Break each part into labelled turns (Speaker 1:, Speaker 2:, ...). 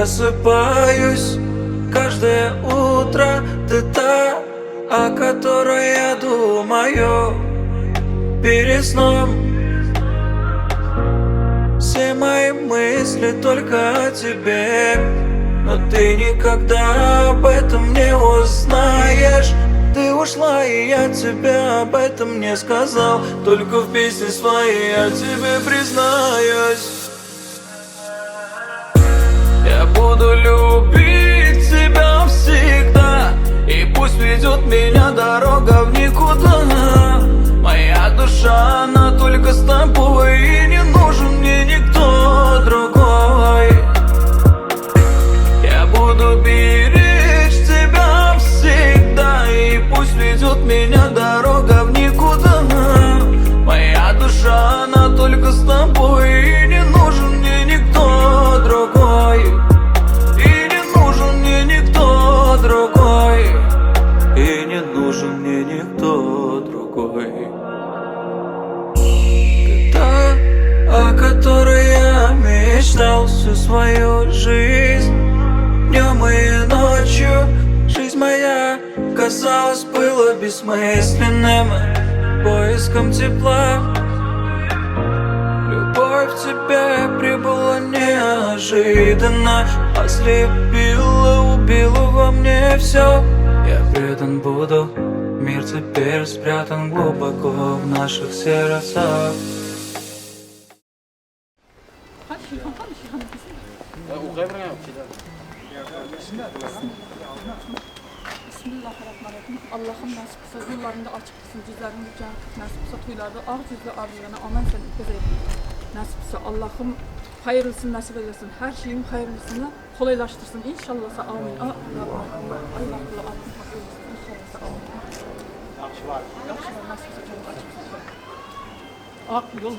Speaker 1: Просыпаюсь каждое утро, ты та, о которой я думаю перед сном. Все мои мысли только о тебе, но ты никогда об этом не узнаешь. Ты ушла, и я тебе об этом не сказал. Только в песне своей я тебе признаюсь. Я буду любить тебя всегда, и пусть ведет меня дорога в никуда. Моя душа, она только с тобой, и не нужен мне никто другой. Я буду беречь тебя всегда, и пусть ведет меня дорога в никуда. Моя душа, она только с тобой, и не нужен мне никто другой. И не нужен мне никто другой. И не нужен мне никто другой. Ты та, о которой я мечтал всю свою жизнь. Днем и ночью жизнь моя, казалось, была бессмысленным поиском тепла. Любовь к тебе прибыла неожиданно, ослепила, убила во мне все. Я предан буду, мир теперь спрятан глубоко в наших сердцах.
Speaker 2: Qani Sherxon, qani Sherxon desin. Bismillahirrahmanirrahim. Allah'ım nasip qilsa, yo'llaringni ochiq qilsin, yuzlaringni jarqit nasip qilsa, to'ylarda oq yuzli orzularni omon sen o'tkazay. Nasip qilsa, Allah'ım hayırlısını nasip eylesin. Her şeyin hayırlısını kolaylaştırsın. İnşallah. Amin. Allah Allah Allah İnşallah. Amin. Yaxşı var. Yaxşı var. Nasip qilsa, yolun açık qilsin. Oq yo'l.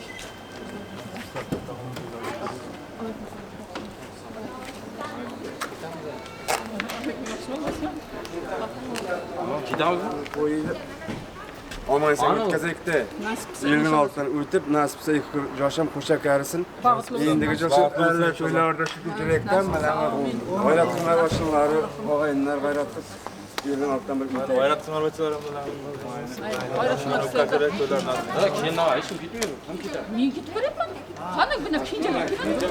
Speaker 2: Aleyküm.
Speaker 3: Omon esen o'tkazaylikda.
Speaker 2: Nasip qilsa.
Speaker 3: Elning oldidan o'tib, nasib qilsa ikki yosham qo'sha qarisin.
Speaker 2: Baxtli
Speaker 3: Endigi joshim alla to'ylarda shu kerakdan mana g'ayrat qilmay boshliqlari, og'aynilar g'ayrat qilib elning oldidan bir o'taylik.
Speaker 4: G'ayrat qilmay
Speaker 2: Men ketib boryapman. Qani buni kenjalar keladi.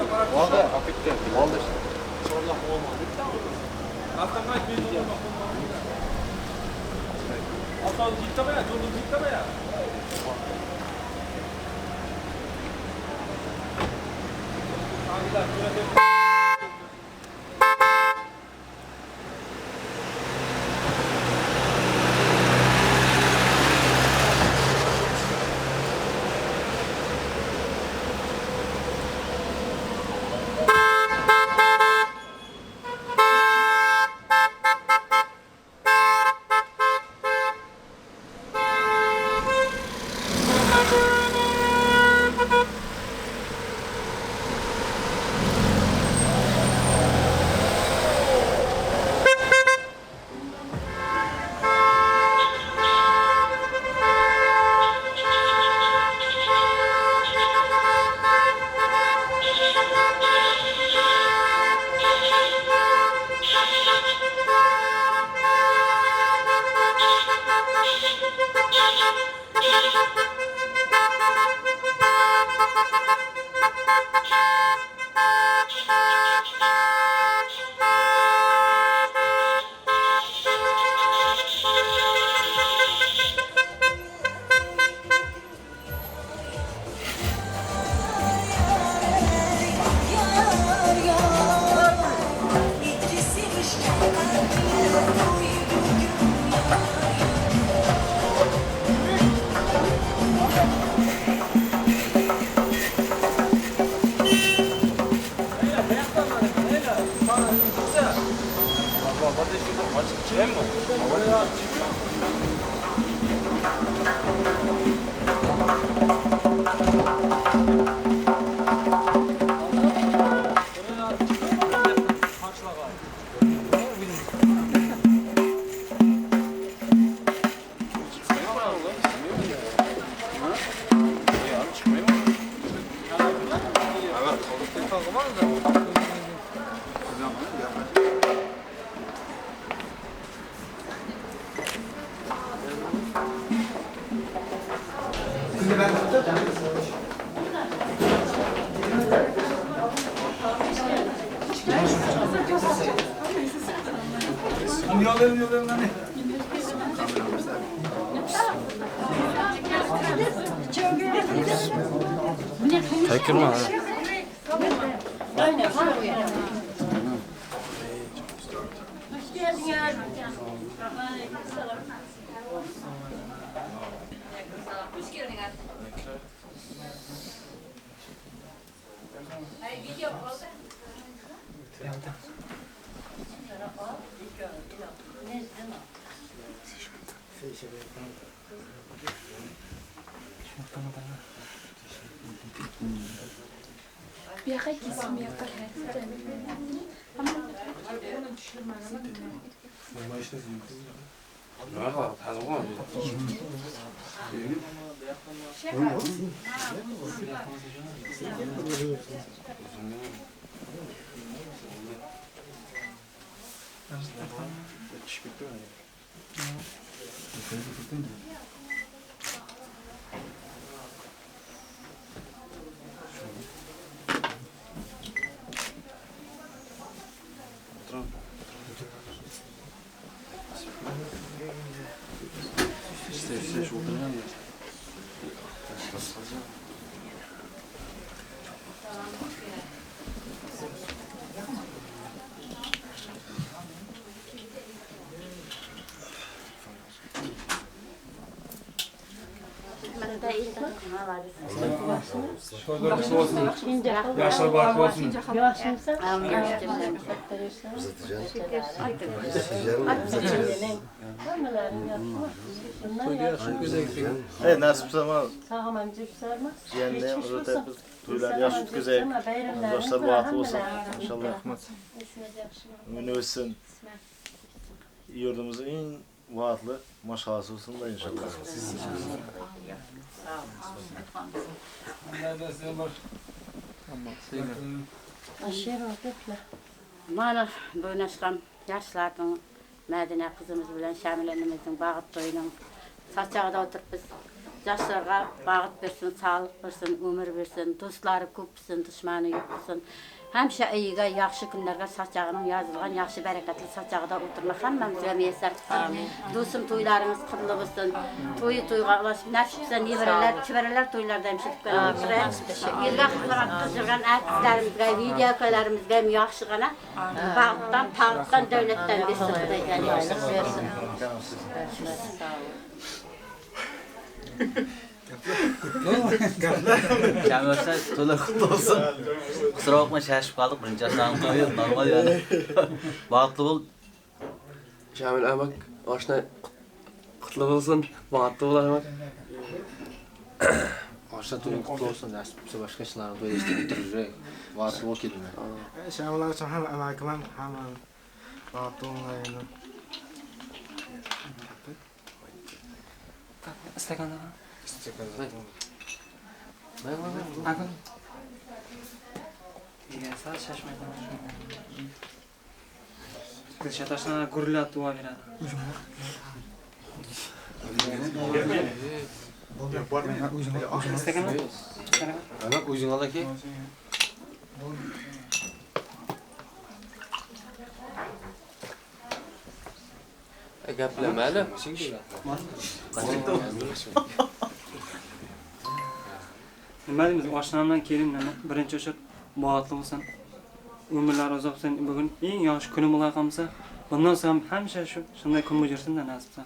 Speaker 3: Yaşlar bahtlı olsun.
Speaker 4: Evet, nasip zaman. Jiyanlar uzatib to'ylar yaxshi o'tkazaylik. Yoshlar baxtli bo'lsin. Inshaalloh. Uni o'ssin. Yurdimizning eng baxtli mashg'alasi bo'lsin da inshaalloh.
Speaker 5: Mana bo'ynashqam yoshlarning Madina qizimiz bilan Shamil inimizning baxt to'yining sochog'ida o'tiribmiz. Yoshlarga baxt bersin, sog'lik bersin, umr bersin, do'stlari ko'p bo'lsin, dushmani yo'q bo'lsin. Hamisha iyiga, yaxshi kunlarga sochog'ining yozilgan yaxshi barakatli sochog'ida o'tirma hammamizga muyassar qilsin. Do'stim to'ylaringiz qutli bo'lsin. To'yi to'yga ulashib, nasib qilsa nevaralar, chevaralar to'ylarda ham shitib kelamiz. Yilga xizmat qilgan artistlarimizga, videokolarimizga ham yaxshigina baxtdan, tog'dan, davlatdan bersin Xudoy bersin.
Speaker 6: Kamil to'ylar qutlu olsun. Kusura bakma şaşıp kaldık. Birinci yaşlarım to'yu normal yani. Baxtli bo'l.
Speaker 7: Kamil amak oshna qutlu bo'lsin. Baxtli bo'l amak.
Speaker 8: Oshna to'ying qutlu bo'lsin. Nasib bo'lsa boshqa ishlarni to'yda eshitib o'tirib, baxtli bo'l kelin.
Speaker 9: Shamil uchun ham amakim ham hamma baxtli bo'linglar.
Speaker 10: Istaganlar. Akın. Sal şaşmaydan. Gülşat aşına gurullat dua beradi. Istaganlar.
Speaker 8: Amak o'zing ol aka. Gaplamali.
Speaker 10: Nima deymiz, oshnamdan kelin birinchi o'sha baxtli bo'lsin, umrlari uzoq bo'lsin. Bugun eng yaxshi kunim bo'lay qolsa, bundan so'ng ham hamisha shu shunday kun bo'lsin nasib qilsa.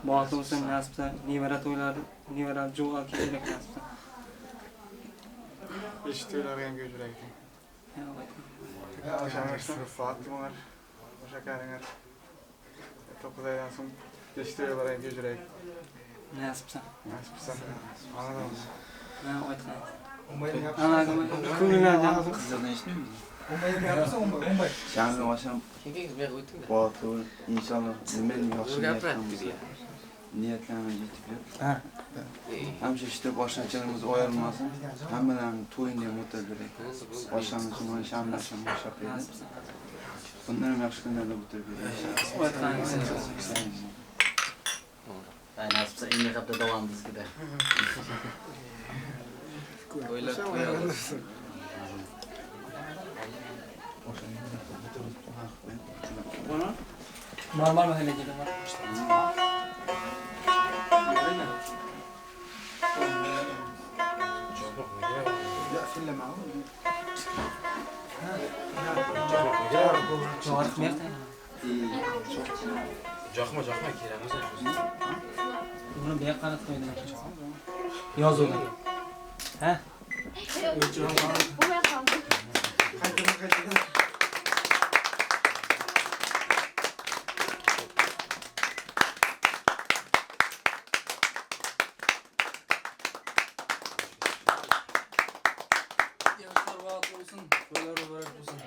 Speaker 10: Baxtli bo'lsin nasib qilsa, nevara to'ylari, nevara jo'g'al kerak nasib qilsa.
Speaker 9: Ish to'ylari ham ko'p ekan. O'sha o'sha qaringar. 9 oydan so'ng ish to'ylari ham ko'p.
Speaker 10: Nasib qilsa.
Speaker 9: Nasib qilsa. Anladım.
Speaker 10: Ha, aytgan.
Speaker 6: Qizlardan eshitmaymiz.
Speaker 11: Shamil osham baxtli bo'l, inshaalloh nima yaxshi niyatlarimiz yetib berib. Hamisha ishtirib oshnachilarimiz ayirmasin. Hammalarning to'yini ham o'tab beraylik. Oshnamiz mana Shamil osham yashab berdi. Bundan ham yaxshi kunlarda o'tirib beraylik.
Speaker 6: Nasib qilsa endi Hafta davom bizgida.
Speaker 7: To'ylar to'y olsun.
Speaker 10: Normal mahallede var.
Speaker 8: Joqma, joqma, kerak emas.
Speaker 10: Buni bu yoqqa qarat qo'ydim. Yozuvni. Ha?
Speaker 2: Bo'lmay qoldi.
Speaker 9: Qaytadan, qaytadan.
Speaker 7: Yoshlar baxtli bo'lsin, to'ylar muborak bo'lsin.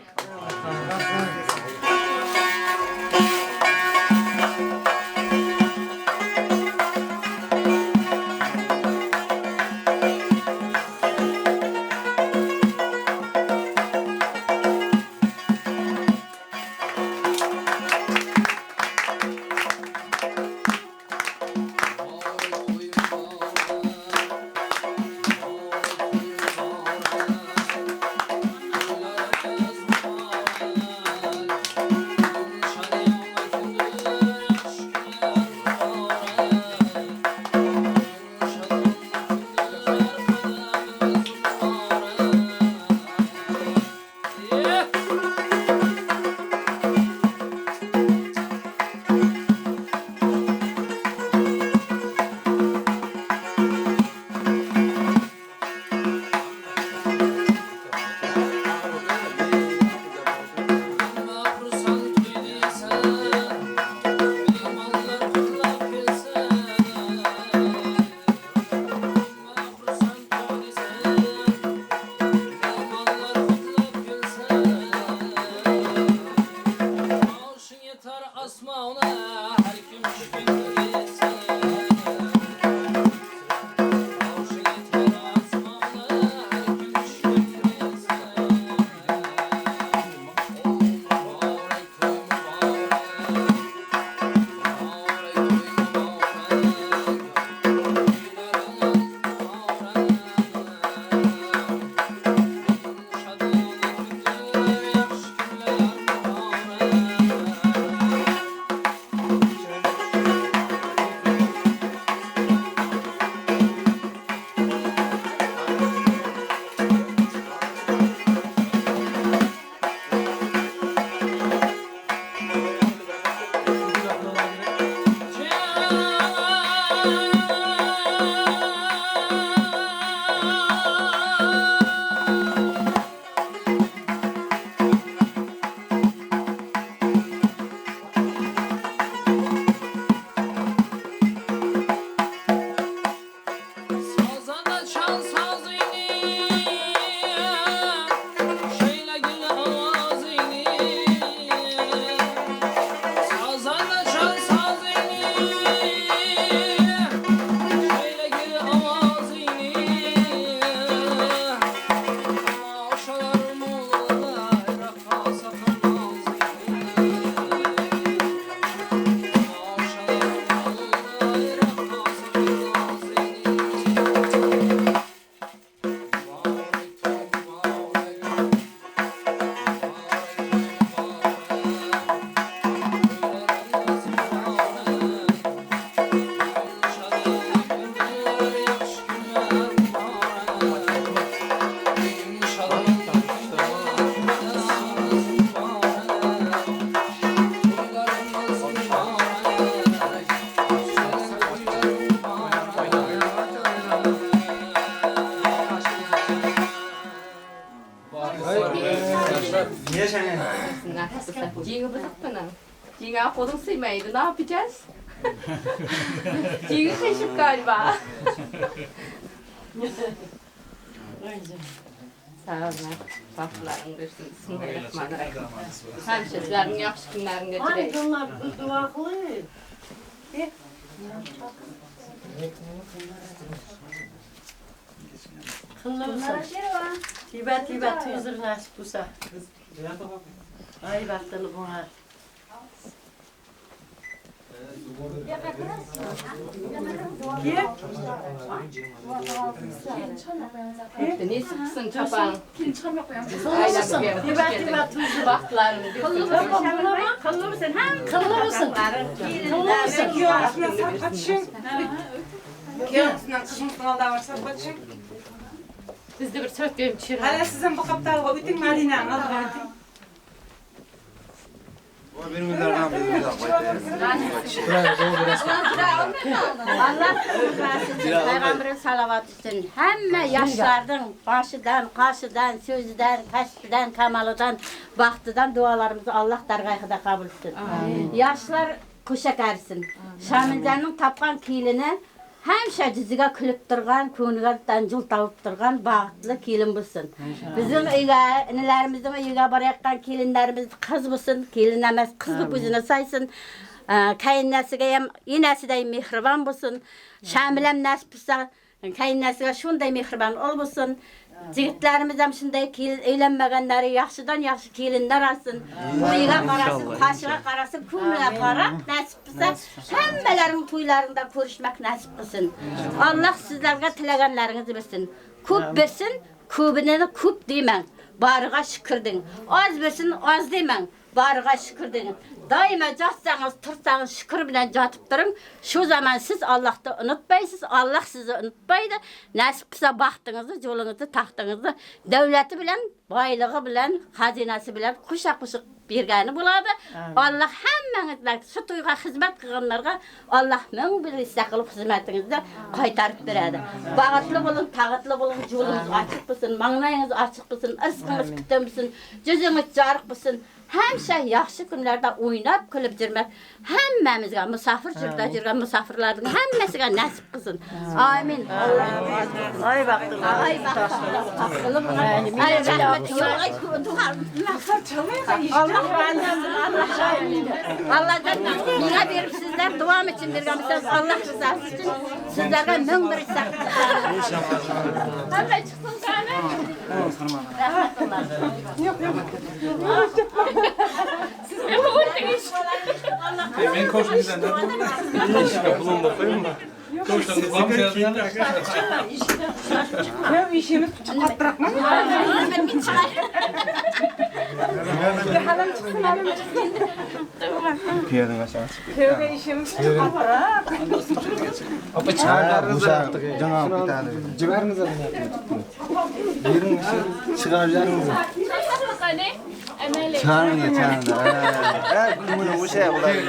Speaker 12: Jengi buzuktunun. Jengi kolun sıymaydı. Ne yapacağız? Jengi şaşıp galiba. Sağ olun. Baxtlarını versin. Bismillahirrahmanirrahim. Həmişə sizlərin yaxşı günlərini geçirək.
Speaker 13: Bunlar dua qılır. Tibet tibet yüzür nasip olsa. Ay baxtlı bunlar.
Speaker 12: Nesip qilsin chopon. Baxtlaring
Speaker 5: Qilli bo'lsin, ham
Speaker 13: Qilli bo'lsin. Qilli bo'lsin.
Speaker 14: Kuyovisidan safqa tushing. Kuyovisidan qizimizning oldiga borib safqa tushing.
Speaker 12: Bizni bir suratga ham tushiradi.
Speaker 14: Hali siz ham bu qaptalga o'ting, Madinaning oldiga o'ting.
Speaker 5: Allah Peygamberin salavat için hemme yaşlardan, başıdan, kaşıdan, sözüden, kasbidan, kamalıdan, baxtıdan dualarımızı Allah dargahida kabul etsin. Yaşlar kuşak ersin. Şamilcanın tapkan kelini həmişə yüzüge külüp turgan, көңілгә жол тауып turgan baxtlı kelin bo'lsin. Bizim uyga, inilerimizin uyga borayotgan kelinlerimiz qiz bo'lsin, kelin emas, qiz bo'lib o'zini saysin. Kaynanasiga ham enasiday mehribon bo'lsin. Shamil ham nasib bo'lsa, kaynanasiga shunday mehribon ol bo'lsin. Yigitlarimiz ham shunday uylanmaganlari yaxshidan yaxshi kelinlar olsin. Uyga qarasin, qoshiga qarasin, ko'ngliga qarab nasib qilsa, hammalaring to'ylaringda ko'rishmak nasib qilsin. Alloh sizlarga tilaganlaringizni bersin. Ko'p bersin, ko'bini ko'p demang. Bariga shukr deng. Oz bersin, oz demang. Bariga shukr deng. Doimo yotsangiz, tursangiz shukr bilan yotib turing. Shu zaman siz Allohni unutmaysiz, Alloh sizni unutmaydi. Nasib qilsa baxtingizni, yo'lingizni, taxtingizni davlati bilan, boyligi bilan, xazinasi bilan qo'sha-qo'shiq bergani bo'ladi. Alloh hammangizga shu to'yga xizmat qilganlarga Alloh ming bir hissa qilib xizmatingizni qaytarib beradi. Baxtli bo'ling, tog'atli bo'ling, yo'lingiz ochiq bo'lsin, manglayingiz ochiq bo'lsin, rizqingiz bitin bo'lsin, yuzingiz yorug' bo'lsin. Həmişə yaxşı günlərdə oynab külüb жүрmək hammamizga musafir yurtda yurgan musafirlarning hammasiga nasib qilsin. Amin.
Speaker 13: Ay baxtli.
Speaker 5: Ay baxtli. Ay rahmat. Allah razı olsun. Allah Allah'tan menga berib sizlar duom uchun berganmisiz. Allah rızası uchun sizlarga ming bir hissa.
Speaker 2: Hamma chiqsin qani.
Speaker 5: Rahmatulloh.
Speaker 14: Yo'q, yo'q.
Speaker 2: Siz ne ko'rdingiz?
Speaker 9: Men ko'shimizdan bulun bakayım mı?
Speaker 14: Kuyov ishimiz qattiroqmi? Halam chiqsin, halam chiqsin.
Speaker 11: Kuyovning aşağı chiqib.
Speaker 14: Kuyovga ishimiz qattiroq.
Speaker 11: Opa chiqarib janob ketadi. Jibaringiz Bering chiqarib yuboringiz. Chiqaringlar, chiqaringlar. Ha, buni o'sha bo'ladi.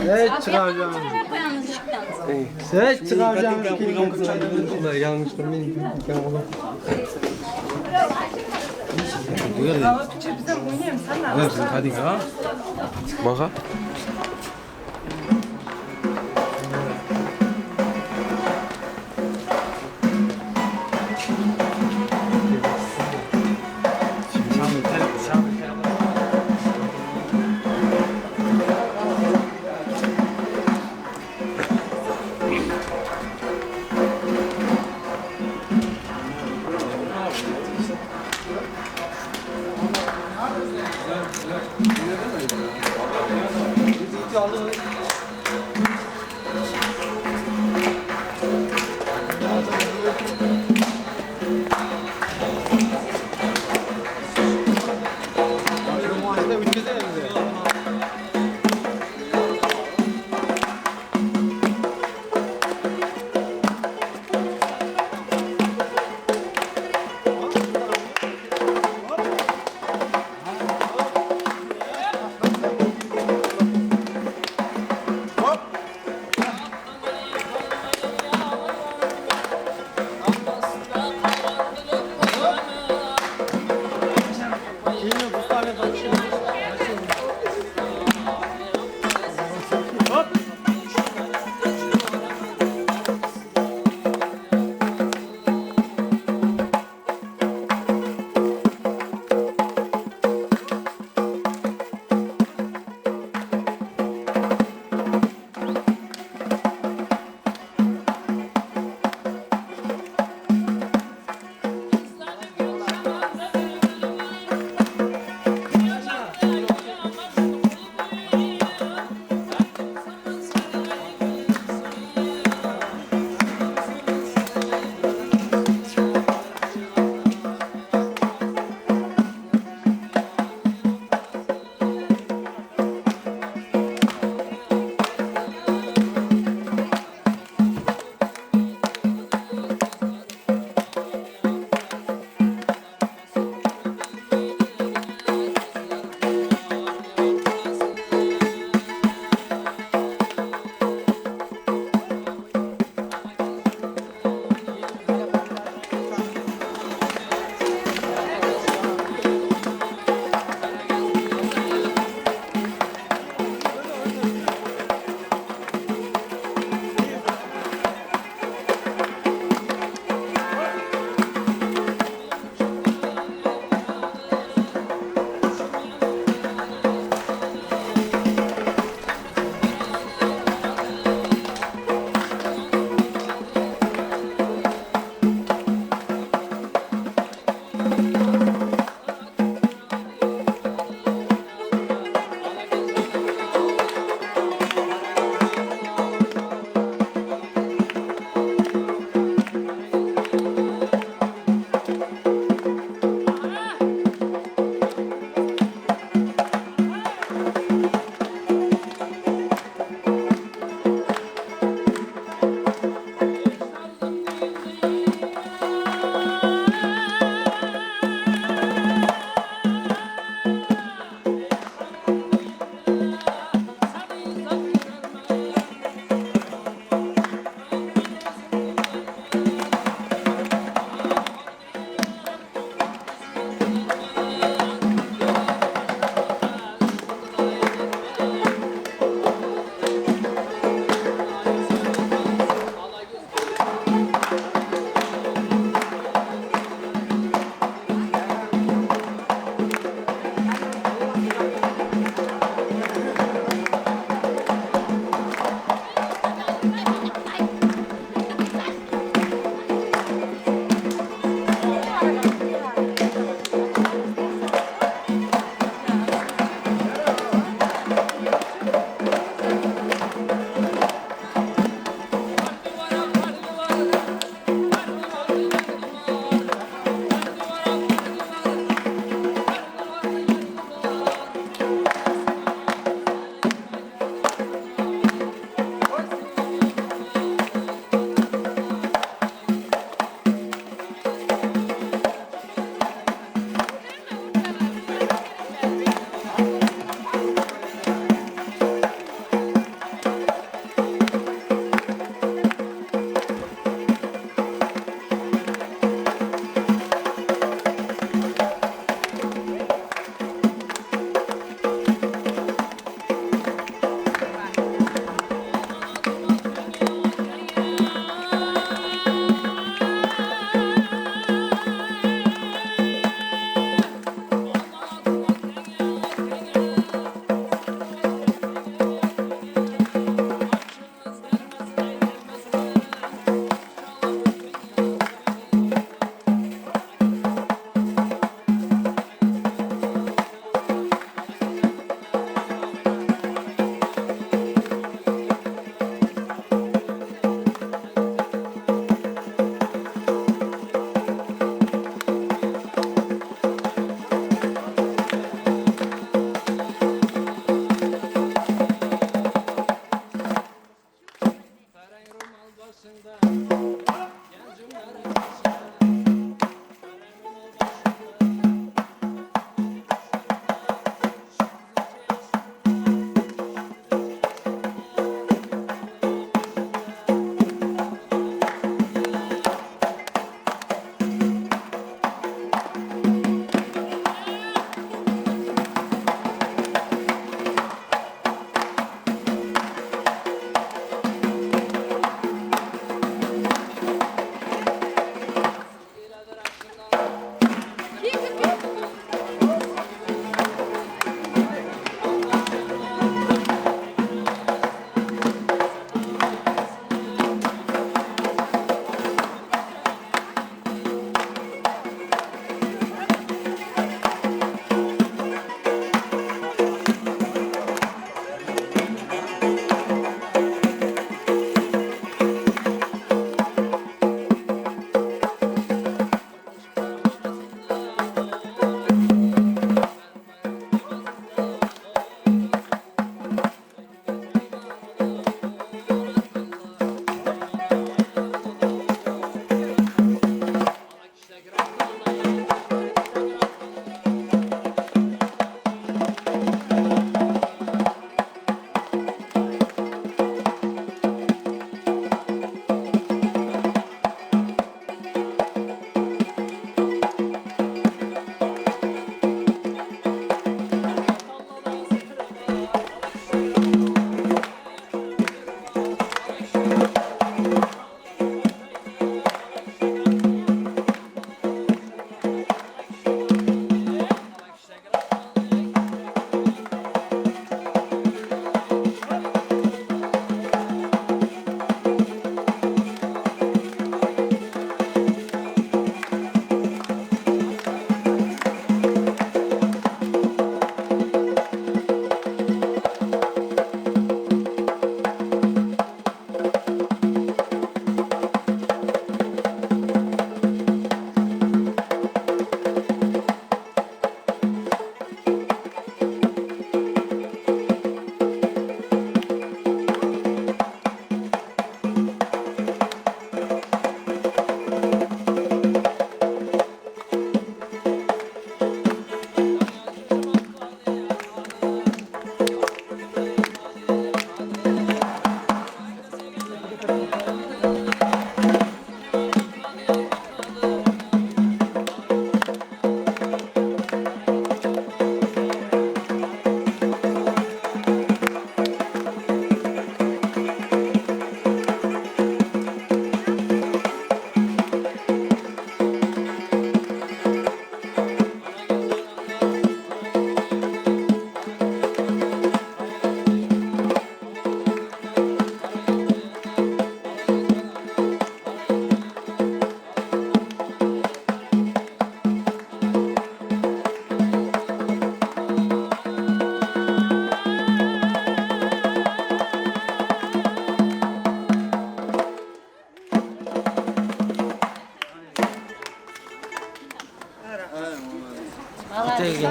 Speaker 10: Hey, çıkaracağım. Hey, çıkaracağım. Yanlıştır benim.
Speaker 7: Hadi ha. Baka.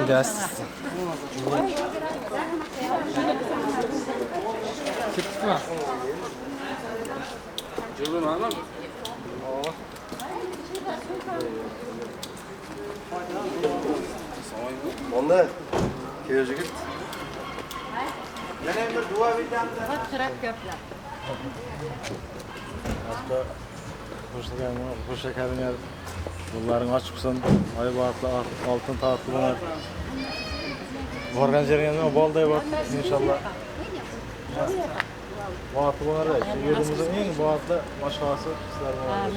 Speaker 8: Gelsin.
Speaker 9: Kettik mi?
Speaker 3: Cılın hanım. Onda kuyov yigit.
Speaker 11: Yana bir dua etamiz.
Speaker 4: Hatta hoş geldin. Yolların açık olsun. Ay bahtlı, altın tahtlı bunlar. Vargan yerine bol da bak inşallah. Bahtlı bunlar da. Yurdumuzun en bahtlı maşalası sizler bunlar.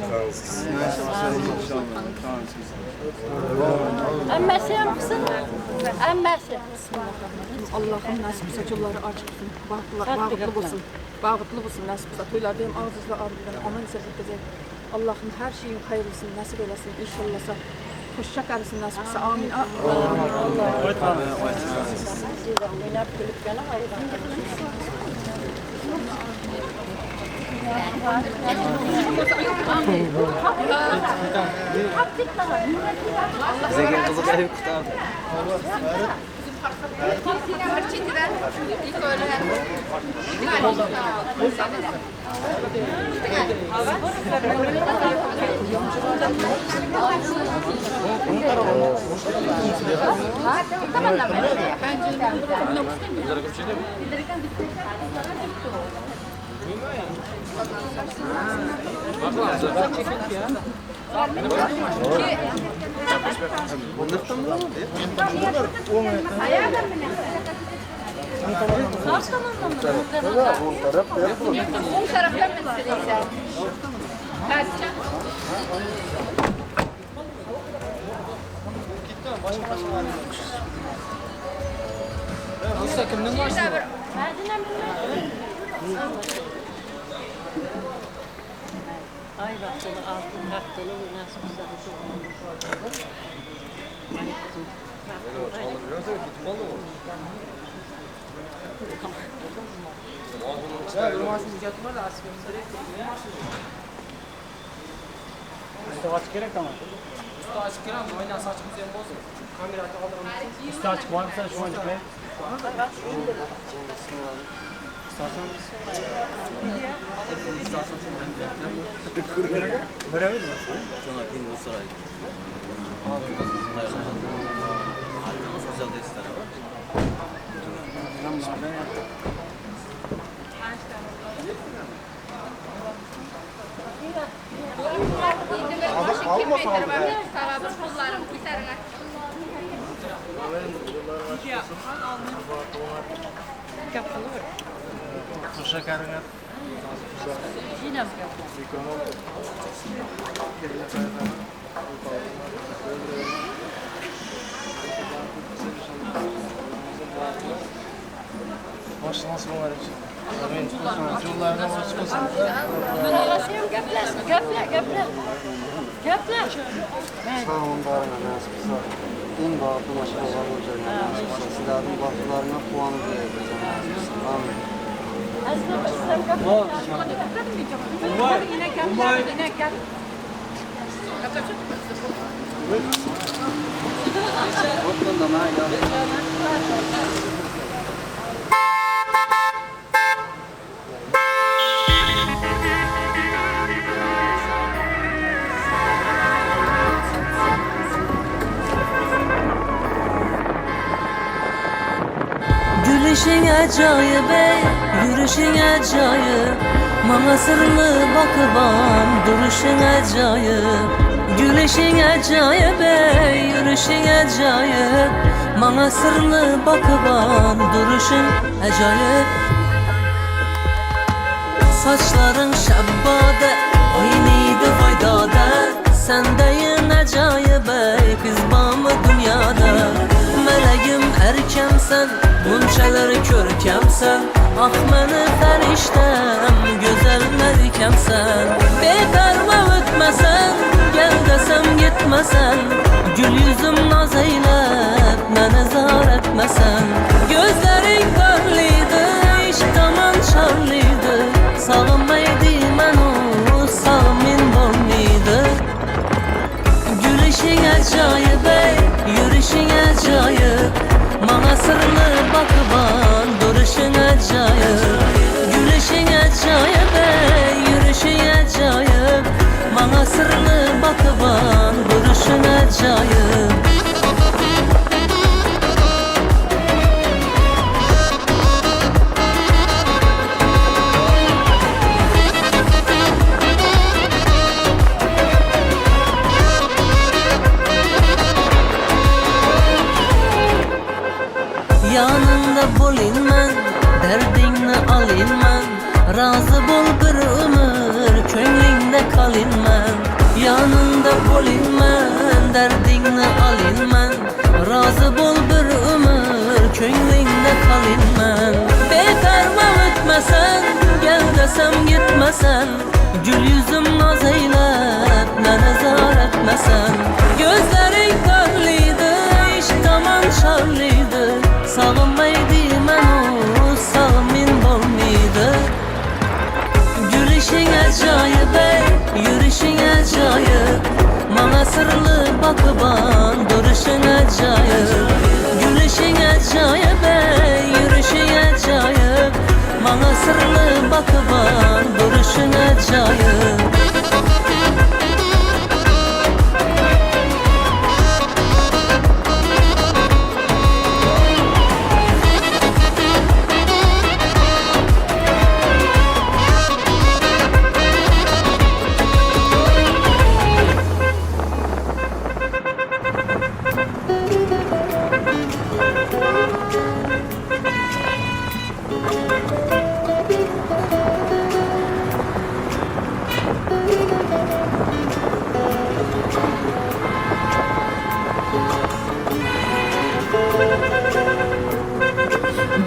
Speaker 13: Emmesi yapsın. Emmesi.
Speaker 2: Allah'ım nasip etsin, yolları açık olsun. Bahtlı olsun. Bahtlı olsun nasip etsin. Toylarda hem ağzınızla arzularını aman sevdik. Allah'ım her şeyin hayırlısını nasip eylesin inşallah. Hoşça kalsın nasip etsin. Amin.
Speaker 6: Bize gel kızı kayıp kurtardı.
Speaker 13: Ay baktığını altın baktığını nasıl güzel
Speaker 10: Üstü açık gerek ama. Üstü açık gerek ama oynan saçımızı hem bozdu. Üstü açık var mı sen şu an ne?
Speaker 4: Nasıl bunlar için? Yollarına açık olsun.
Speaker 8: Sağ olun, barına nasip olsun. En bahtlı maşallah olacak. Nasip olsun. Sizlerin bahtlarına puanı vereceğiz. Nasip olsun. Amin.
Speaker 15: Gülüşün acayip ey, yürüyüşün acayip, bana sırlı bakıvam duruşun acayip. Gülüşün acayip ey, yürüyüşün acayip, bana sırlı bakıvam duruşun acayip. Saçların şabbade, oynaydı faydada, sendeyin acayip ey kız bamı dünyada. Meleğim erkemsen, bunçalar körkemsen, ah meni feriştem, güzel melikemsen. Beperva ötmesen, gel desem gitmesen, gül yüzüm naz eylep, meni zar etmesen. Gözlerin karlıydı, iş taman şarlıydı, sağınmaydı men o, sağımın bormiydi. Gülüşün acayip ey, yürüyüşün acayip, ajoyib, gülüşün ajoyib, yürüyüşün ajoyib, bana sırlı bakıban duruşun ajoyib. Yanında bo'linman, derdingni alinman, razı bol bir ömür, ko'nglingda qalinman. Yanında bo'linman, derdingni alinman, razı bol bir ömür, ko'nglingda qalinman. Beparvo o'tmasan, gel desam gitmasan, gül yüzüm naz eylab, meni zor etmasan. Gözlerin parlıydı, iş tamam şarlıydı, sağınmaydı men o, sağmin bo'lmaydi. Gülüşün ajoyib, yürüyüşün ajoyib, bana sırlı bakıban duruşun ajoyib. Gülüşün ajoyib, yürüyüşün ajoyib, bana sırlı bakıban duruşun ajoyib.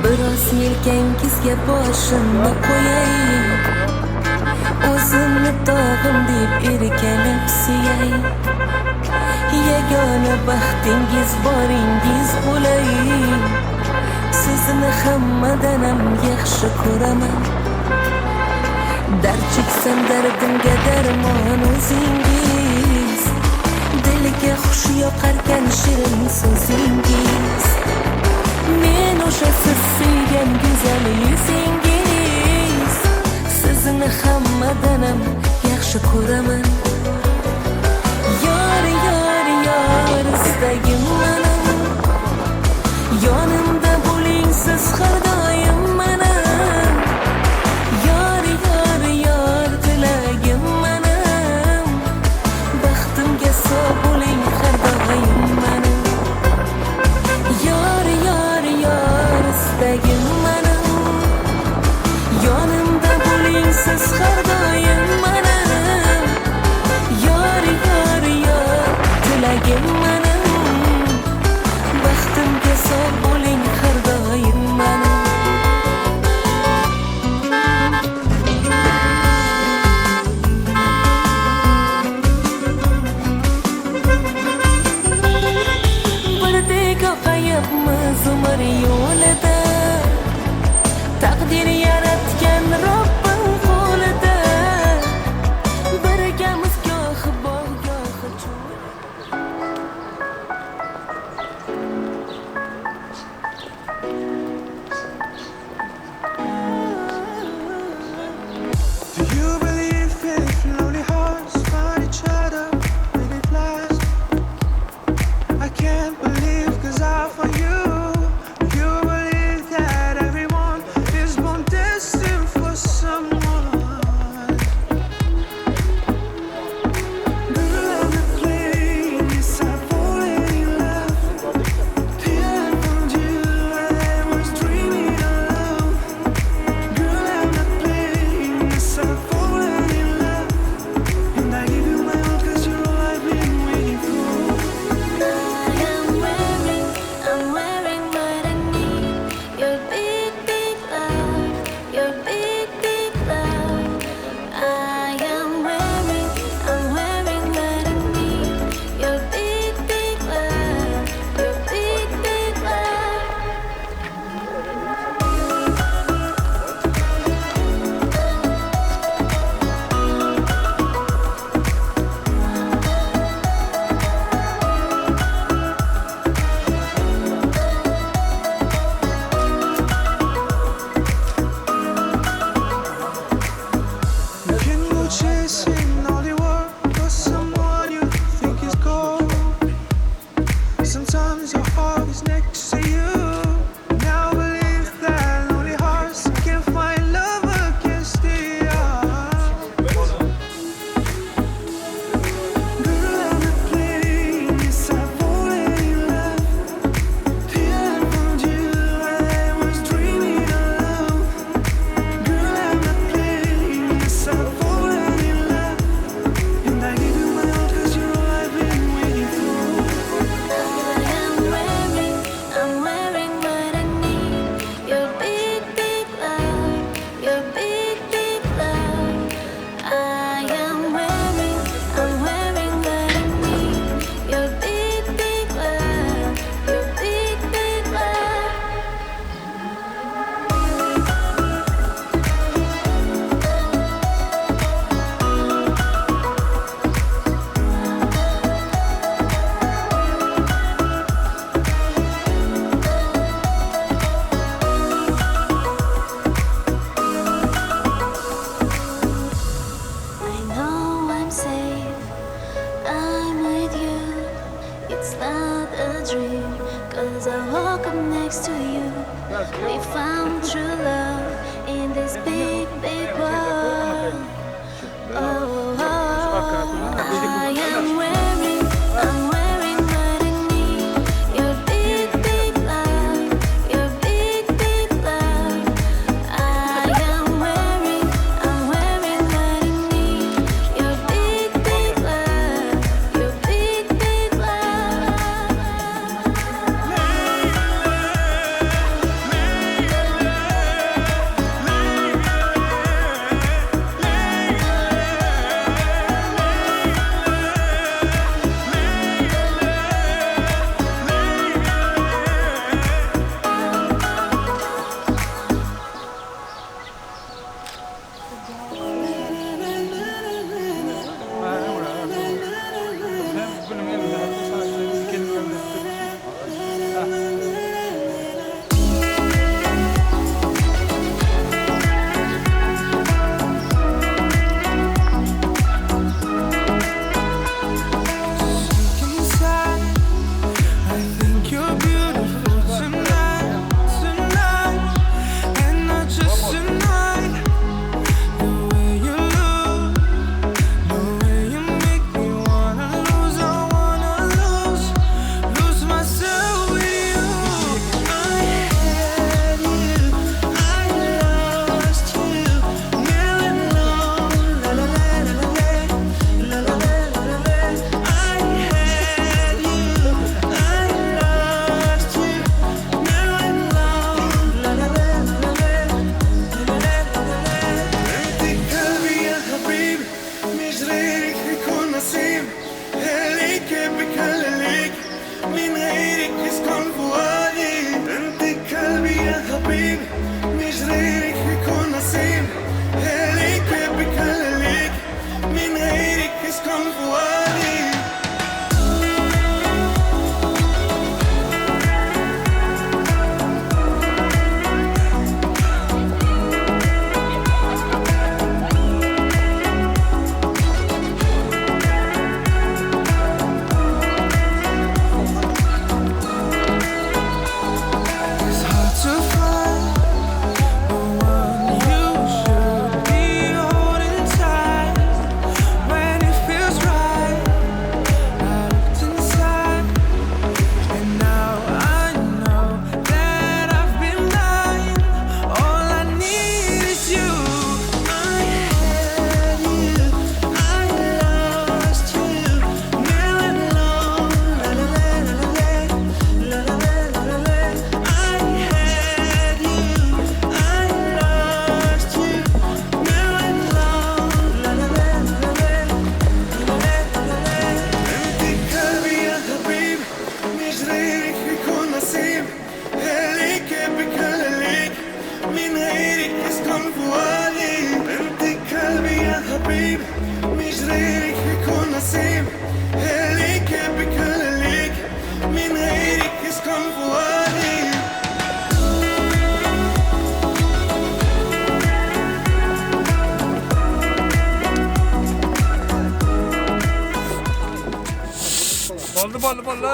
Speaker 16: Biroz yelkangizga boshimni qo'yay, o'zimni tog'im deb erkalab suyay, yagona baxtingiz boringiz bo'lay, sizni hammadan ham yaxshi ko'raman. Dard cheksam dardimga darmon o'zingiz, dilga xush yoqarkan shirin so'zingiz. Men o'sha siz sevgan go'zal yuzingiz, sizni hammadan ham yaxshi ko'raman. Yor, yor, yor istagim mana, yonimda bo'ling siz har doim mana. Yor, yor, yor tilagim mana, baxtimga sog' bo'ling har doim mana. Yor, yor, yor istagim mana, yonimda bo'ling siz har doim mana. Yor, yor, yor tilagim mana, baxtimga sog' bo'ling har doim mana. Birdek oqayapmiz umr yo'lida, taqdir yaratgan Robbim qo'lida. Birgamiz gohi bog', gohi cho'l.
Speaker 1: Do you believe if lonely hearts find each other, will it last? I can't believe 'cause I found you. You believe that everyone is born destined for
Speaker 16: big, big world. Oh, I am wearing, I'm wearing what I need. Your big, big love, your big, big love. I am wearing, I'm wearing what I need. Your big, big love, your big, big love.
Speaker 1: Inside, I think you're beautiful tonight, tonight, and not just tonight. The way you look, the way you make me wanna lose, I wanna lose, lose myself with you. I had you, I lost you, now I'm alone. La la la la la la la la la la. I had you, I lost you, now I'm alone. La la la la la la la la la. انت قلبي يا حبيبي مش غيرك يكون نصيب خليك بكلليك من غيرك يسكن فؤادي. انت قلبي يا حبيبي مش غيرك يكون نصيب خليك بكلليك من غيرك يسكن فؤادي. It's hard to find the one you should be holding tight. When it feels right, I looked inside, and now I know that I've been lying. All I need is you. I had you, I lost you. Now I'm alone. La la la la la la la la la la. I had you, I lost you. Now I'm alone. La la la la la la la la. انت قلبي يا حبيبي مش غيرك يكون نصيب خليك بكلليك من غيرك يسكن فؤادي. انت قلبي يا حبيبي مش غيرك يكون نصيب خليك بكلليك من غيرك يسكن فؤادي.
Speaker 9: Bo'ldi, bo'ldi, bo'ldi.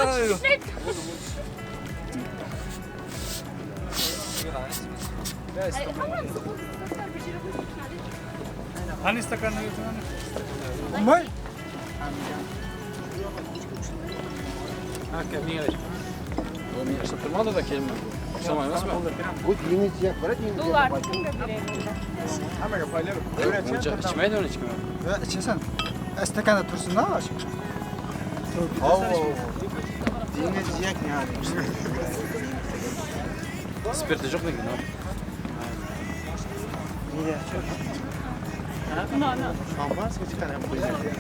Speaker 9: Hani stakanni getir?
Speaker 8: Voy.
Speaker 7: Aka, menga Bu men ishlab turmadi da kelmadi. O'xshamay emasmi?
Speaker 8: Bu yengil bor, yengil
Speaker 14: Dollar kimga beraylik?
Speaker 9: Hammaga paylaylik.
Speaker 7: Buncha ichmaydi uni hech kim.
Speaker 8: Va ichasan. Stakanda tursin-da, shu. Yengil jiyak yani.
Speaker 7: Spirti yo'q lekin.
Speaker 8: Шампанский chiqarib qo'yadi.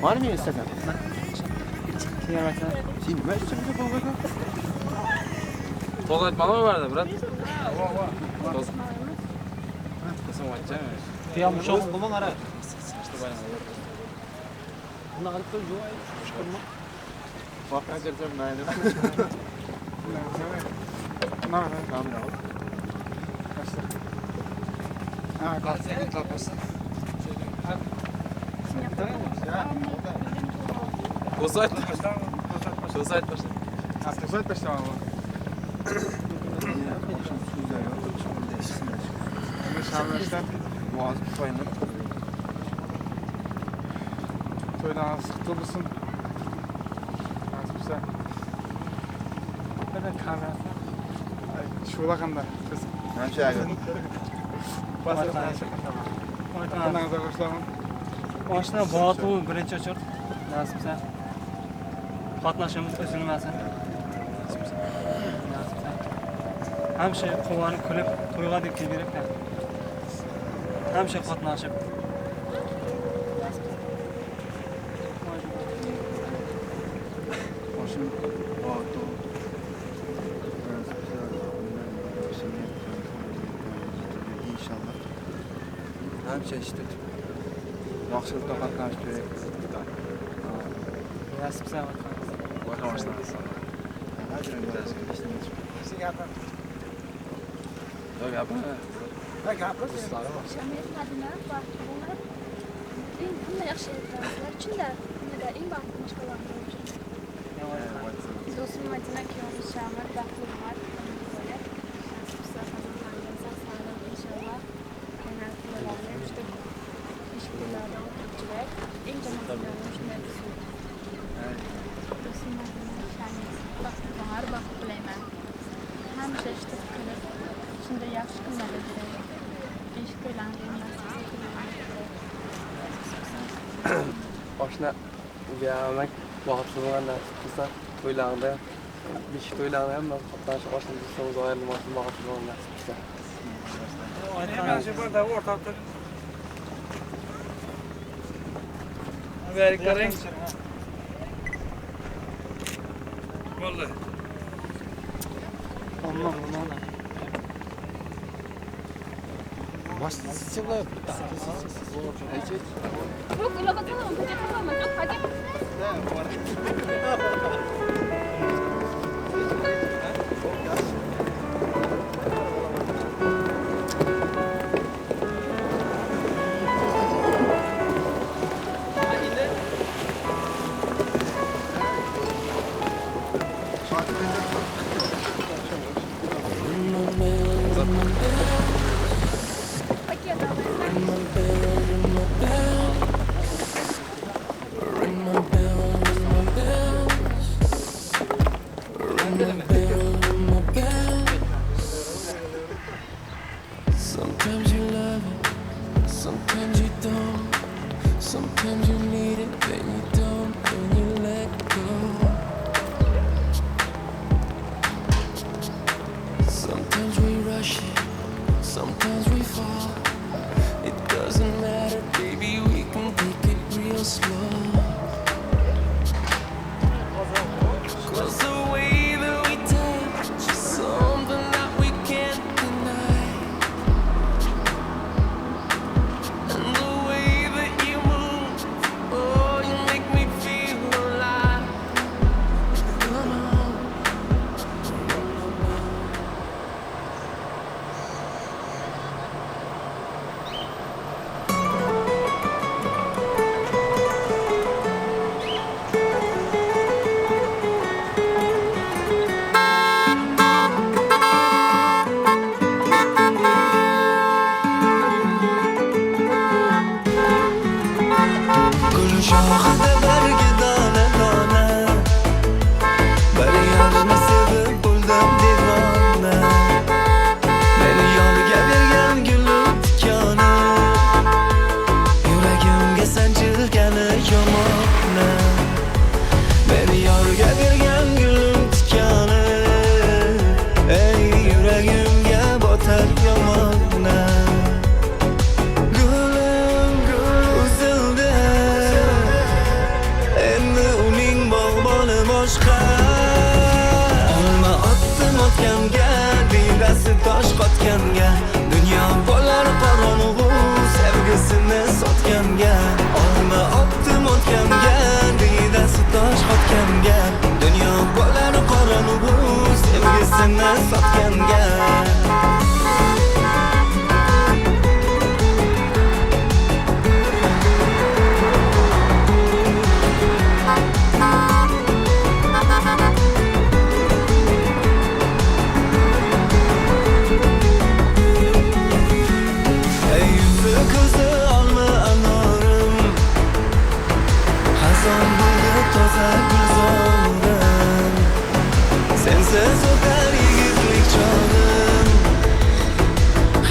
Speaker 7: Bormi stakan?
Speaker 8: Sen nima ichimda bo'ldi?
Speaker 7: Toza aytmadimi barda, brat? Toza. Toza
Speaker 6: Qiyam sho'x qilma qara. Buni olib qo'y, yo'q, chiqarma.
Speaker 8: Voqea kirsam mayli.
Speaker 9: Mana. Ha, qalsin.
Speaker 7: Toza ayt. Toza ayt boshla.
Speaker 9: Toza ayt boshla. Şamil Toydan sıktı mısın? Nasipse.
Speaker 10: Neden kamerası?
Speaker 9: Şurada kanda kız.
Speaker 10: Oshna baxtli birinchi очередь nasibsa. Qatnashimiz uzilmasin. Nasibsa. Hamisha quvonib kulib to'yga deb kelib hamisha qatnashib.
Speaker 11: İnşallah. Hamisha ishda yaxshilik ovqatlanish kerak.
Speaker 10: Nasibsa.
Speaker 17: Şamil Madina baxtli bo'lib, eng hamma yaxshi ertalar ichida dunyoda eng baxtli mashg'ulot bo'lib.
Speaker 18: Do'stim Madina kuyovimiz Shamil baxtli bo'lib, nasibsa farzandlaringiz sog'-salomat inshaalloh. Qaynonalarni juda eshiklarda o'tirib jirak, eng yomon kunlarni shunday bo'lsin.
Speaker 17: Do'stim Madina Shamil baxtli bo'lar, baxt tilayman. Hamisha ishda qilib, shunday yaxshi kunlarga jirak. Eshik to'ylarni nasibsa
Speaker 7: Oshna uyamak baxtli bo'lgan nasib qilsa to'ylarida, beshik to'ylarida ham qatnashib oshna do'stimiz ayrilmasin, baxtli bo'lgan nasib qilsa.
Speaker 1: Vallahi.
Speaker 10: Ondan ondan.
Speaker 1: Sometimes you love it, sometimes you don't. Sometimes you need it, then you don't, then you let go. Sometimes we rush it, sometimes we fall. It doesn't matter, baby, we can take it real slow. 'Cause the way that we touch is something that we can't deny. And the way that you move, oh, you make me feel alive. Come on.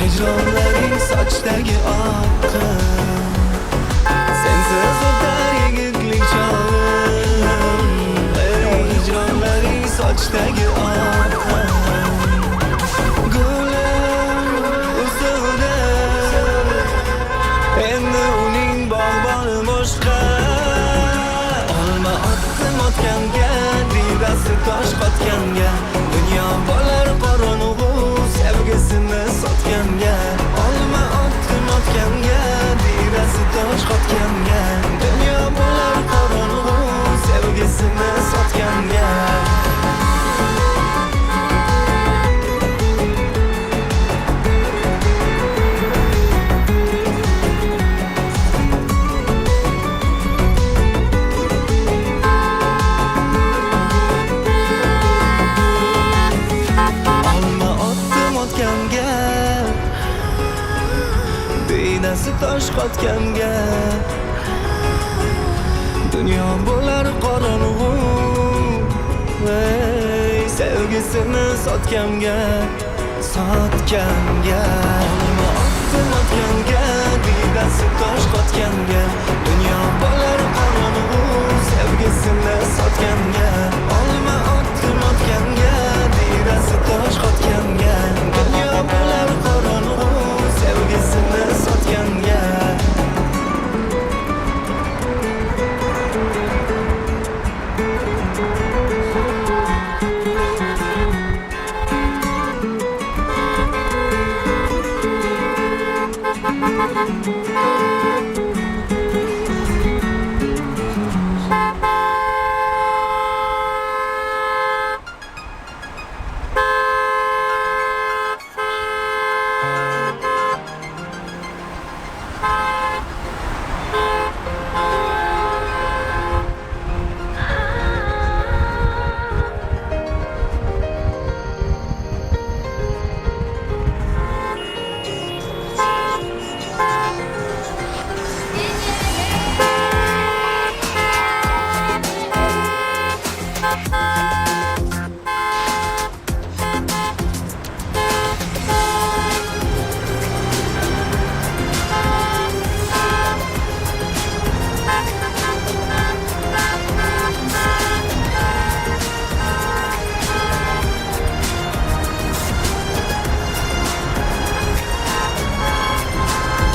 Speaker 1: Hicronlaring sochdagi oqim. Sensiz o'tar yigitlik chog'im. Ey hicronlaring sochdagi oqim. Gulim uzildi, endi uning bog'boni boshqa. Olma otdim otganga, diydasi tosh qotganga. Dunyo bo'lar qorong'u, sevgisini sotganga. Olma otdim otganga, diydasi tosh qotganga. Dunyo bo'lar qorong'u, sevgisini sotganga. Diydasi tosh qotganga. Dunyo bo'lar qorong'u, ey sevgisini sotganga, sotganga. Olma otdim otganga, diydasi tosh qotganga. Dunyo bo'lar qorong'u, sevgisini sotganga. Olma otdim otganga, diydasi tosh qotganga. Dunyo bo'lar qorong'u, sevgisini sotganga.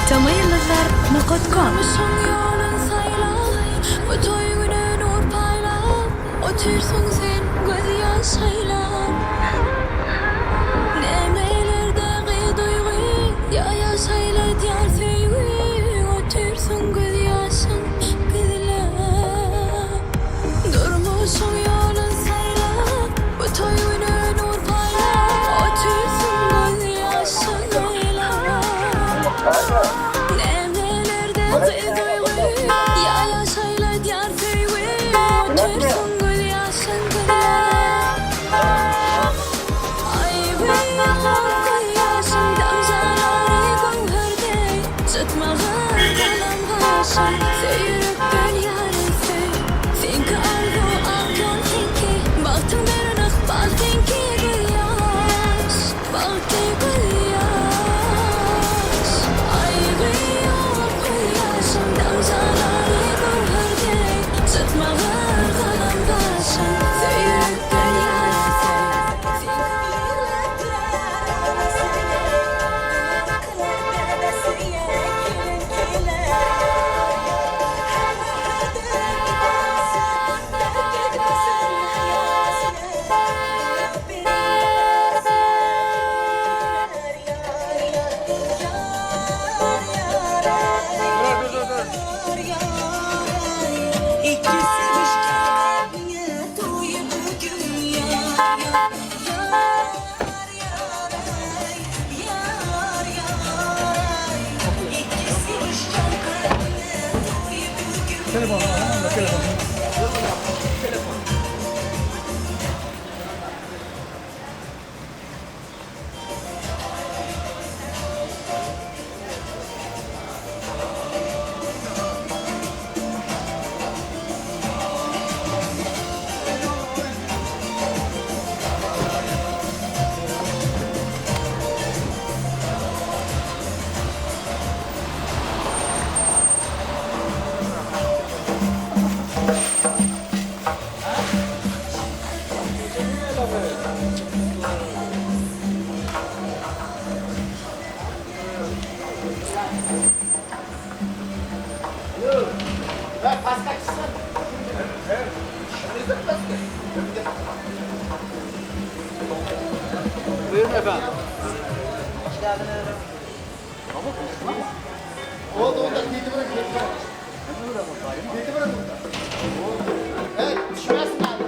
Speaker 16: Tamayildizlar.com.
Speaker 4: Buyurun efendim.
Speaker 8: Hoş geldiniz. Oldu oldu. Kedi bırak, kedi bırak. Kedi bırak burada. Evet, düşmezsin abi.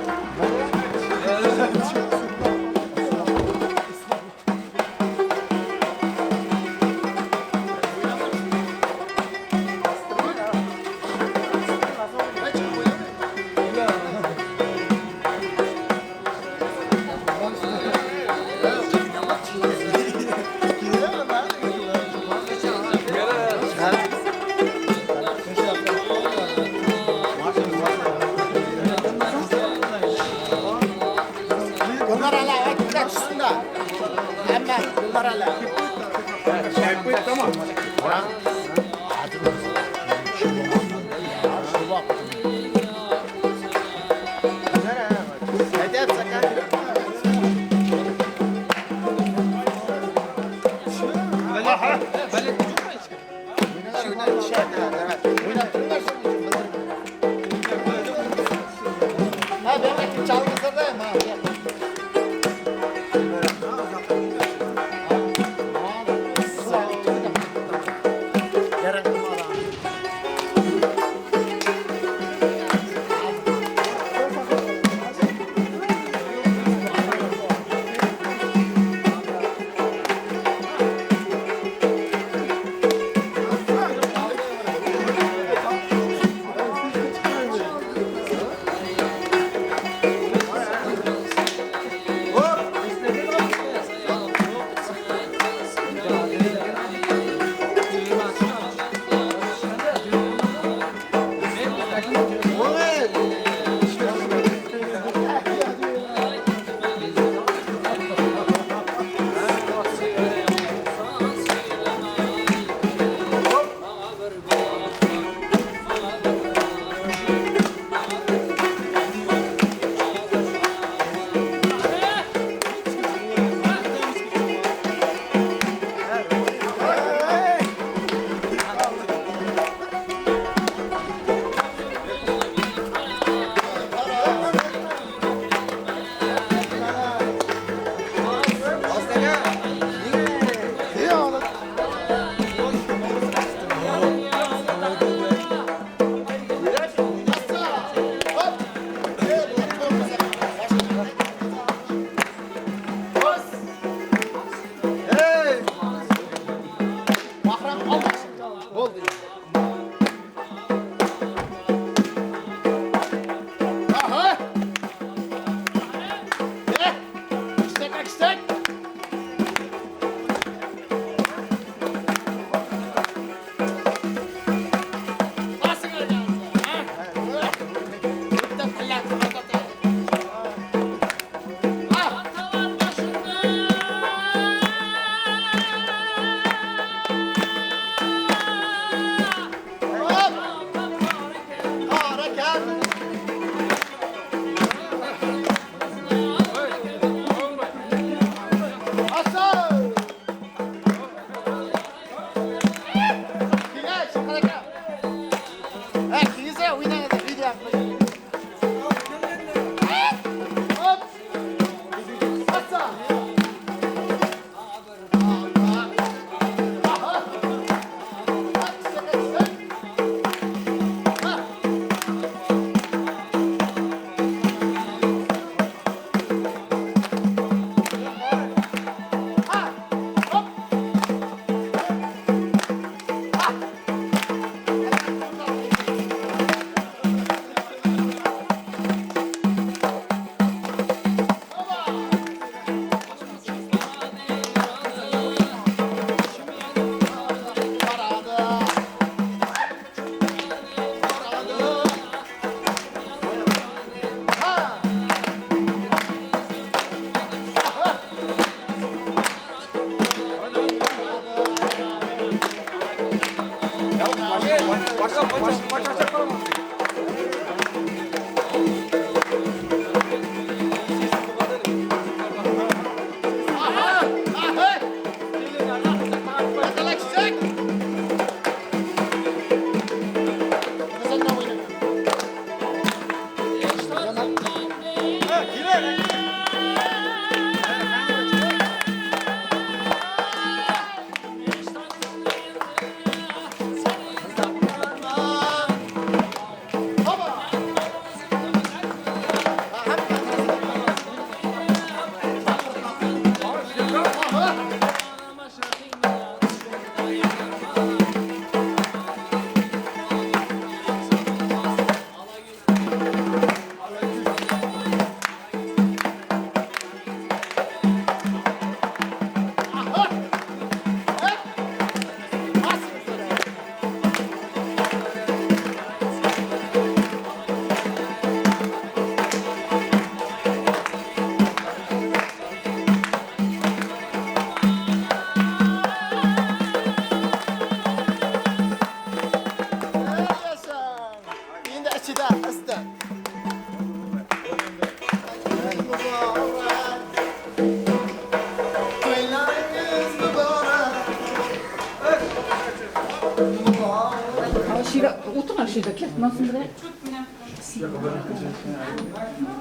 Speaker 2: O'tiring shu yerda, kel, man sindiray.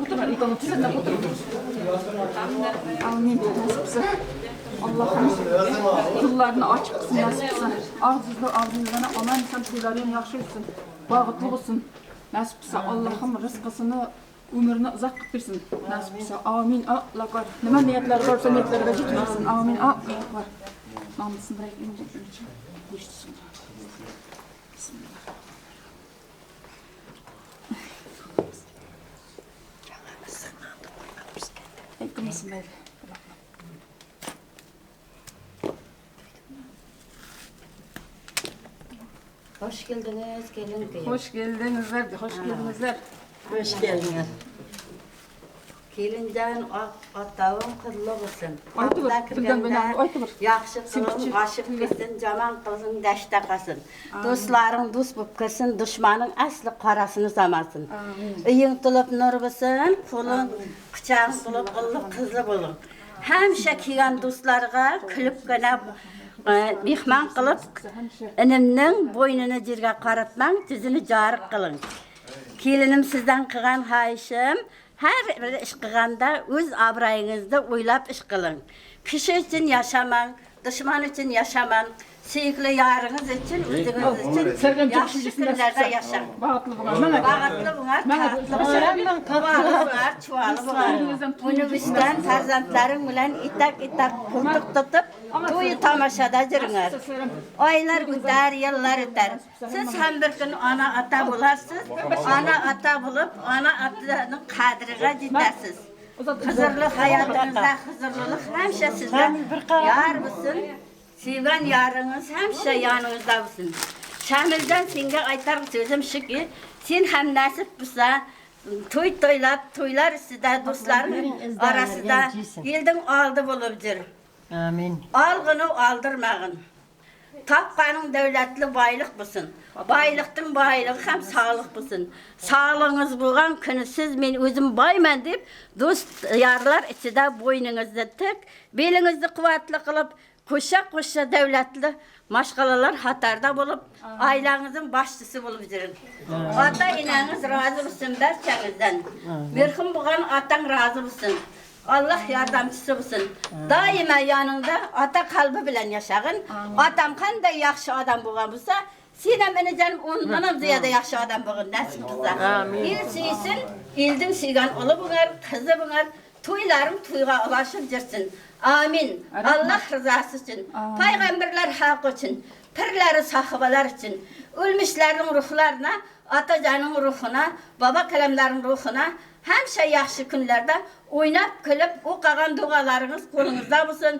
Speaker 2: O'tiring, ikkovini tizimlab o'tiring. Amin, nasib qilsa. Allohim yo'llarini ochiq qilsin, nasib qilsin. Og'zingizda og'zingizdan omon eson to'ylaring yaxshi o'tsin, baxtli bo'lsin. Nasib qilsa Allohim rizqisini, umrini uzoq qilib bersin. Nasib qilsa. Amin. Alloh akbar. Nima niyatlari bo'lsa niyatlariga yetib bersin. Amin. Alloh akbar. Nonni sindiray. Go'sht Bismillah. Bismillah.
Speaker 5: Hoş geldiniz gelin köyüm.
Speaker 2: Hoş geldinizler, hoş geldinizler.
Speaker 5: Hoş geldiniz. Kelincan otavun qizli bo'lsin. Yaxshi qilin, g'oshib kirsin, yomon qilsin, dashta qilsin. Do'stlaring do'st bo'lib kirsin, dushmaning asli qorasini samasin. Uying to'lib nur bo'lsin, qo'ling quchog'ing to'lib qilib qizli bo'ling. Hamisha kelgan do'stlarga kulibgina mehmon qilib, inimning bo'ynini yerga qaratmang, yuzini joriq qiling. Kelinim sizdan qilgan xohishim, har bir ish qilganda o'z obro'yingizni o'ylab ish qiling. Kishi uchun yashamang, dushman uchun yashamang. Suyukli yoringiz uchun, o'zingiz uchun yaxshi kunlarda yashang.
Speaker 2: Baxtli bo'ling.
Speaker 5: Baxtli bo'ling, tatli bo'ling, chuvali bo'ling. Uni bizdan farzandlaring bilan itak-itak qo'ltiq tutib, to'y tomoshoda yuringlar. Oylar o'tar, yillar o'tar. Siz ham bir kun ona ota bo'larsiz. Ona ota bo'lib, ona otaning qadriga yetasiz. Huzurli hayotingizda huzurlilik hamisha sizga yor bo'lsin. Sevgan yoringiz hamisha yoningizda bo'lsin. Shamiljon, senga aytar so'zim shuki, sen ham nasib bo'lsa, to'y to'ylab, to'ylar ustida, do'stlaring orasida elning oldi bo'lib yur.
Speaker 13: Amin.
Speaker 5: Olg'ini oldirmag'in. Topganing davlatli boylik bo'lsin. Boyliqning boyligi ham sog'liq bo'lsin. Sog'lig'ingiz bo'lgan kuni siz men o'zim boyman deb do'st yorlar ichida bo'yningizni tik, belingizni quvvatli qilib, qo'sha-qo'sha davlatli mashg'alalar xatarda bo'lib, oilangizning boshchisi bo'lib yuring. Ota enangiz rozi bo'lsin barchangizdan. Merhum bo'lgan otang rozi bo'lsin. Alloh yordamchisi bo'lsin. Doimo yoningda ota qalbi bilan yashag'in. Otam qanday yaxshi odam bo'lgan bo'lsa, sen ham inijonim undan ham ziyoda yaxshi odam bo'lgin nasib qilsa. El suysin, elning suygan o'g'li bo'lar, qizi bo'lar, to'ylaring to'yga ulashib yursin. Amin. Allah rızası için, peygamberler hakkı için, pirleri sahibeler için, ölmüşlerin ruhlarına, atacanın ruhuna, baba kalemlerin ruhuna, hemşe yaxşı günlerde oynap külüp o'qigan duolarınız qo'lingizda bo'lsin,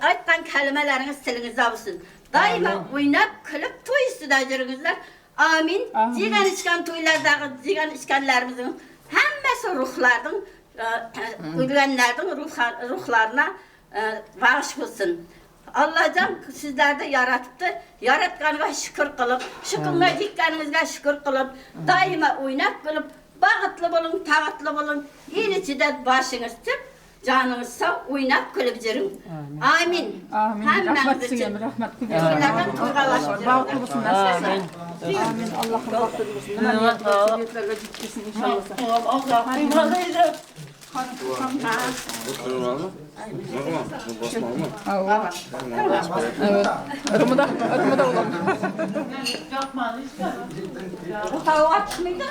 Speaker 5: aytgan kalimalarınız tilinizda bo'lsin. Daima o'ynab kulib to'y ustida yuringizlar. Amin. Yegan ichgan to'ylardagi yegan ichganlarimizning hammasi ruhlarning o'lganlarning ruhlarına bağış bo'lsin. Allohjon sizlarni yaratibdi. Yaratganiga shukr qilib, shu kunga yetganingizga shukr qilib, doimo o'ynab kulib, baxtli bo'ling, tog'atli bo'ling. El ichida boshingiz tik, joningiz sog', o'ynab kulib yuring. Amin.
Speaker 2: Amin.
Speaker 5: Hammamiz uchun
Speaker 2: rahmat.
Speaker 5: To'ylardan to'yg'alashib
Speaker 2: Baxtli bo'lsin.
Speaker 13: Amin.
Speaker 2: Amin. Allohim baxtli bo'lsin. Nima niyat bo'lsa, niyatlarga yetsin inshaalloh. Evet. Irmıda olalım.
Speaker 5: Bu tavuq açmaydı.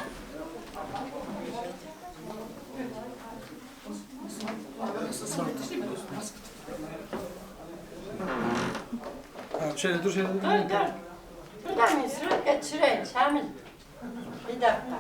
Speaker 9: Şöyle dur, şöyle dur.
Speaker 13: Dur, dur. Buradan bir geçireyim Şamil. Bir dakika.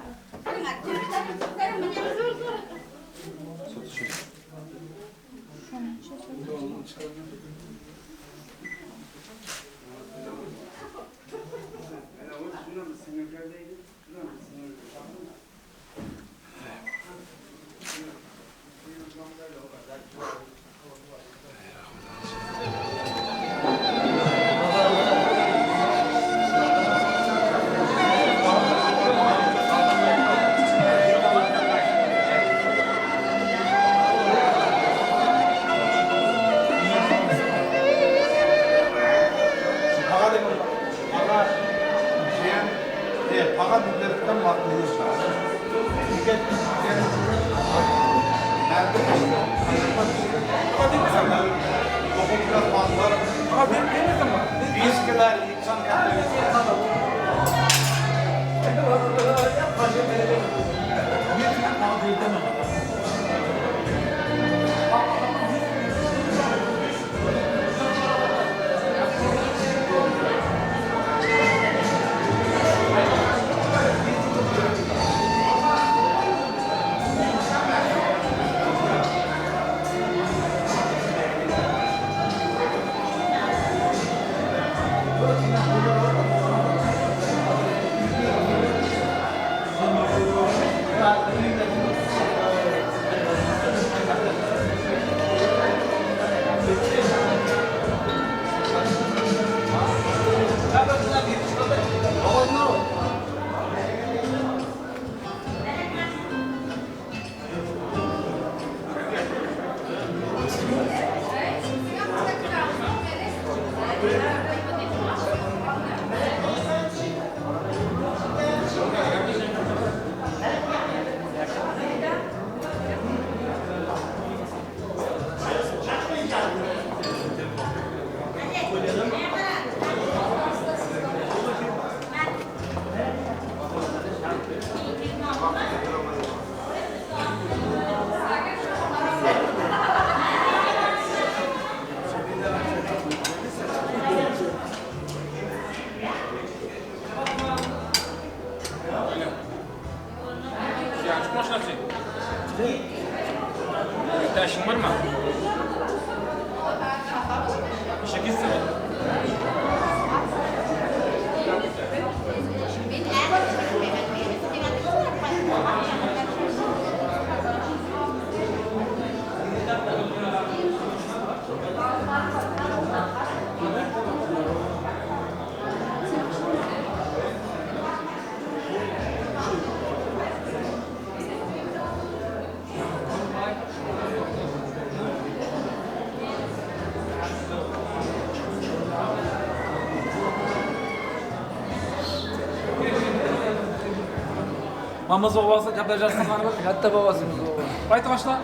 Speaker 19: Mamız babası gaplashasizlarmi?
Speaker 20: Katta babasimiz baba.
Speaker 19: Aytib boshla.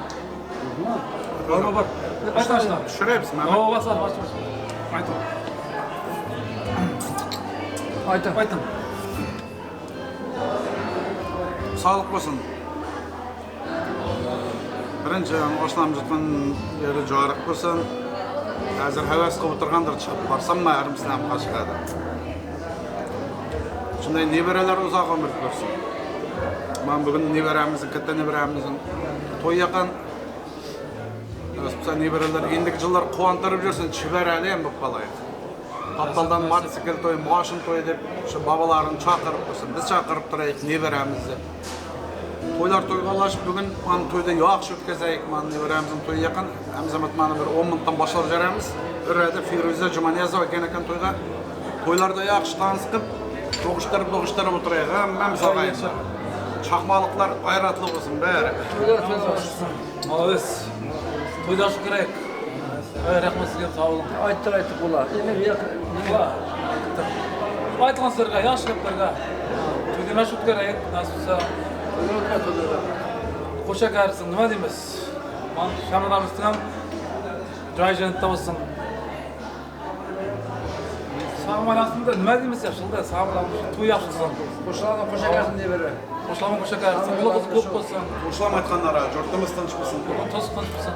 Speaker 19: Bor, bor. Aytib boshla.
Speaker 9: Tushiryapsizmi?
Speaker 19: Baba, boshla, boshla. Aytib.
Speaker 20: Aytib.
Speaker 19: Aytib.
Speaker 9: Sağlık olsun. Birinchi oshnam jutgan yeri joriq bo'lsin. Hozir havas qilib o'tirgandir, chiqib borsam ayrimsini ham qochadi. Shunday nevaralar uzoq umr ko'rsin. Man bugun nevaramizning, katta nevaramizning to'y yaqin. Nasibsa nevaralar endigi yillar quvontirib yursin, chevarali ham bo'lib qolaylik. Qaptaldan mototsikl to'y, moshin to'y deb shu bobolarini chaqirib tursin, biz chaqirib turaylik nevaramizni. To'ylar to'yg'onlashib bugun mana to'yda yaxshi o'tkazaylik, mana nevaramizning to'yi yaqin. Hamzamat mana bir 10 minutdan boshlab beramiz. Urada Feruza Jumaniyazova kelgan ekan to'yga. To'ylarda yaxshi tans qilib, to'g'ishtirib o'tiraylik, hammamiz og'ayni. Chaqmoqlar g'ayratli bo'lsin bari.
Speaker 19: Молодец. To'yda shu kerak. Rahmat sizga, sog' bo'ling.
Speaker 20: Aytib bo'lar. Endi bu yoq
Speaker 19: aytgan sizlarga, yaxshi gaplarga. To'yda mana shu kerak, nasib bo'lsa. Qo'sha qarsin, nima deymiz? Mana Shamil ham joy jannatda bo'lsin. Sog'malasında nima deymiz yaxshida, sog'malam to'y yaxshi bo'lsin.
Speaker 20: Qo'shilaman qo'sha qarsin deb beradi.
Speaker 19: Qo'shilaman qo'sha qarsin, ular qiz ko'p bo'lsin.
Speaker 9: Qo'shilam aytganlar, yurtimiz tinch bo'lsin.
Speaker 19: To'siq tinch bo'lsin.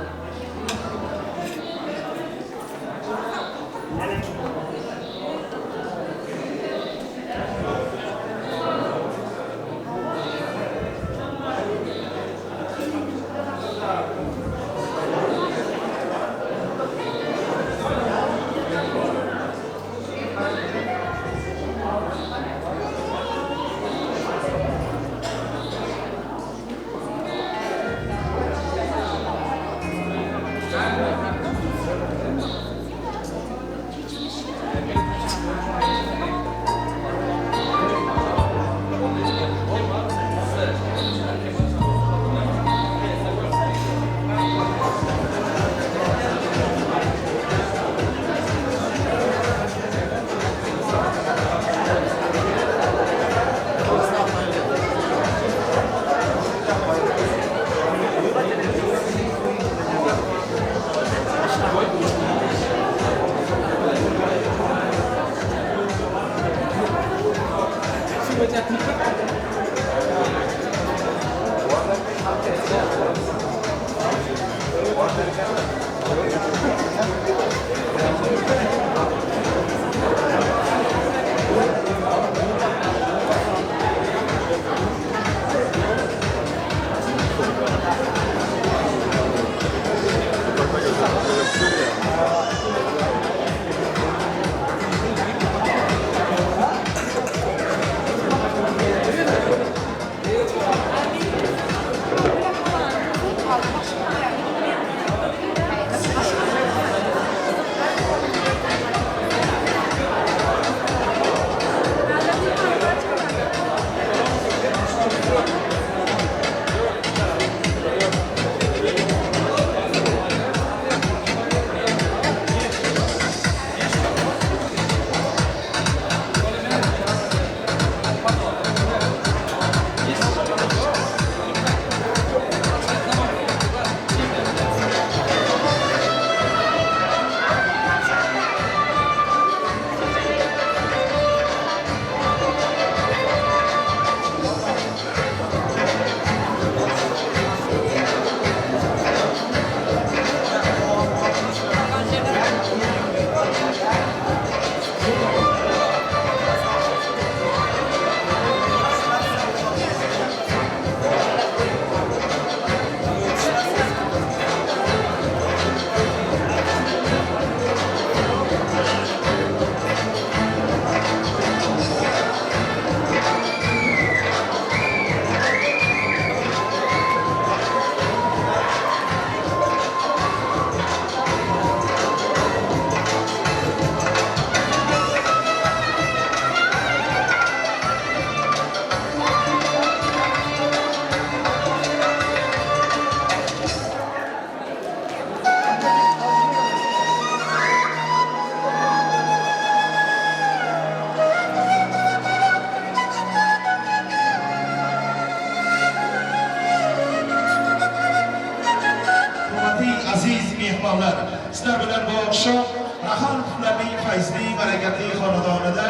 Speaker 21: Mehmonlar, sizlar bilan bu oqshom Rahonovlarning fayzli, barakatli xonadonida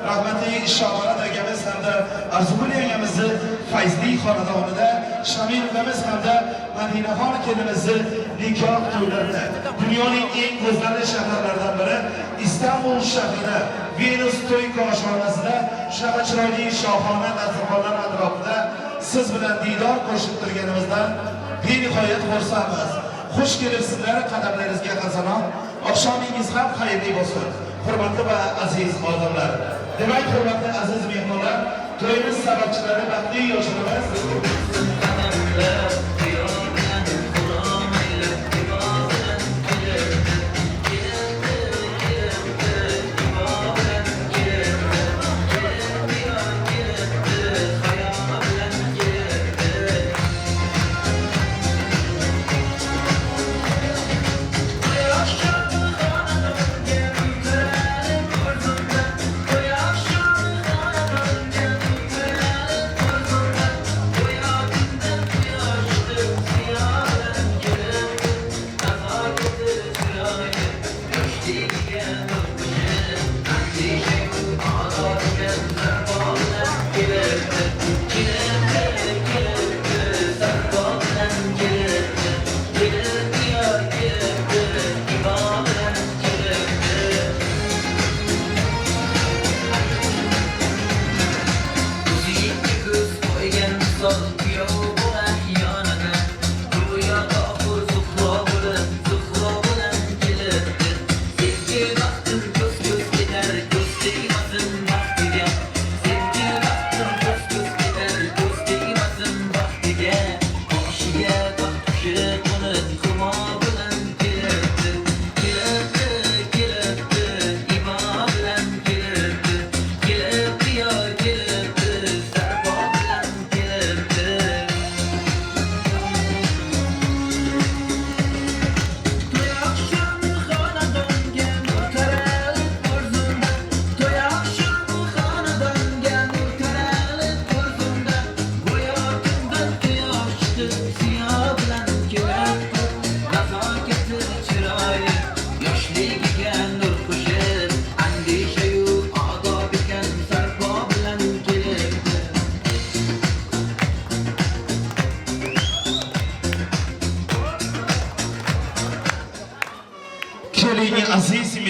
Speaker 21: rahmatli Shomurat akamiz hamda Arzugul yangamizni fayzli xonadonida Shamil ukamiz hamda Madinaxon kelinimizni nikoh to'ylarida dunyoning eng go'zal shaharlaridan biri Istanbul shahrida Venus to'y koshonasida shunaqa chiroyli shohona dasturxonlar atrofida siz bilan diydor ko'rishib turganimizdan benihoyat xursandmiz. Xush kelibsizlar, qadamlaringizga hasanot, oqshomingiz ham xayrli bo'lsin, hurmatli va aziz odamlar. Demak, hurmatli aziz mehmonlar, to'yimiz sababchilari baxtli yoshlarimiz.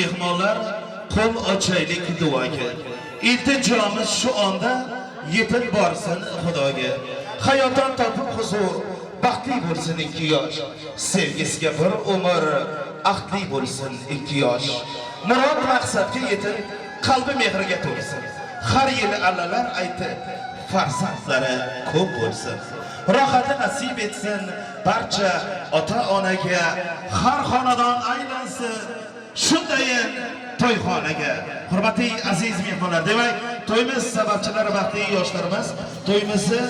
Speaker 21: Mehmonlar, qo'l ochaylik duoga. Iltijomiz shu onda yetib borsin Xudoga. Hayotdan topib huzur, baxtli bo'lsin ikki yosh. Sevgisiga bir umr, ahdli bo'lsin ikki yosh. Murod maqsadga yetib, qalbi mehrga to'lsin. Har yili allalar aytib, farzandlari ko'p bo'lsin. Rohati nasib etsin barcha ota-onaga, har xonadon aylansin shundayin to'yxonaga. Hurmatli aziz mehmonlar, demak, to'yimiz sababchilari baxtli yoshlarimiz to'yimizni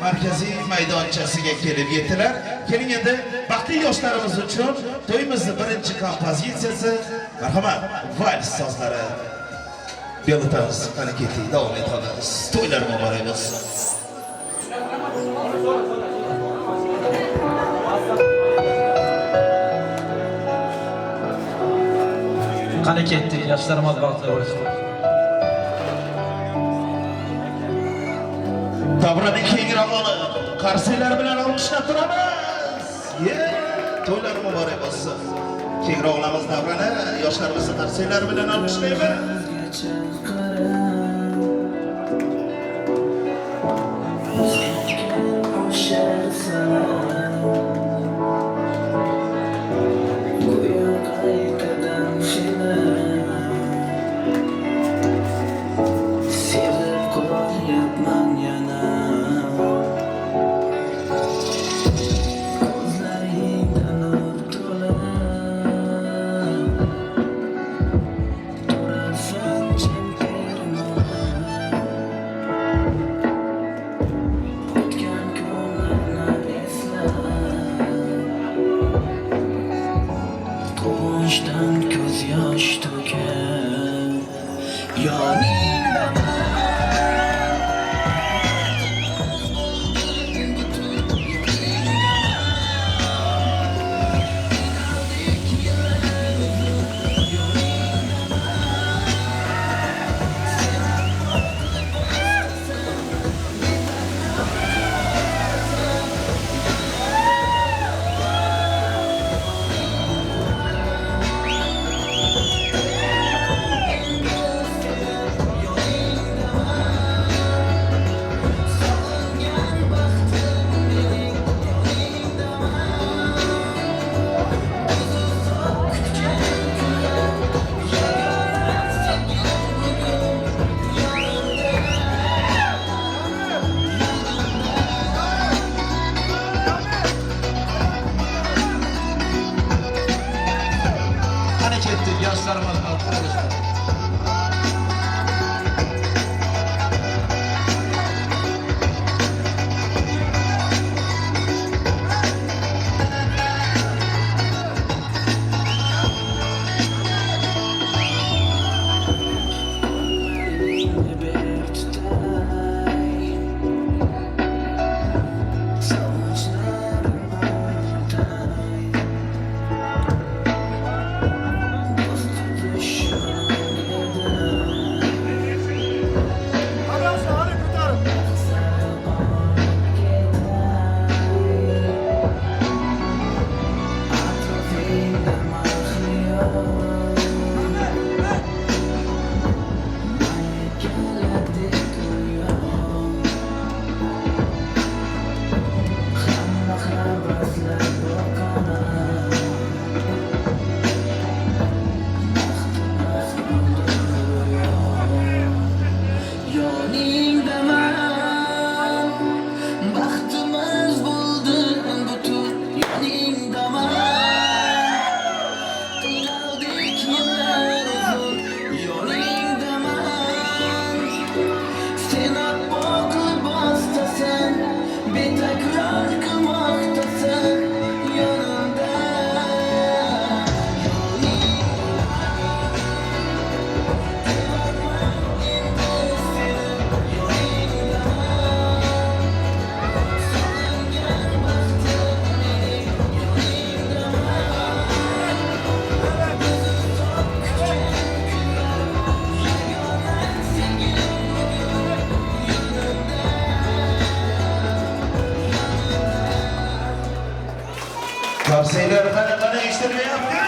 Speaker 21: markaziy maydonchasiga kelib yetdilar. Keling endi baxtli yoshlarimiz uchun to'yimizni birinchi kompozitsiyasi, marhamat, vals sozlari. Belotamiz, qani ketdik, davom etamiz. To'ylar muborak bo'lsin.
Speaker 20: Qani ketdik, yoshlarimiz baxtli bo'lsin.
Speaker 21: Davrani kengroq olib, qarsaklar bilan olqishlab turamiz. To'ylar muborak bo'lsin. Kengroq olamiz davrani, yoshlarimizni qarsaklar bilan olqishlaymiz. Qarsaklar qani qani eshitilmayapti.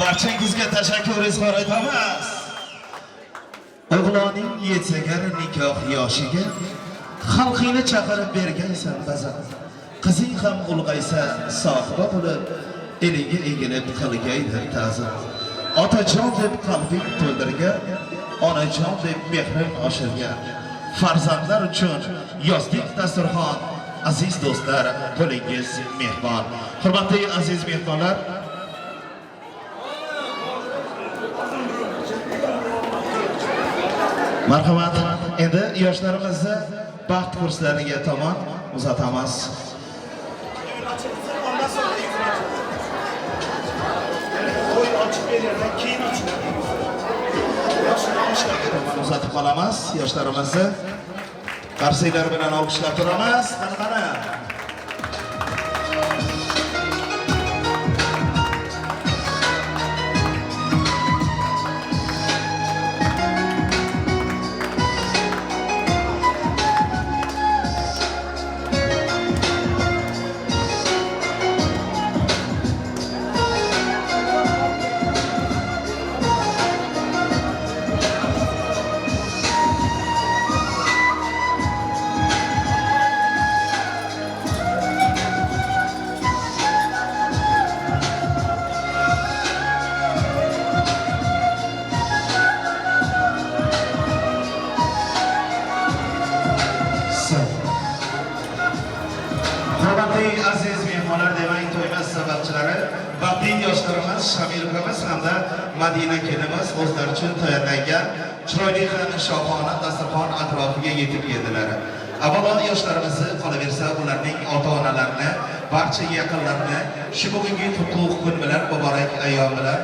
Speaker 21: Barchangizga tashakkur izhor etamiz. O'g'loning yetsagar nikoh yoshiga xalqingni chaqirib bergansan bazan. Qizing ham ulg'aysa sohiba bo'lib, eliga egilib qilgaydir ta'zim. Otajon deb qalbing to'ldirgan, onajon deb mehring oshirgan. Farzandlar uchun yozdik dasturxon, aziz do'stlar, qo'lingiz mehmon. Hurmatli aziz mehmonlar, marhamat, endi yoshlarimizni baxt kurslariga tomon uzatamiz. Uzatib qolamiz yoshlarimizni. Qarsaklar bilan olqishlab turamiz. Qani qani. Hurmatli aziz mehmonlar, demak to'yimiz sababchilari baxtli yoshlarimiz Shamil ukamiz hamda Madina kelinimiz o'zlari uchun tayyorlangan chiroyli ham shohona dasturxon atrofiga yetib keldilar. Avvalo yoshlarimizni qolaversa ularning ota-onalarini, barcha yaqinlarini shu bugungi qutlug' kun bilan, muborak ayyom bilan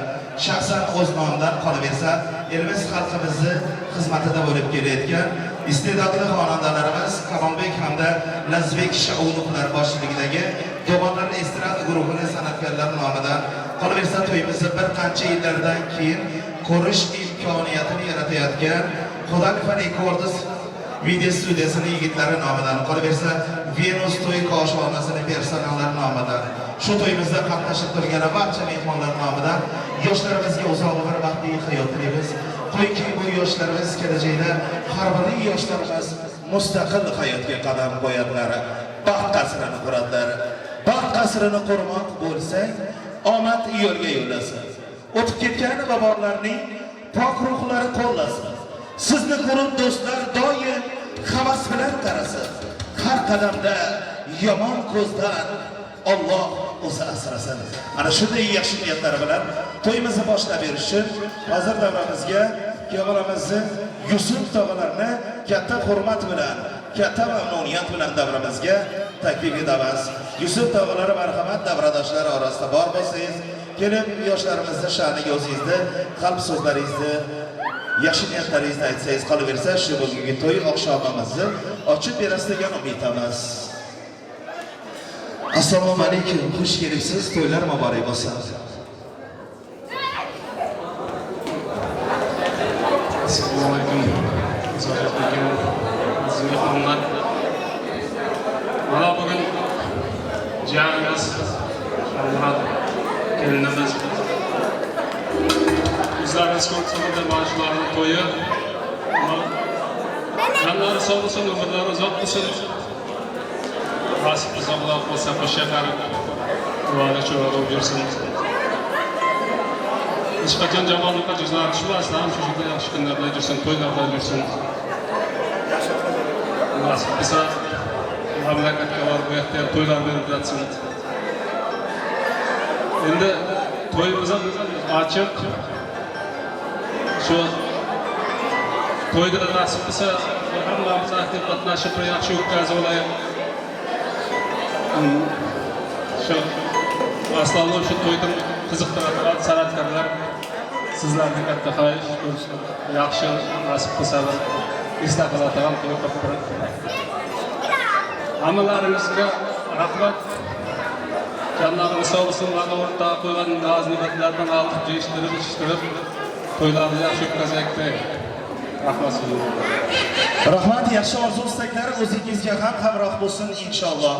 Speaker 21: shaxsan o'z nomidan qolaversa elimiz xalqimizni xizmatida bo'lib kelayotgan iste'dodli xonandalarimiz Kamolbek hamda Lazizbek Shaunovlar boshchiligidagi Do'g'onlar estrada guruhini san'atkorlari nomidan qolaversa to'yimizni bir qancha yillardan keyin ko'rish imkoniyatini yaratayotgan Xudofa Records video studiyasining yigitlari nomidan, qolaversa Venus to'y koshonasini personallari nomidan, shu to'yimizda qatnashib turgan barcha mehmonlar nomidan yoshlarimizga uzoq umr, baxtli hayot tilaymiz. Qo'yki bu yoshlarimiz kelajakda har bir yoshlarimiz mustaqil hayotga qadam qo'yadilar, baxt qasrini quradilar. Baxt qasrini qurmoq bo'lsang, omad yo'lga yo'llasin. O'tib ketgan bobolarning pok ruhlari qo'llasin. Sizni ko'rib do'stlar doim havas bilan qarasin. Har qadamda yomon ko'zdan Alloh o'zi asrasin. Ana shunday yaxshi niyatlar bilan to'yimizni boshlab berish uchun hozir davramizga kuyovlarimizni Yusuf tog'alarni katta hurmat bilan, katta mamnuniyat bilan davramizga taklif etamiz. Yusuf tog'alari marhamat, davradoshlar orasida bor bo'lsangiz, kelib yoshlarimizni sha'niga o'zingizni qalb so'zlaringizni, yaxshi niyatlaringizni aytsangiz, qolaversa shu bugungi to'y oqshomimizni ochib berasiz degan umiddamiz. Assalomu alaykum, xush kelibsiz, to'ylar muborak bo'lsin.
Speaker 12: Assalomu alaykum, aziz mehmonlar. Mana bugun jiyanimiz Shamurod kelinimiz o'zlaringiz ko'rib mana shularning to'yi. Jonlari sog' bo'lsin, umrlari uzoq bo'lsin. Nasib qilsa, Alloh qilsa, qo'sha qarib duoga cho'g'ib yursin. Hech qachon yomonlikqa yuzlari tushmasin, ham shu yerda yaxshi kunlarda yursin, to'ylarda yursin. Nasib qilsa mamlakatga borib bu yerda ham to'ylar berib yotsin. Endi to'yimiz ham ochiq. Shu to'yda nasib qilsa hammamiz aktiv qatnashib bir yaxshi o'tkazib olaylik. Shu aslida shu to'yni qiziqtiradigan san'atkorlar sizlarni katta xohish, yaxshi nasib qilsa eslab qoladigan to'y qilib turib. Hammalaringizga rahmat. Jonlaringiz sog' bo'lsin, mana o'rtaga qo'ygan noz-ne'matlardan olib, yeyishtirib, ichishtirib to'ylarni yaxshi o'tkazaylik. Rahmat sizlarga.
Speaker 21: Rahmat, yaxshi orzu istaklar o'zingizga ham hamroh bo'lsin inshaalloh.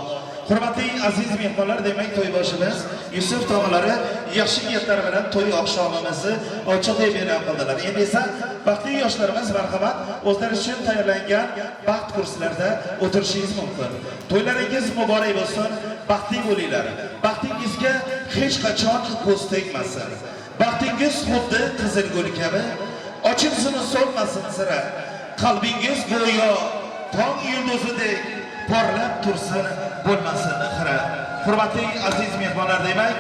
Speaker 21: Hurmatli aziz mehmonlar, demak to'yboshimiz Yusuf tog'alari yaxshi niyatlar bilan to'y oqshomimizni ochiq deb e'lon qildilar. Endi esa baxtli yoshlarimiz marhamat o'zlari uchun tayyorlangan baxt kursilarida o'tirishingiz mumkin. To'ylaringiz muborak bo'lsin, baxtli bo'linglar. Baxtingizga hech qachon ko'z tegmasin. Baxtingiz xuddi qizil gul kabi ochilsin, so'lmasin sira. Qalbingiz go'yo tong yulduzidek porlab tursin, bo'lmasin xira. Hurmatli aziz mehmonlar, demak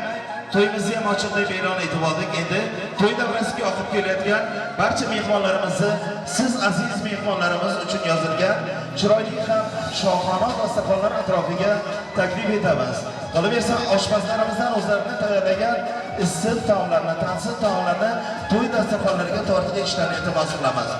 Speaker 21: to'yimizni ham ochiq deb e'lon etib oldik. Endi to'y davrasiga oqib kelayotgan barcha mehmonlarimizni siz aziz mehmonlarimiz uchun yozilgan chiroyli ham shohona dasturxonlar atrofiga taklif etamiz. Qolaversa oshpazlarimizdan o'zlarini tayyorlagan issiq taomlarni, tansiq taomlarni to'y dasturxonlariga tortib ishlarini iltimos qilamiz.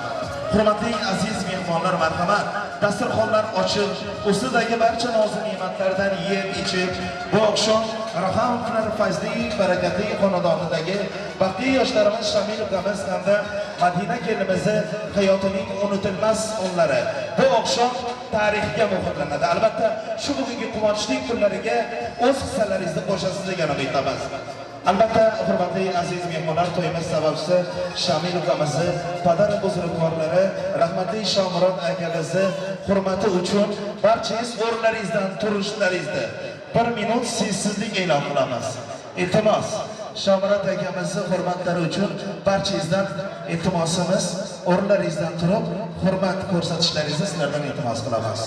Speaker 21: Hurmatli aziz mehmonlar, marhamat, dasturxonlar ochiq, ustidagi barcha nozu ne'matlardan yeb ichib, bu oqshom Rahamovlar fayzli, barakatli xonadonidagi baxtli yoshlarimiz Shamil ukamiz hamda Madina kelinimizni hayotining unutilmas onlari bu oqshom tarixga muhrlanadi. Albatta, shu bugungi quvonchli kunlariga o'z hissalaringizni qo'shasiz degan umiddamiz. Albatta, hurmatli aziz mehmonlar, to'yimiz sababchisi Shamil ukamizni, padar buzrukvorlari, rahmatli Shomurod akamizni hurmati uchun barchangiz o'rinlaringizdan turishlaringizni bir minut sessizlik e'lon qilamiz. Iltimos, Shomurod akamizni hurmatlari uchun barchangizdan iltimosimiz, o'rinlaringizdan turib hurmat ko'rsatishlaringizni sizlardan iltimos qilamiz.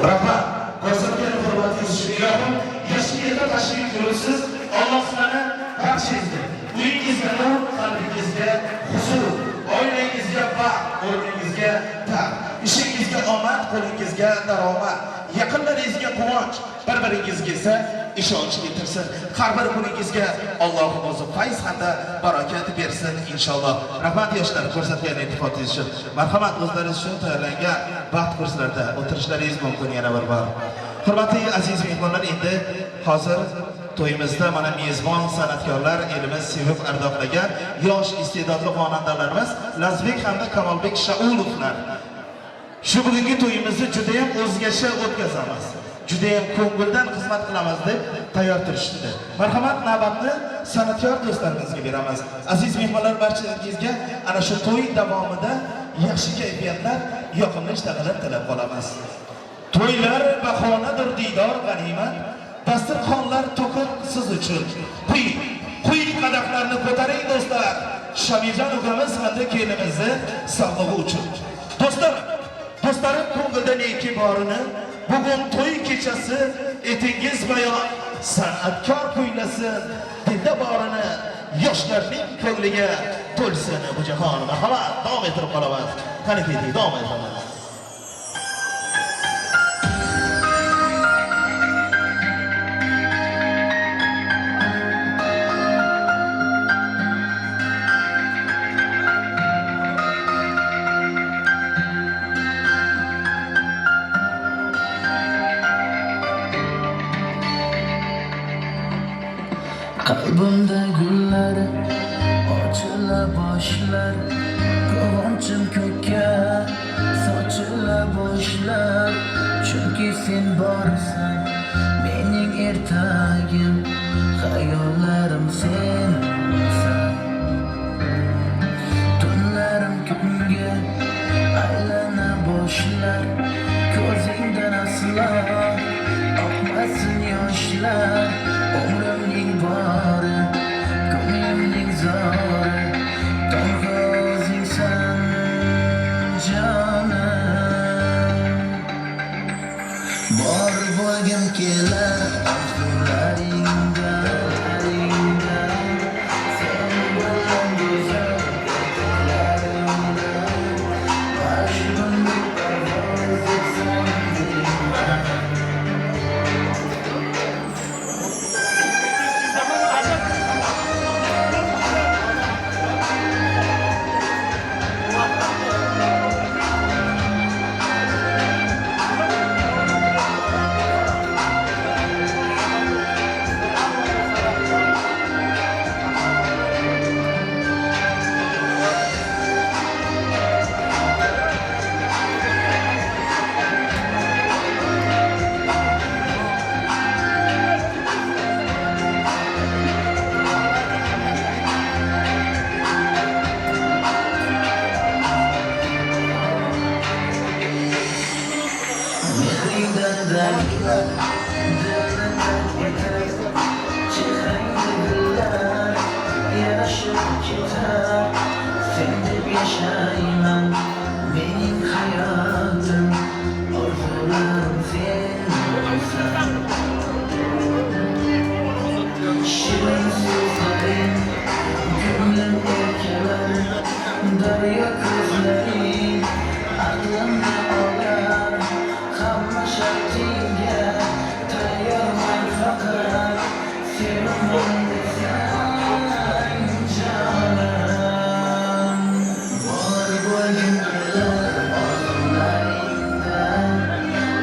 Speaker 21: Rahmat. Ko'rsatgan hurmatingiz uchun ilohim yaxshi tashrif buyursiz. Alloh sizlarni barchangizni uyingizga nur, qalbingizga huzur, oilangizga baxt, o'rningizga taxt, ishingizga omad, qo'lingizga daromad, yaqinlaringizga quvonch, bir-biringizga esa ishonch keltirsin. Har bir kuningizga Allohim o'zi fayz hamda barakat bersin inshaalloh. Rahmat yoshlar ko'rsatgan iltifotingiz uchun. Marhamat, o'zlaringiz uchun tayyorlangan baxt kurslarida o'tirishlaringiz mumkin yana bir bor. Hurmatli aziz mehmonlar, endi hozir to'yimizda mana mezbon san'atkorlar, elimiz sevib ardoqlagan yosh iste'dodli xonandalarimiz Lazbek hamda Kamolbek Shaulovlar. Shu bugungi to'yimizni juda ham o'zgacha o'tkazamiz. Juda ham ko'ngildan xizmat qilamiz deb tayyor turishdi. Marhamat, navbatni san'atkor do'stlarimizga beramiz. Aziz mehmonlar, barchangizga ana shu to'y davomida yaxshi kayfiyatlar, yoqimli ishtahalar tilab qolamiz. To'ylar bahonadir, diydor g'animat, dasturxonlar to'kin siz uchun. Quying qadahlarni ko'taring do'stlar. Shamiljon ukamiz hamda kelinimizni sog'lig'i uchun. Do'stlarim, ko'ngilda neki borini bugun to'y kechasi etingiz bayon, san'atkor kuylasin, dilda borini yoshlarning ko'ngliga to'lsin bu jahon. Marhamat, davom ettirib qolamiz. Qani ketdik, davom etamiz.
Speaker 15: Qalbimda gullar ochila boshlar, quvonchim ko'kka sochila boshlar. Chunki sen borsan mening ertagim, xayollarim sensan. Tunlarim kunga aylana boshlar, ko'zingdan aslo oqmasin yoshlar. Umrimning bori, ko'nglimning zori, tanho o'zingsan jonim. Bor bo'lgim kelar orzularingda, sen bilan go'zal ertaklarimda. Majnundek parvoz etsam dilimda. Dilni tark etib, chehrangda gullar yarashib ketar. Sen deb yashayman, mening hayotim, orzularim sensan. Shirin so'zlaring, ko'nglim erkalar, daryo ko'zlaring aqlimni olar. Hamma shartingga tayyorman, faqat sevaman desang jonim. Bor bo'lgim kelar orzularingda,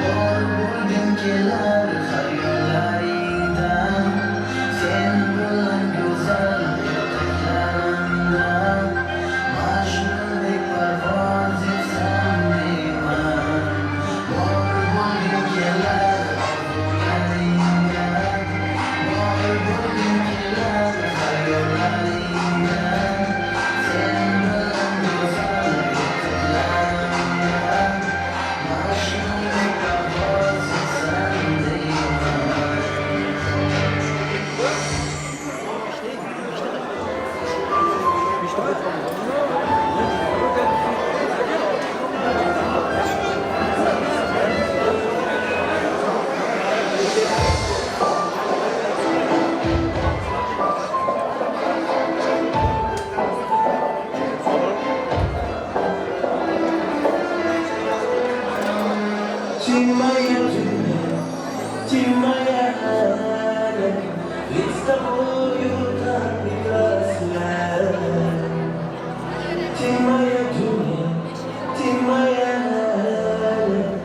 Speaker 15: bor bo'lgim kelar xayollaringda. Sen bilan go'zal ertaklarimda Majnundek parvoz etsam deyman. Bor bo'lgim kelar orzularingda, bor bo'lgim kelar xayollaringda. Sen bilan go'zal ertaklarimda Majnundek parvoz etsam deyman.
Speaker 1: Ты моя жизнь, ты моя радость, ведь с тобою так прекрасно. Ты моя дуня, ты моя радость,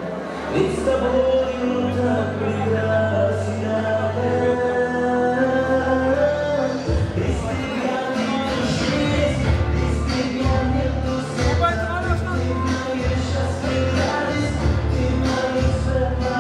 Speaker 1: ведь с тобою так прекрасно. Без тебя нету жизни, без тебя нету света. Ты моя счастье, радость, ты моя светлая.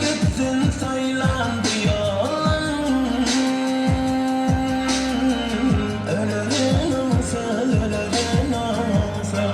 Speaker 15: Gitsin saylandı yolun. Ölürüm olsa, ölürüm olsa.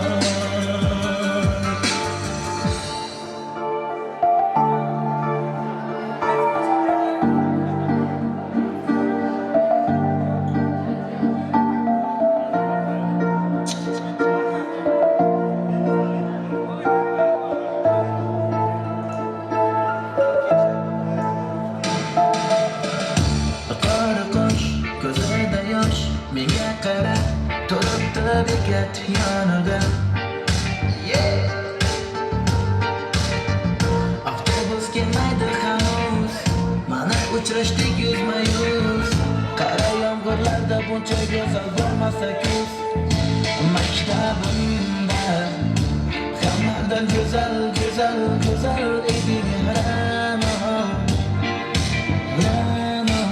Speaker 15: Qora qosh, ko'zida yosh, menga qarab turibdi bekat yonida. Avtobus kelmaydi hanuz, mana uchrashdik yuzma-yuz. Qara yomg'irlarda buncha go'zal bo'lmasa kuz. Maktabimda hammadan go'zal, go'zal, go'zal eding Ra'no, Ra'no.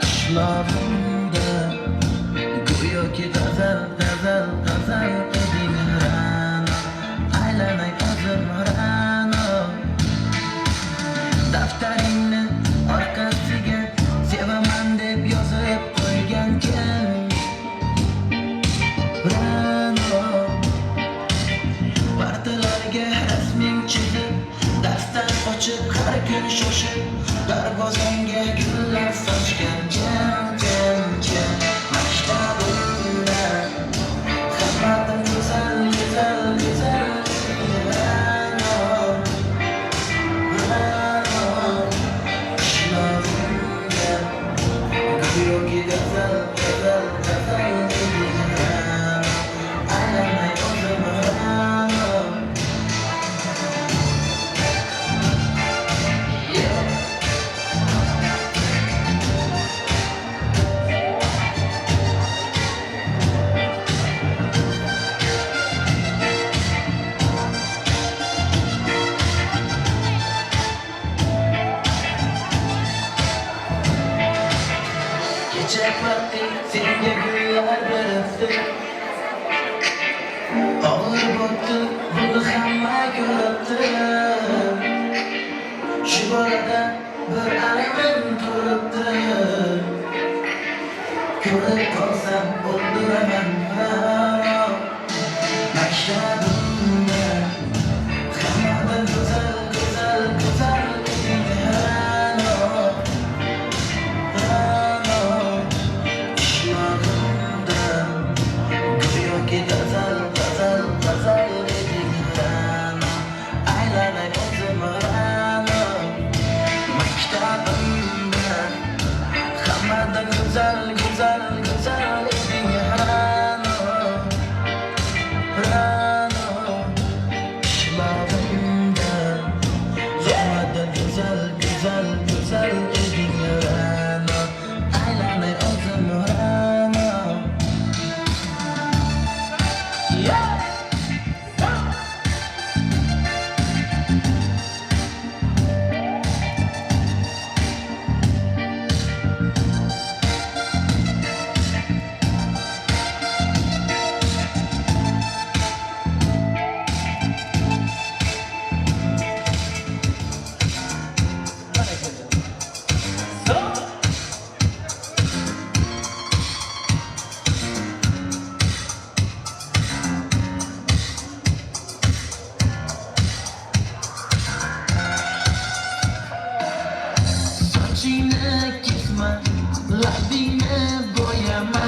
Speaker 15: Qishlog'imda go'yoki g'azal, g'azal, g'azal eding Ra'no. Aylanay o'zim Ra'no. Daftaringni orqasiga sevaman deb yozib qo'ygan kim? Ra'no. Partalarga rasming chizib, darsdan qochib har kun shoshib, darvozangga gullar sochgan kim, kim, kim? Maktabimda hammadan go'zal, go'zal, go'zal Ra'no, Ra'no. Qishlog'imda go'yoki g'azal, g'azal, g'azal eding Ra'no. Aylanay o'zim Ra'no. Kecha vaqti senga gullar beribdi, og'ir botdi, buni hamma ko'ribdi. Shu borada bir aybim turibdi, ko'rib qolsam o'ldiraman Ra'no. Maktabimda hammadan go'zal, go'zal, go'zal eding Ra'no, Ra'no. Qishlog'imda go'yoki g'azal, g'azal, g'azal eding Ra'no. Aylanay o'zim Ra'no. Maktabimda hammadan go'zal, go'zal, go'zal eding Ra'no, Ra'no. Qishlog'imda hammadan go'zal, go'zal, go'zal eding Ra'no. Aylanay o'zim Ra'no. Yeah! Sochingni kesma, labingni bo'yama.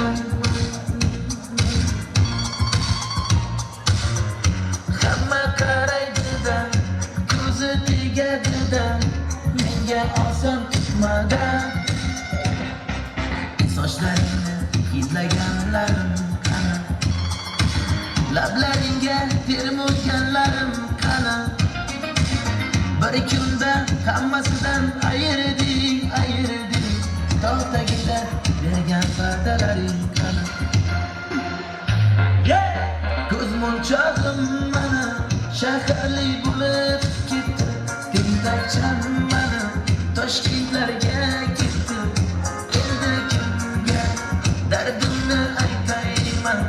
Speaker 15: Hamma qaraydi-da, ko'zi tegadi-da, menga oson tutmada. Sochlaringni hidlaganlarim qani? Lablaringga termulganlarim qani? Bir kunda hammasidan ayirding, ayirdi, tog' tagida bergan va'dalaring qani? Ko'z munchog'im mana shaharli bo'lib ketdi, tentakcham mana Toshkentlarga ketdi. Endi kimga dardimni aytayman,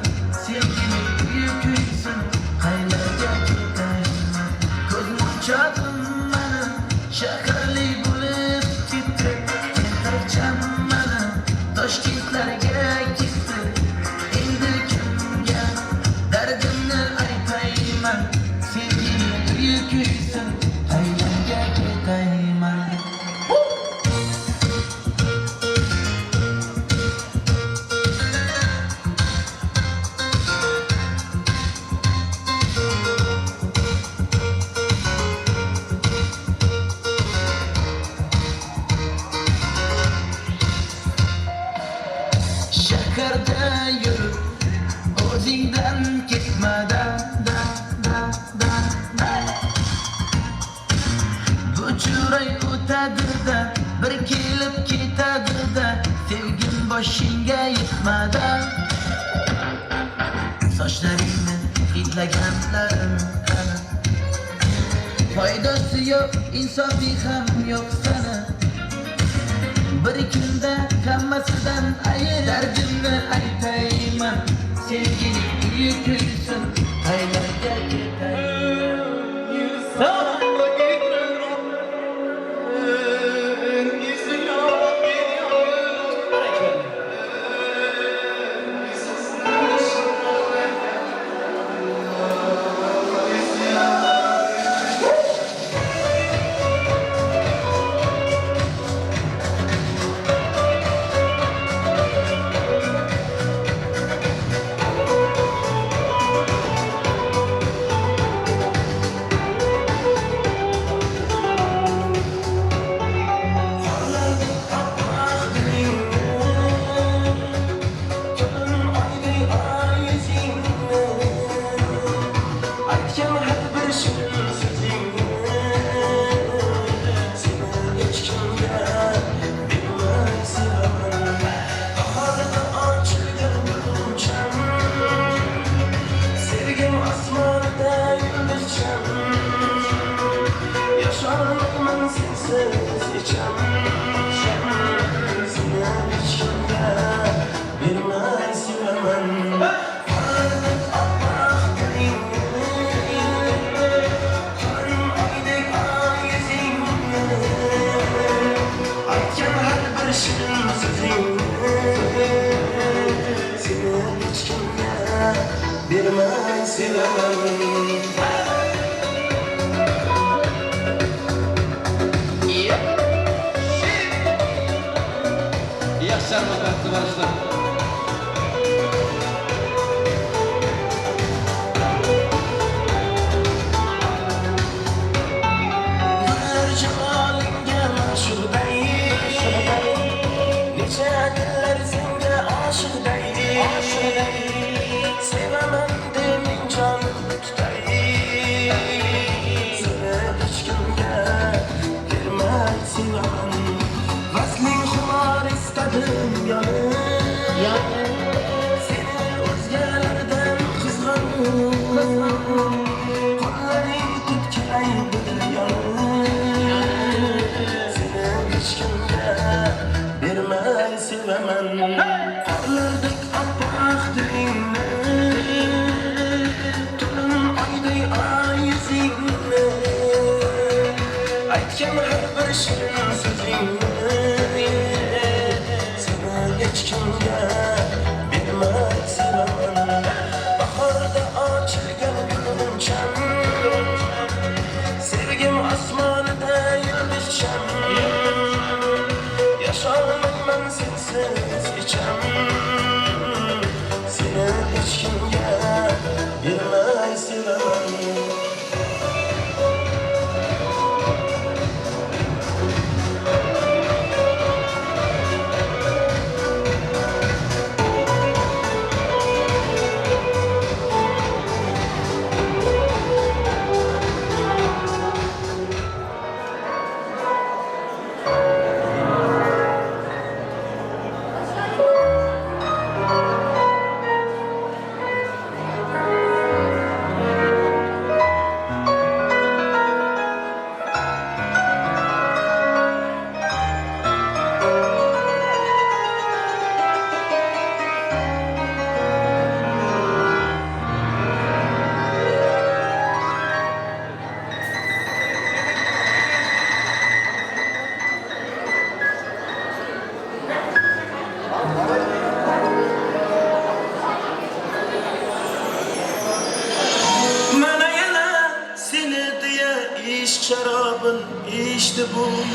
Speaker 15: sevgilim kuyib kuysin, qaylarga ketayman? Ko'z munchog'im mana shaharli Shaharli bo'lib ketdi, tentakcham mana Toshkentlarga ketdi. Endi kimga dardimni aytayman, sevgili uyi kuysin, qaylarga ketayman. Shaharda yurib o'zingdan ketma da da da da da. Bu chiroy o'tadi-da, bir kelib ketadi-da, sevgim boshingga yetmadi. Sochlaringni hidlaganlarim qani, foydasi yo'q, insofi ham yo'q sana. Bir kunda hammasidan ayir, dardimni aytayman, sevgining uyi kuysin, qaylarga ketay.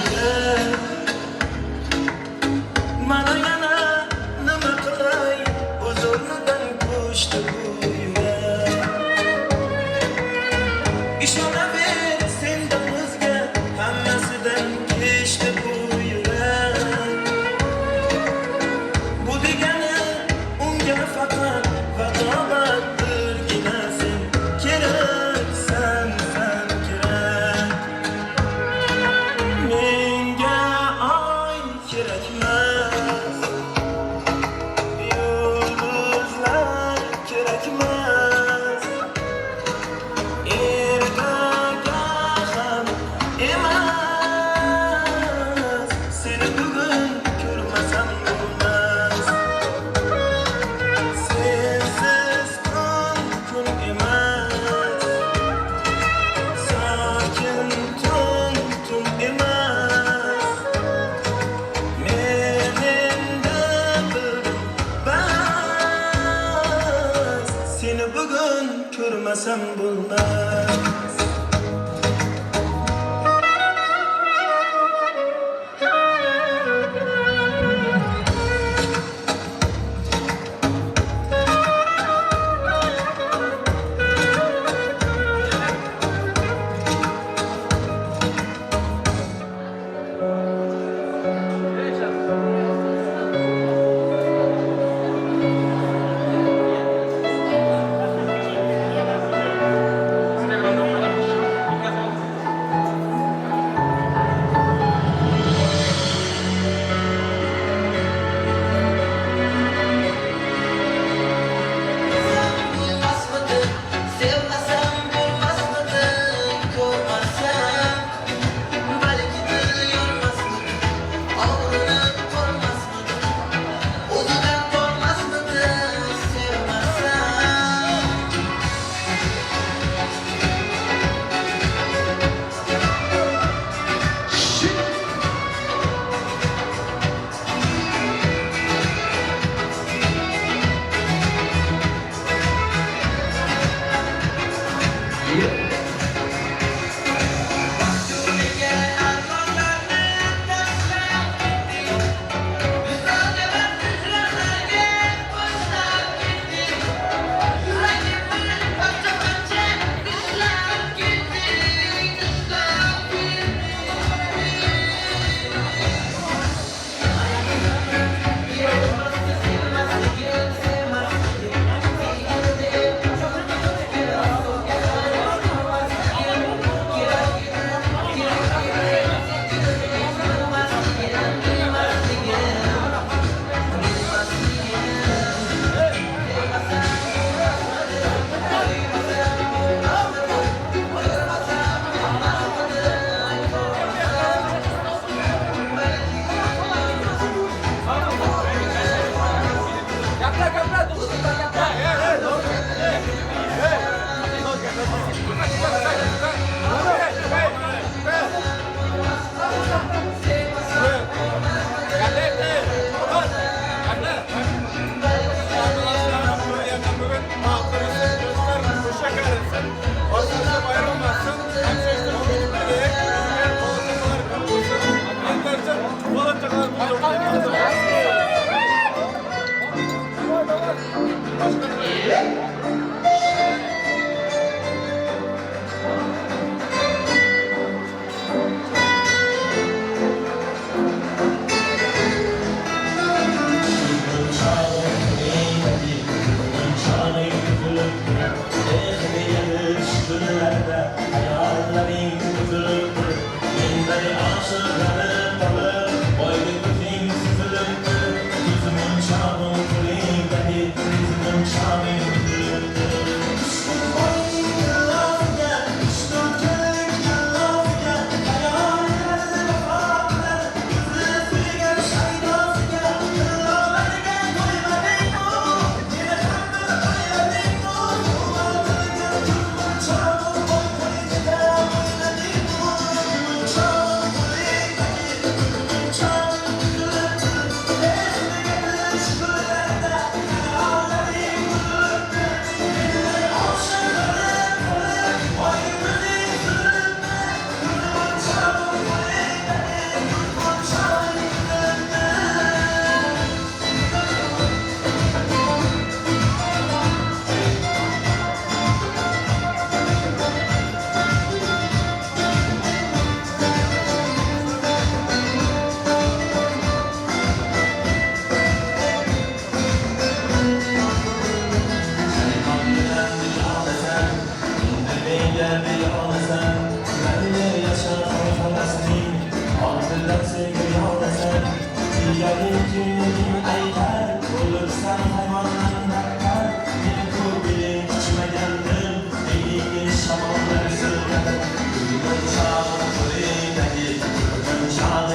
Speaker 15: Yurak mana yana nima qilay, o'z o'rnidan ko'chdi bu yurak. Ishonaver, sendan o'zga hammasidan kechdi bu yurak. Bu degani unga faqat va faqat birgina sen keraksan, sen kerak. Menga oy kerakmas, yulduzlar kerakmas, ertaga ham emas, seni bugun ko'rmasam bo'lmas. Sensiz kun kun emas, sokin tun tun emas. Men endi bildim bas, seni bugun ko'rmasam bo'lmas.
Speaker 1: Bilmasmidi, sevmasam bo'lmasmidi, ko'rmasam balki dil yormasmidi, og'rinib qolmasmidi, o'zidan qolmasmidi, sevmasam. Nega armonlarni tashlab ketding? Yuzlarga hijronlarga boshlab ketding. Yuragimni parcha-parcha tishlab ketding, tishlab ketding. Sevmasligim, sevmasligim,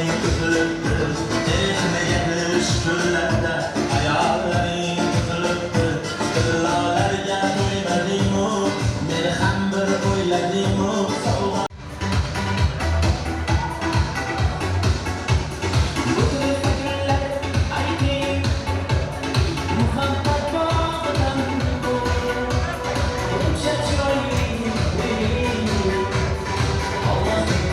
Speaker 15: Uzilibdi, eh, nega qish kunlarda hayollaring uzilibdi? Tillolarga to'ymadingmi, meni ham bir o'yladingmi? Sovg'a
Speaker 1: Muhabbat bog'idan bu buncha chiroyli. Ovozing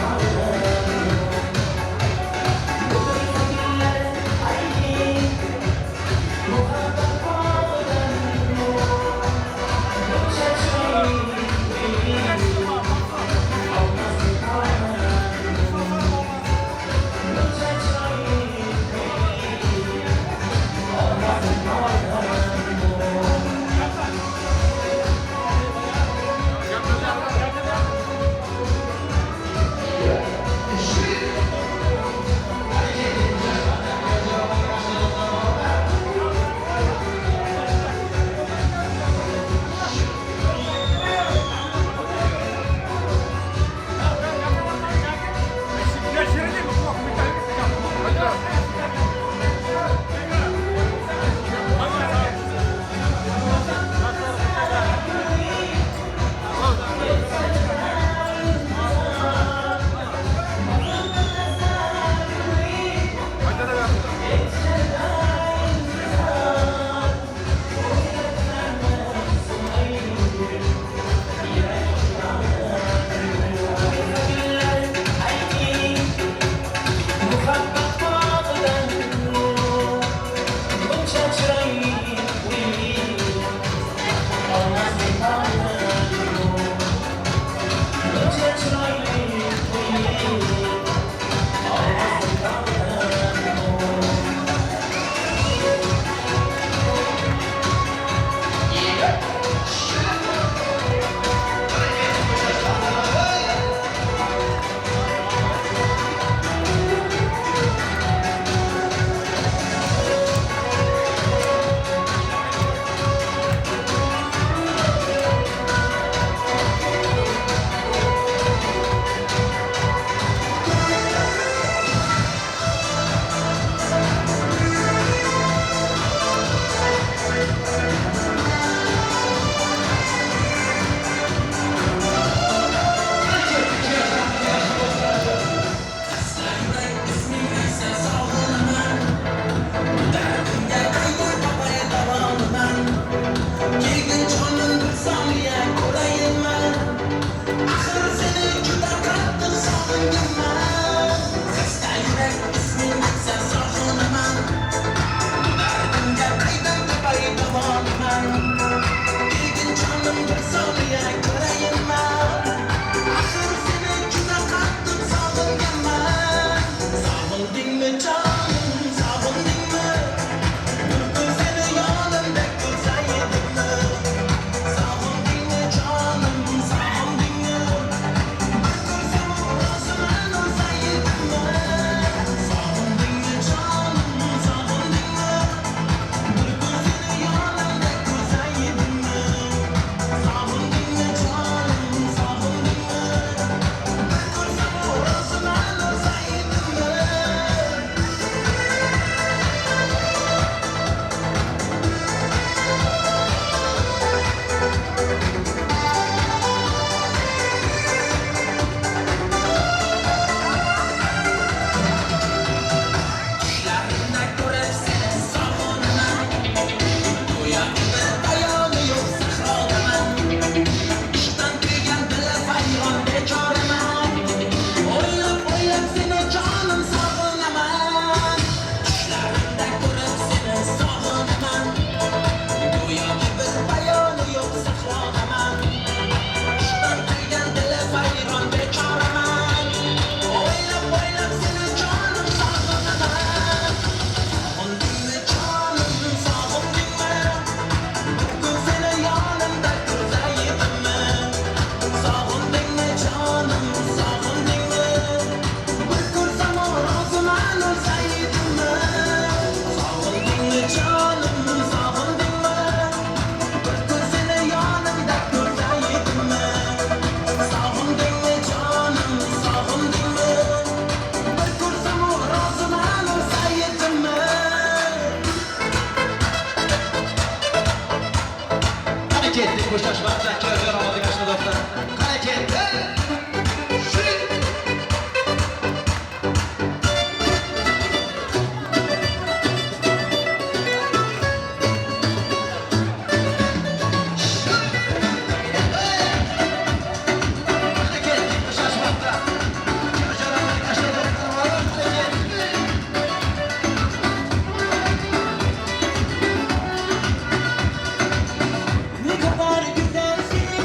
Speaker 1: Muhabbat bog'idan bu buncha chiroyli. Ovozing buncha chiroyli. Ovozing. Muhabbat bog'idan buncha chiroyli. Ovozing buncha chiroyli. Ovozing. Kelgin jonim, bir soniya ko'rayinman. Axir seni juda qattiq sog'inganman. Xasta yurak isming aytsa sog'inaman. Dardimga qaydan topay davoniman? Kelgin jonim, bir soniya ko'rayinman. Axir seni juda qattiq sog'inganman. Sog'indingmi jonim, sog'indingmi? Bir kun seni yonimda ko'rsaydimmi? Sog'indingmi jonim, sog'indingmi? Bir kun seni o'zimni olsaydimmi? Sog'indingmi jonim, sog'indingmi? Bir kun seni yonimda ko'rsaydimmi? Sog'indingmi jonim, sog'indingmi? Bir kun seni o'zimni olsaydimmi?
Speaker 20: Xo'shlashmoqda kelgan omadingiz do'stlar. Qani ketdi.
Speaker 15: Ne kadar güzelsin,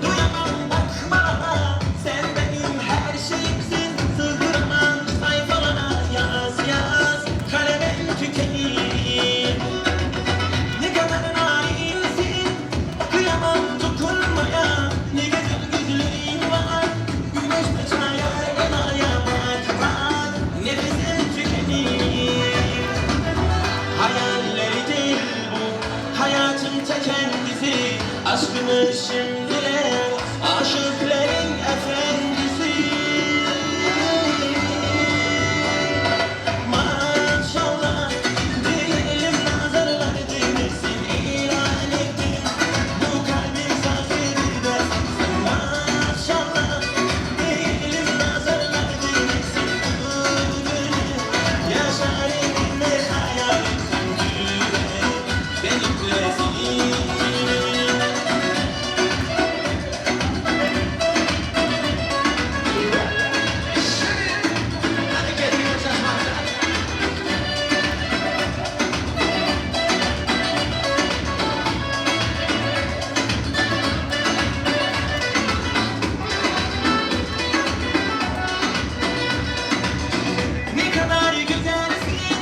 Speaker 15: duyamam bakma. Sen benim her şeyimsin, sığdıramam sayfalara. Yaz yaz, kalemim tükenir. Ne kadar narinsin, kıyamam dokunmaya. Ne güzel gözlerin var, güneş saçar elaya. Bak bak, nefesim tükenir. Hayalleri değil bu, hayatın ta kendisi. Aşkını şimdiler, aşıkların efendisi. Maşallah, diyelim nazarlar değmesin, ilan ettim. Bu kalbin sahibi de sensin. Maşallah, diyelim nazarlar değmesin, bugünü yaşar etme hayal ettim. Benimlesin. Ne kadar güzelsin,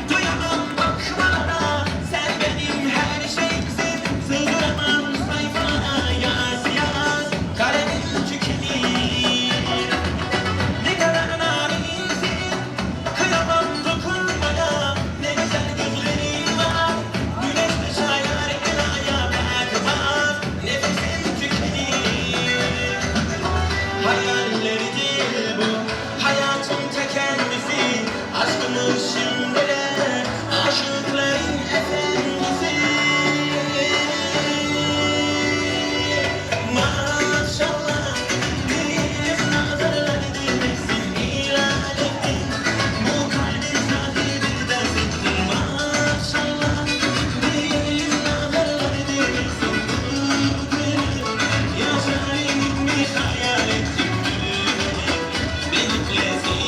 Speaker 15: duyamam bakmalara. Sen benim her şeyimsin, sığdıramam sayfalara. Yaz yaz, kalemim tükenir. Ne kadar narinsin, kıyamam dokunmaya. Ne güzel gözlerin var, güneş saçar elaya. Bak bak, nefesim tükenir. Hayalleri değil bu, hayatın ta kendisi. Aşkımı şimdiler, aşıkların efendisi. Maşallah, diyelim nazarlar değmesin, ilan ettim. Bu kalbin sahibi de sensin. Maşallah, diyelim nazarlar değmesin, bugünü yaşar mi hayal ettim. Benimlesin.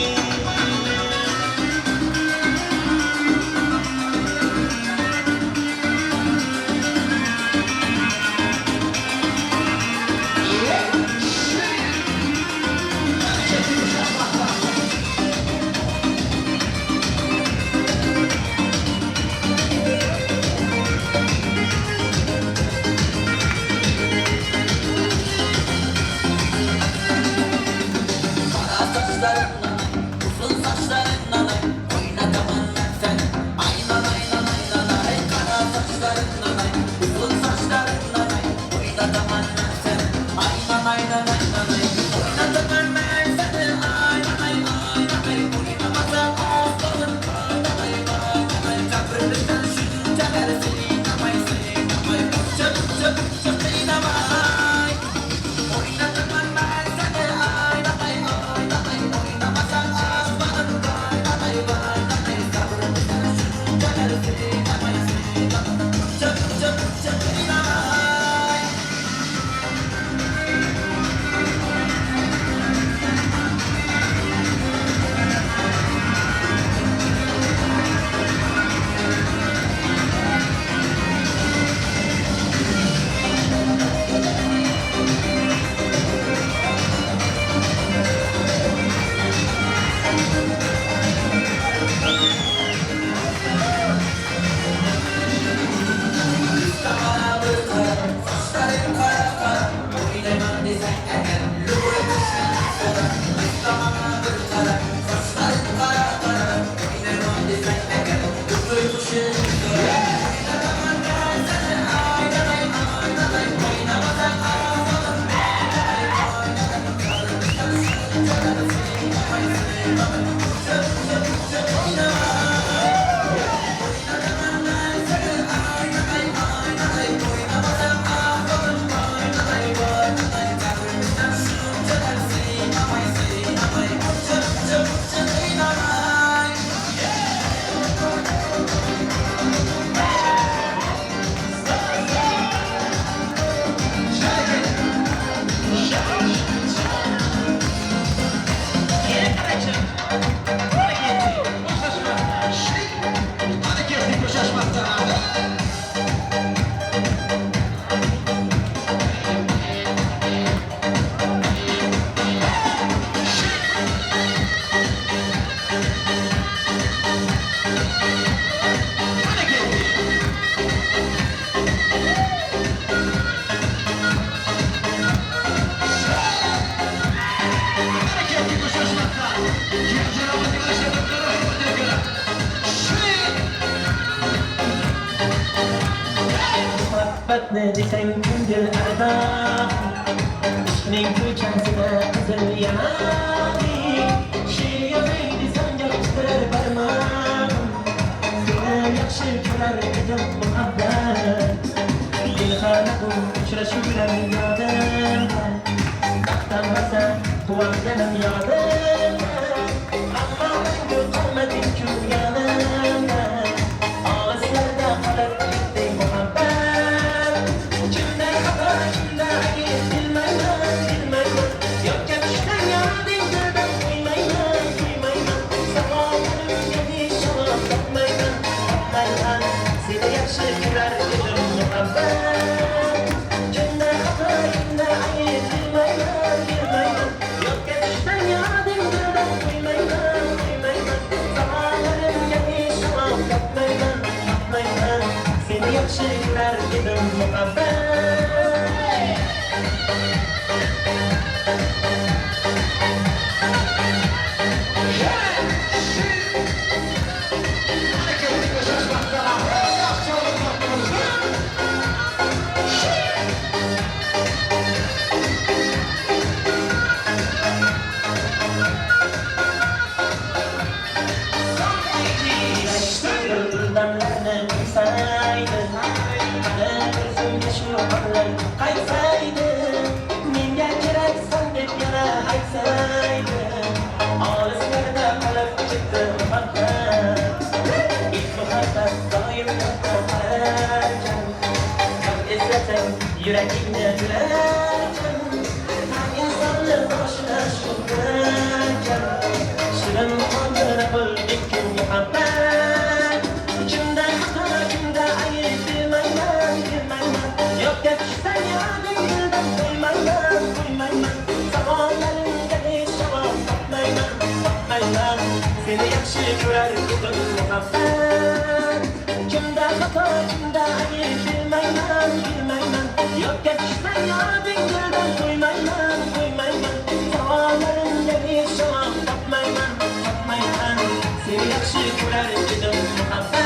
Speaker 15: Muhabbatni desang ko'ngil ardoq, ishqning ko'chasida qizil yonadi. She'r yozay desam gap chiqarar barmog'im. Seni yaxshi ko'rar edim muhabbat. Ilhona bu uchrashuvlar yodimda. Maqtanmasa quvonganim yodimda. Ammo mangu qolmading ku yonimda. Olislarda qolib ketding muhabbat. Kimda xato, kimda ayb bilmayman, bilmayman. Yodga tushsang yoding dildan qo'ymayman, qo'ymayman. Savollarimga hech javob topmayman, topmayman. Seni yaxshi ko'rar edim muhabbat. Kimda xato, kimda ayb bilmayman, bilmayman. Yodga tushsang yoding dildan qo'ymayman, qo'ymayman. Savollarimga hech javob topmayman, topmayman. Seni yaxshi ko'rar edim muhabbat. Damlarni quysaydi, qani ko'zimga shu onlar qaytsaydi, menga keraksan deb yana aytsaydi. Olislarda qolib ketdi muhabbat. Ilk muhabbat doim yodda qolarkan. Kam eslasang yuragingni yularkan. Har insonni boshida shu ekan. Shirin xotira qildik muhabbat. Kimda xato, kimda ayb bilmayman, bilmayman. Yodga tushsang yoding dildan qo'ymayman, qo'ymayman. Savollarimga hech javob topmayman, topmayman. Seni yaxshi ko'rar edim muhabbat. Kimda xato, kimda ayb bilmayman, bilmayman. Yodga tushsang yoding dildan qo'ymayman, qo'ymayman. Savollarimga hech javob topmayman, topmayman. Seni yaxshi ko'rar edim muhabbat.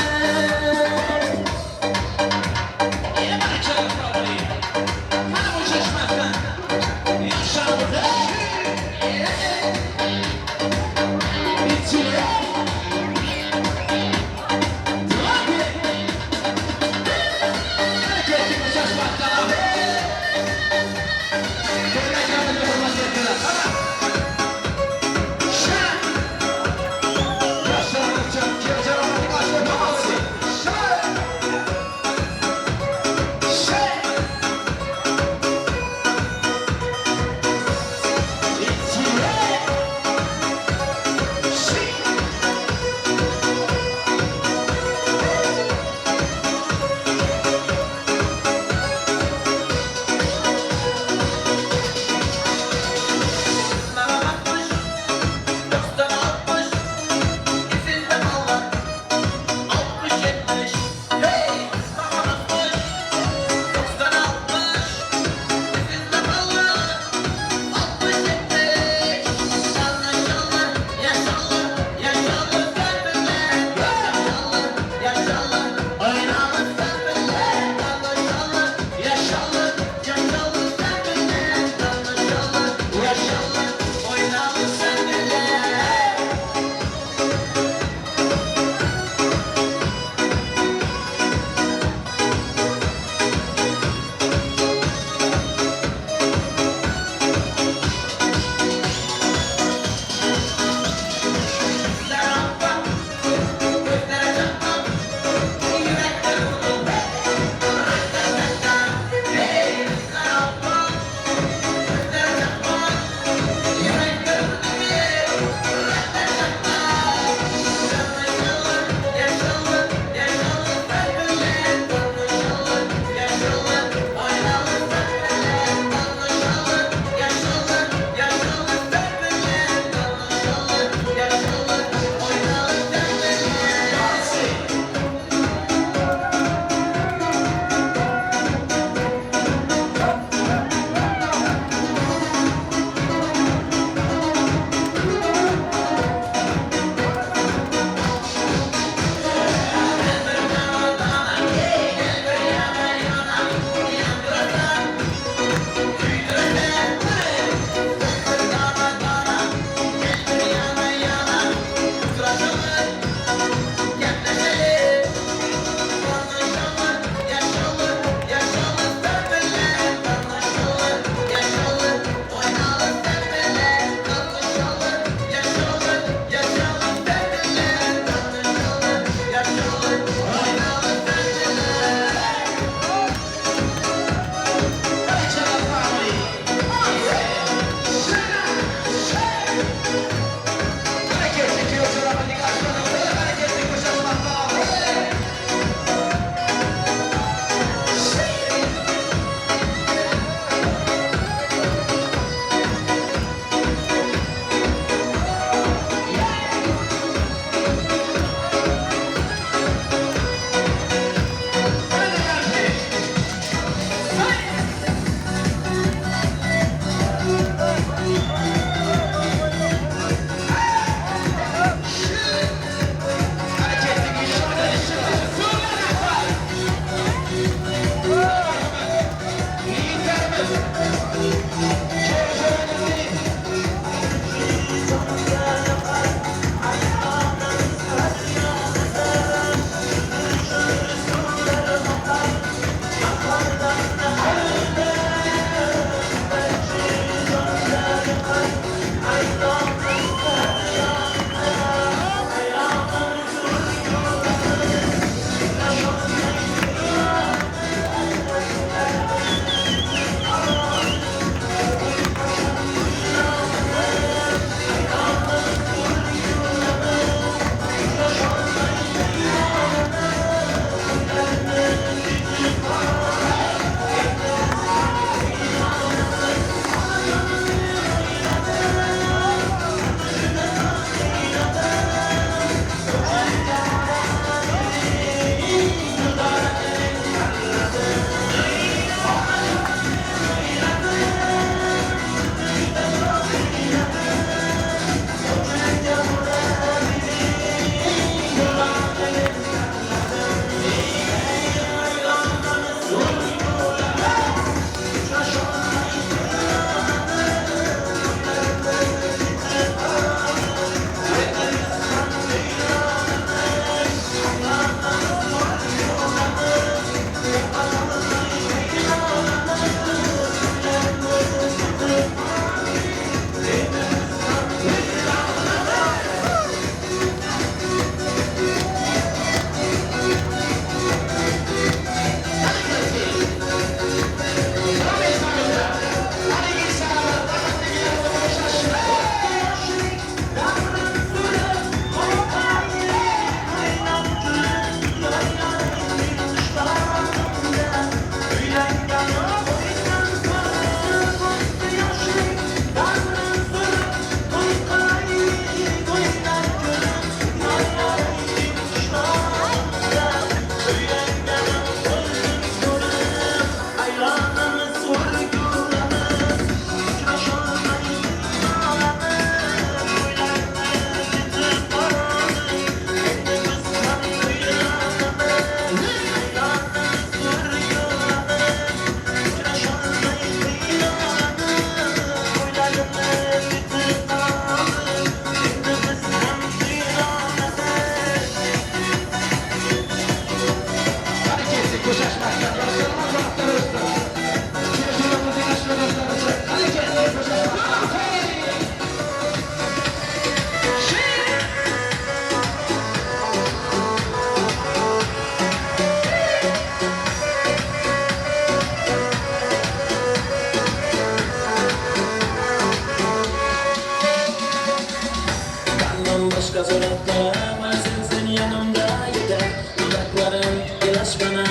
Speaker 15: Ama sensin yanımda yeter. Dudakların ilaç bana,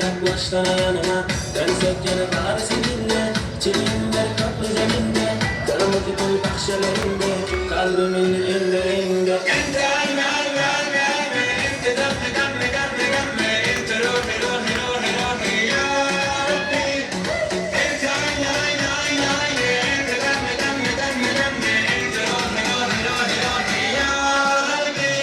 Speaker 15: yaklaşsana yanıma. Dönsek yine bari seninle, çilimler kapı zeminde. Kırmızı gül bahçelerinde, kalbimin indirinde.
Speaker 1: انت عيني عيني عيني عيني، انت دمي دمي دمي دمي، انت روحي روحي روحي روحي يا ربي. انت عيني عيني عيني عيني، انت دمي دمي دمي دمي، انت روحي روحي روحي روحي يا قلبي.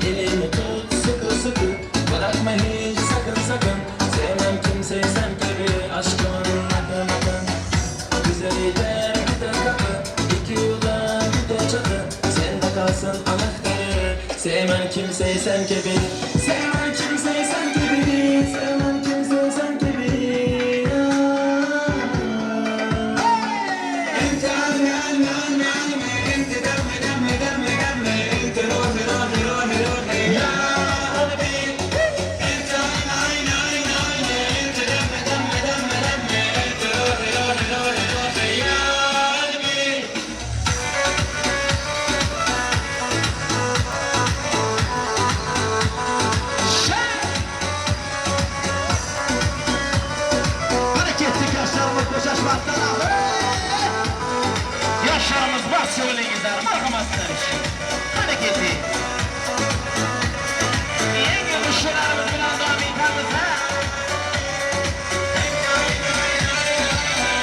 Speaker 15: Elimi tut sıkı sıkı, bırakma hiç sakın sakın. Sevmem kimseyi sen gibi, aşkımın akın akın. Güzel gider gider kapı, iki yudan bir de çatı. Sende kalsın anahtarı, sevmem kimseyi sen gibi. Sevmem kimseyi sen gibi, sevmem kimseyi sen gibi.
Speaker 1: انت عيني عيني عيني عيني، انت دمي دمي دمي دمي، انت روحي روحي روحي روحي يا قلبي. انت عيني عيني عيني عيني، انت دمي دمي دمي دمي، انت روحي روحي روحي روحي يا قلبي.
Speaker 21: Hareketli yaşlarımız koşaşmaktan. Yaşlarımız bas yolingizlar, marhamatlar. Hareketi. Yangi qo'shiqlarimiz bilan davom etamiz, ha?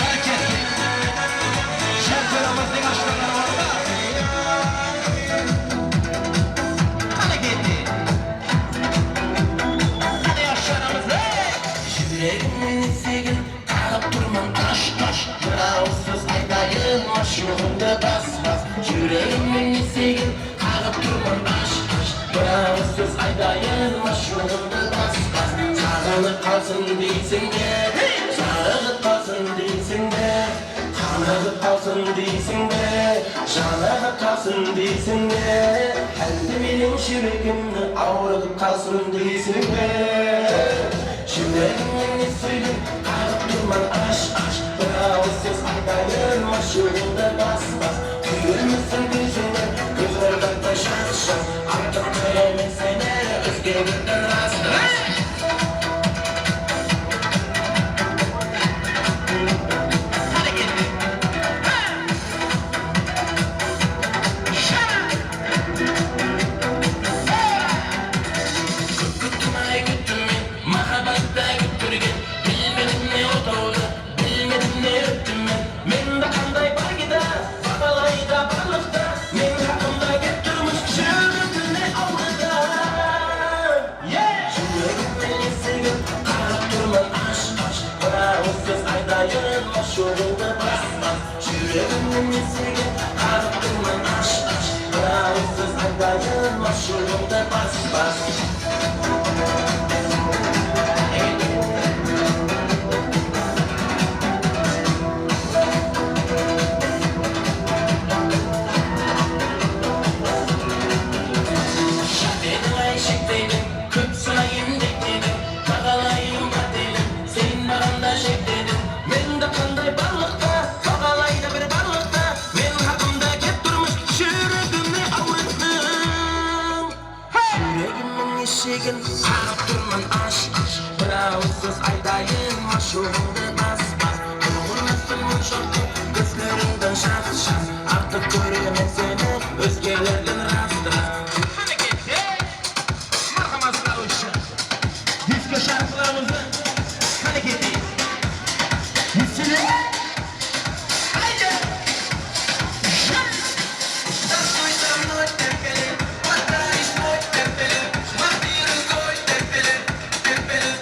Speaker 21: Hareketli. Shartlarimizning oshnalar bormi? Hareketli. Hadi yoshlarimiz, hey!
Speaker 15: Yüreğimin sevgin qarab turman tosh tosh. Bir og'iz so'z aytayin, mashug'imda bas bas. Yüreğimin sevgin qarab turman tosh tosh. Bir og'iz so'z aytayin, mashug'imda bas bas. Sog'inib qolsin deysin-de, sarig'ib qolsin deysin-de, qonig'ib qolsin deysin-de, jonig'ib qolsin deysin-de. Endi mening yuragimni og'rig'ib qolsin deysin-de. Yüreğimin suyun qarab turman aş aş. Bir og'iz so'z aytayin, mashug'imda bas bas. Kuyulmasin ko'zingdan, ko'zlardan shaq shaq. Artiq ko'raman seni o'zgalardan ras ras. Күттім ай күттім мен, махаббатта күттірген. Білмедім не отауды, білмедім не өттім мен. Менде қандай бар кеда, бағалайда барлықта. Мен хақымда кеп тұрмыш, жүрегімді ауырда. Жүрегімнің есігін қарап тұрмын аш аш. Бір ауыз сөз айтайын, машуғымды бас бас. Жүрегімнің есігін қарап тұрмын аш аш. Bir og'iz so'z aytayin, mashug'imda bas bas. Dedim ay şek dedim, köp sınayım dek dedim, bağalayım bat dedim, sen mağanda şek dedim. Men de qanday barlıqta, bağalayda bir barlıqta, men haqımda kep turmuş, жүрегімni ауырттың. Жүрегімнің есігін қағып тұрмын аш аш. Bir ауыз сөз айтайын, машуғымды бас бас. Тұрғынасың моншақты, көзлеріңден шақ шақ. Артық көремін сені өзгелерден рас рас.
Speaker 21: Disko şarkılarımızı hareketliyiz. Hissedelim. Haydi.
Speaker 1: Танцуй со мной, терпели, подаришь мой терпели, махни рукой, терпели, терпели,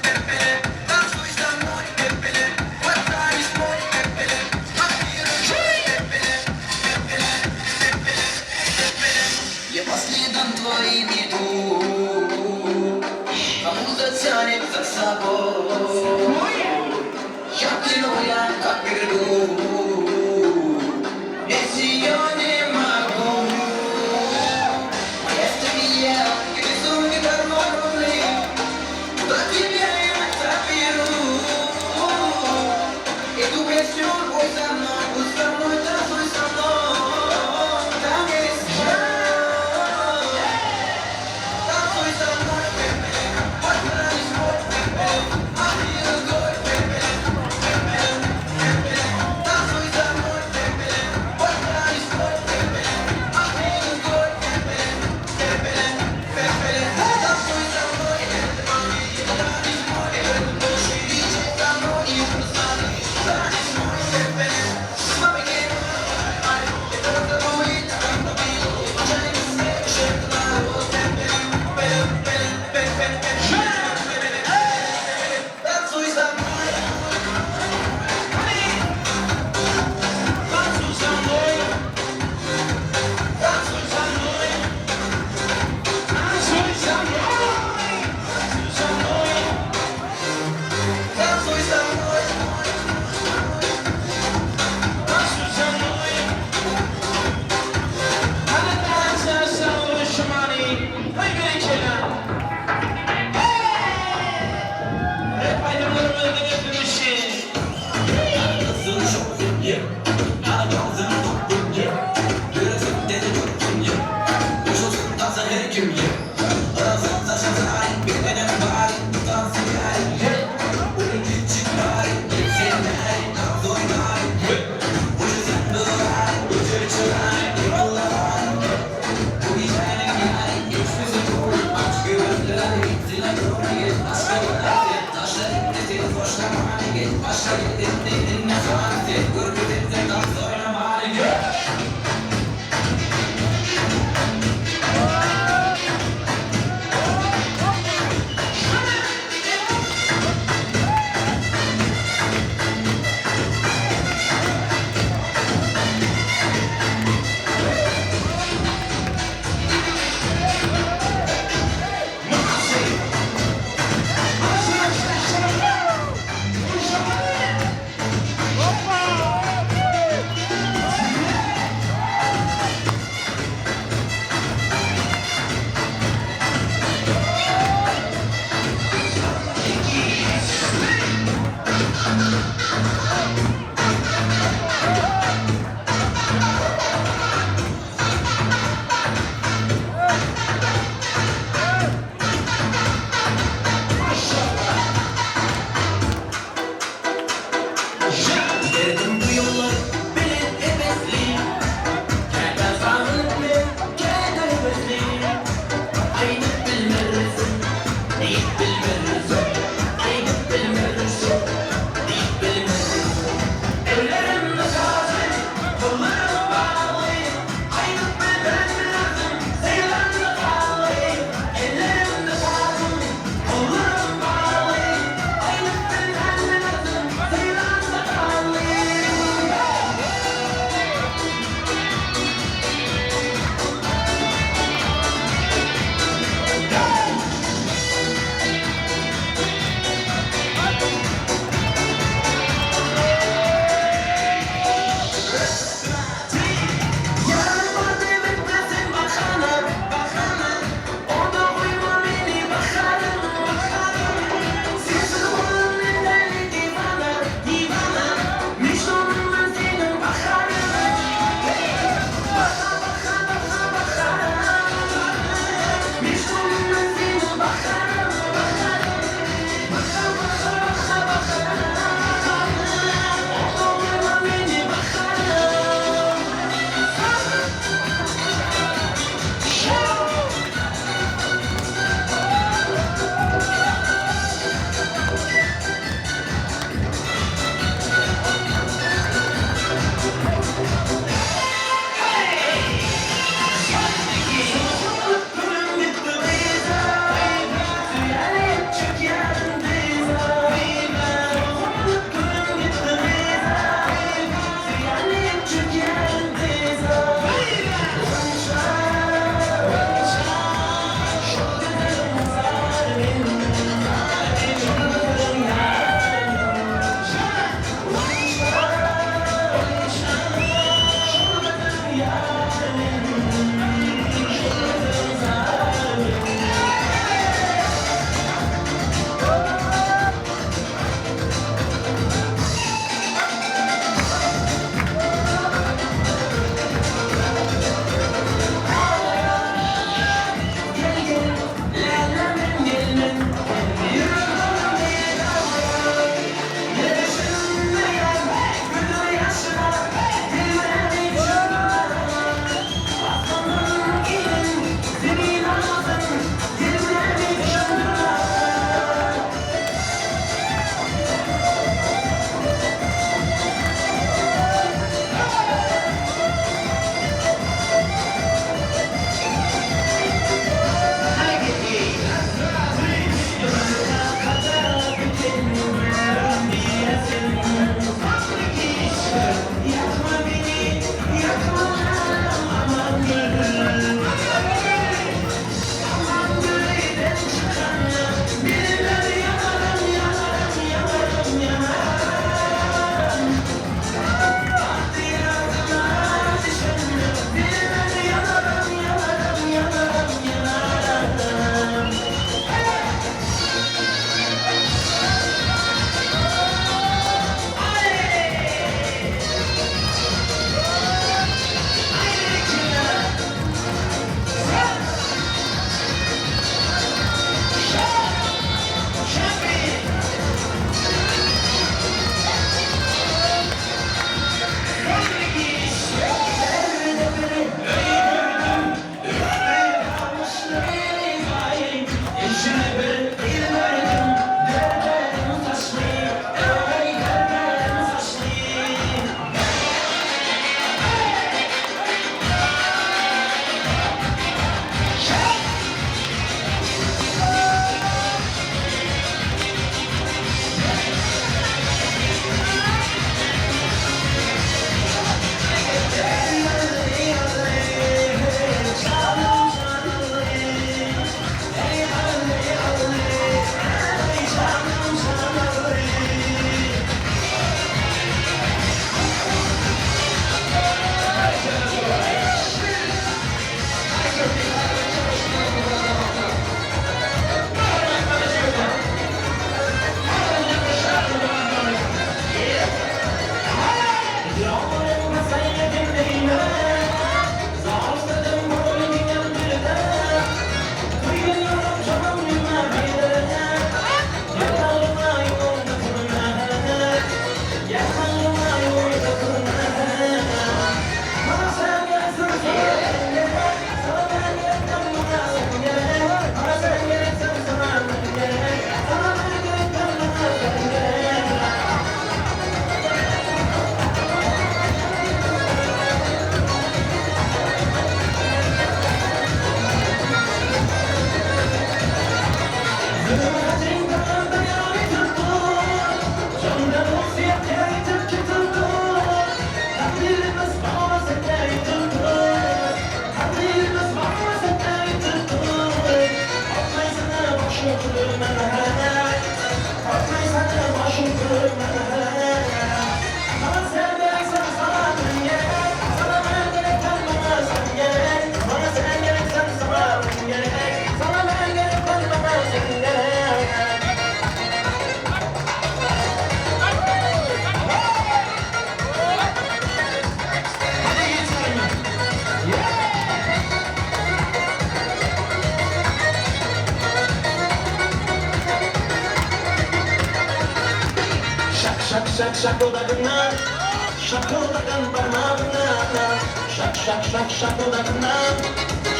Speaker 1: терпели. Танцуй со мной, терпели, подаришь мой терпели, махни рукой, терпели,
Speaker 15: собой. Я тяну, я как бегу, без нее не могу. Без тебя рисунки гармонии, куда тебя я заберу? Эту песню пой со мной, пусть со мной, танцуй со мной. Там есть я. Танцуй со мной, бэйби, подправишь мой, бэйби, мой, бэйби, бэйби, бэйби. Şak şakıldağından, şakıldağın parmağından. Şak şak şak şakıldağından,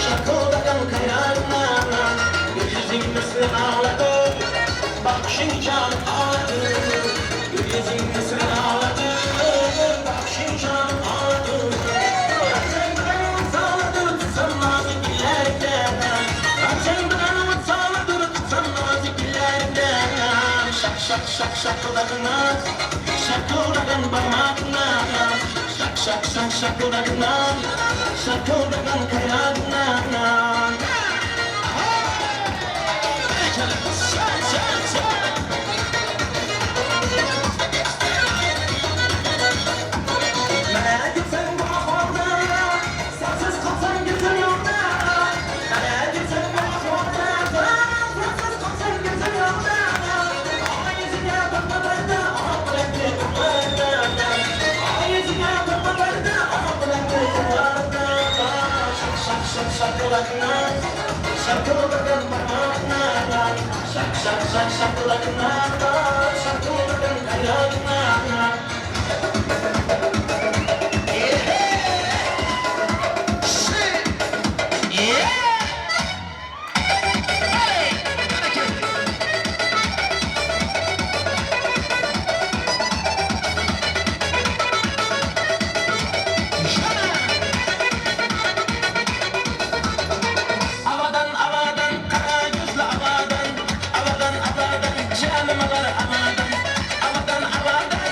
Speaker 15: şakıldağın kayrağından. Gül yüzün misli ağladı, bakışın can ağladı. Gül yüzün misli ağladı, bakışın can ağladı. Sen benim sağladı, tutsam nazik illerden. Sen benim sağladı, tutsam nazik illerden. Şak şak şak şakıldağından, şakıldağın parmağından. Şak şak şak şakıldağından, şakıldağın kayrağından. Merak etsen bu ahvalda, sensiz kalsan gözüm yolda. Merak etsen bu ahvalda, sensiz kalsan gözüm yolda. Ay yüzüne bakmalarda, ah bıraktı kapılarda. Ay yüzüne bakmalarda, ah bıraktı kapılarda. Şak şak şak şakıldağından, şakıldağın parmağından. Şak şak şak şakıldağından, şakıldağın kayrağından. Avadan avadan kara gözlü avadan, avadan avadan canım alır avadan, avadan avadan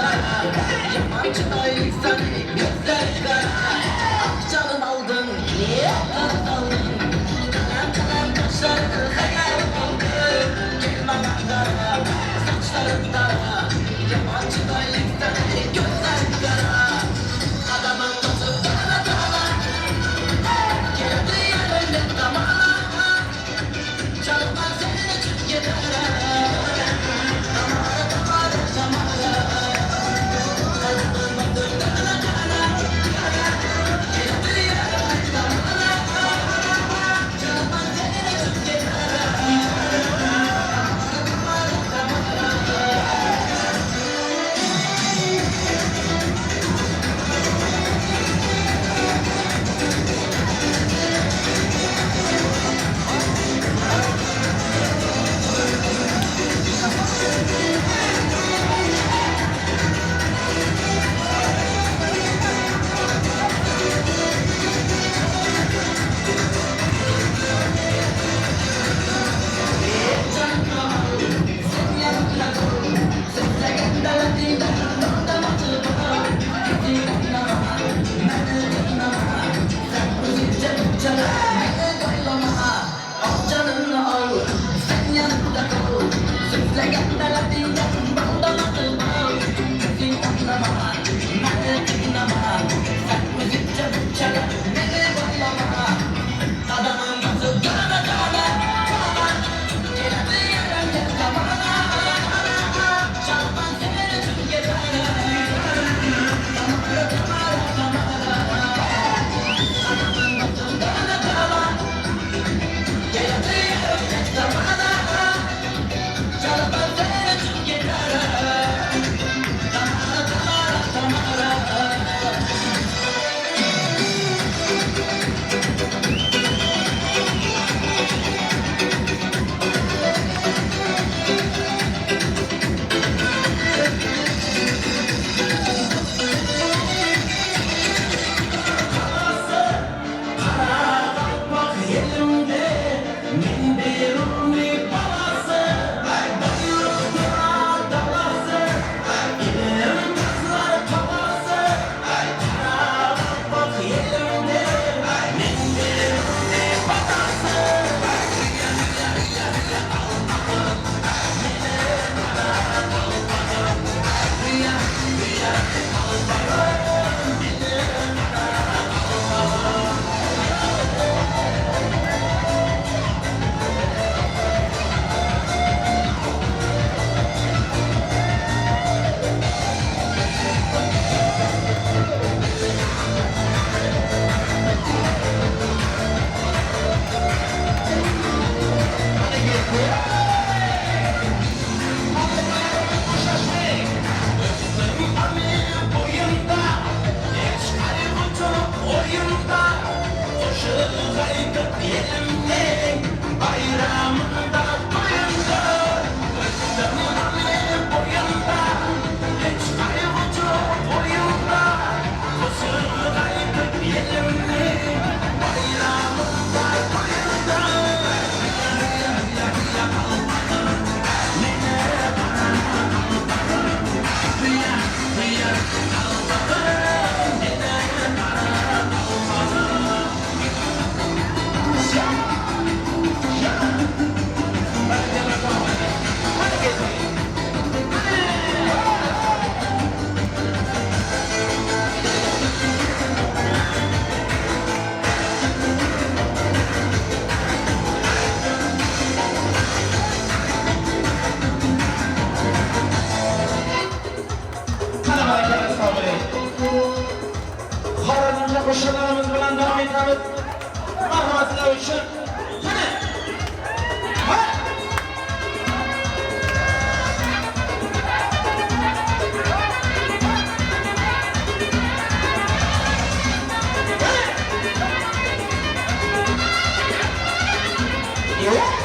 Speaker 15: Dara Yaman chiroylisan, ko'zlar qara Ah jonim oldin, oldin Qalam qalam qoshlar xayol oldi Kelmagan dara, sochlarim dara Yaman chiroylisan, ko'zlar qara Qadamim bosib dala dala Keldi yarimga tamala Canım ben senin için giderim Tamara tamara tamara Qadamim bosib dala dala Keldi yarimga tamala Canım ben senin için giderim Tamara tamara tamara.
Speaker 21: Qo'shiqlarimiz bilan davom etamiz. Marhamat sizlar uchun. Qani. Ha!
Speaker 15: Gel.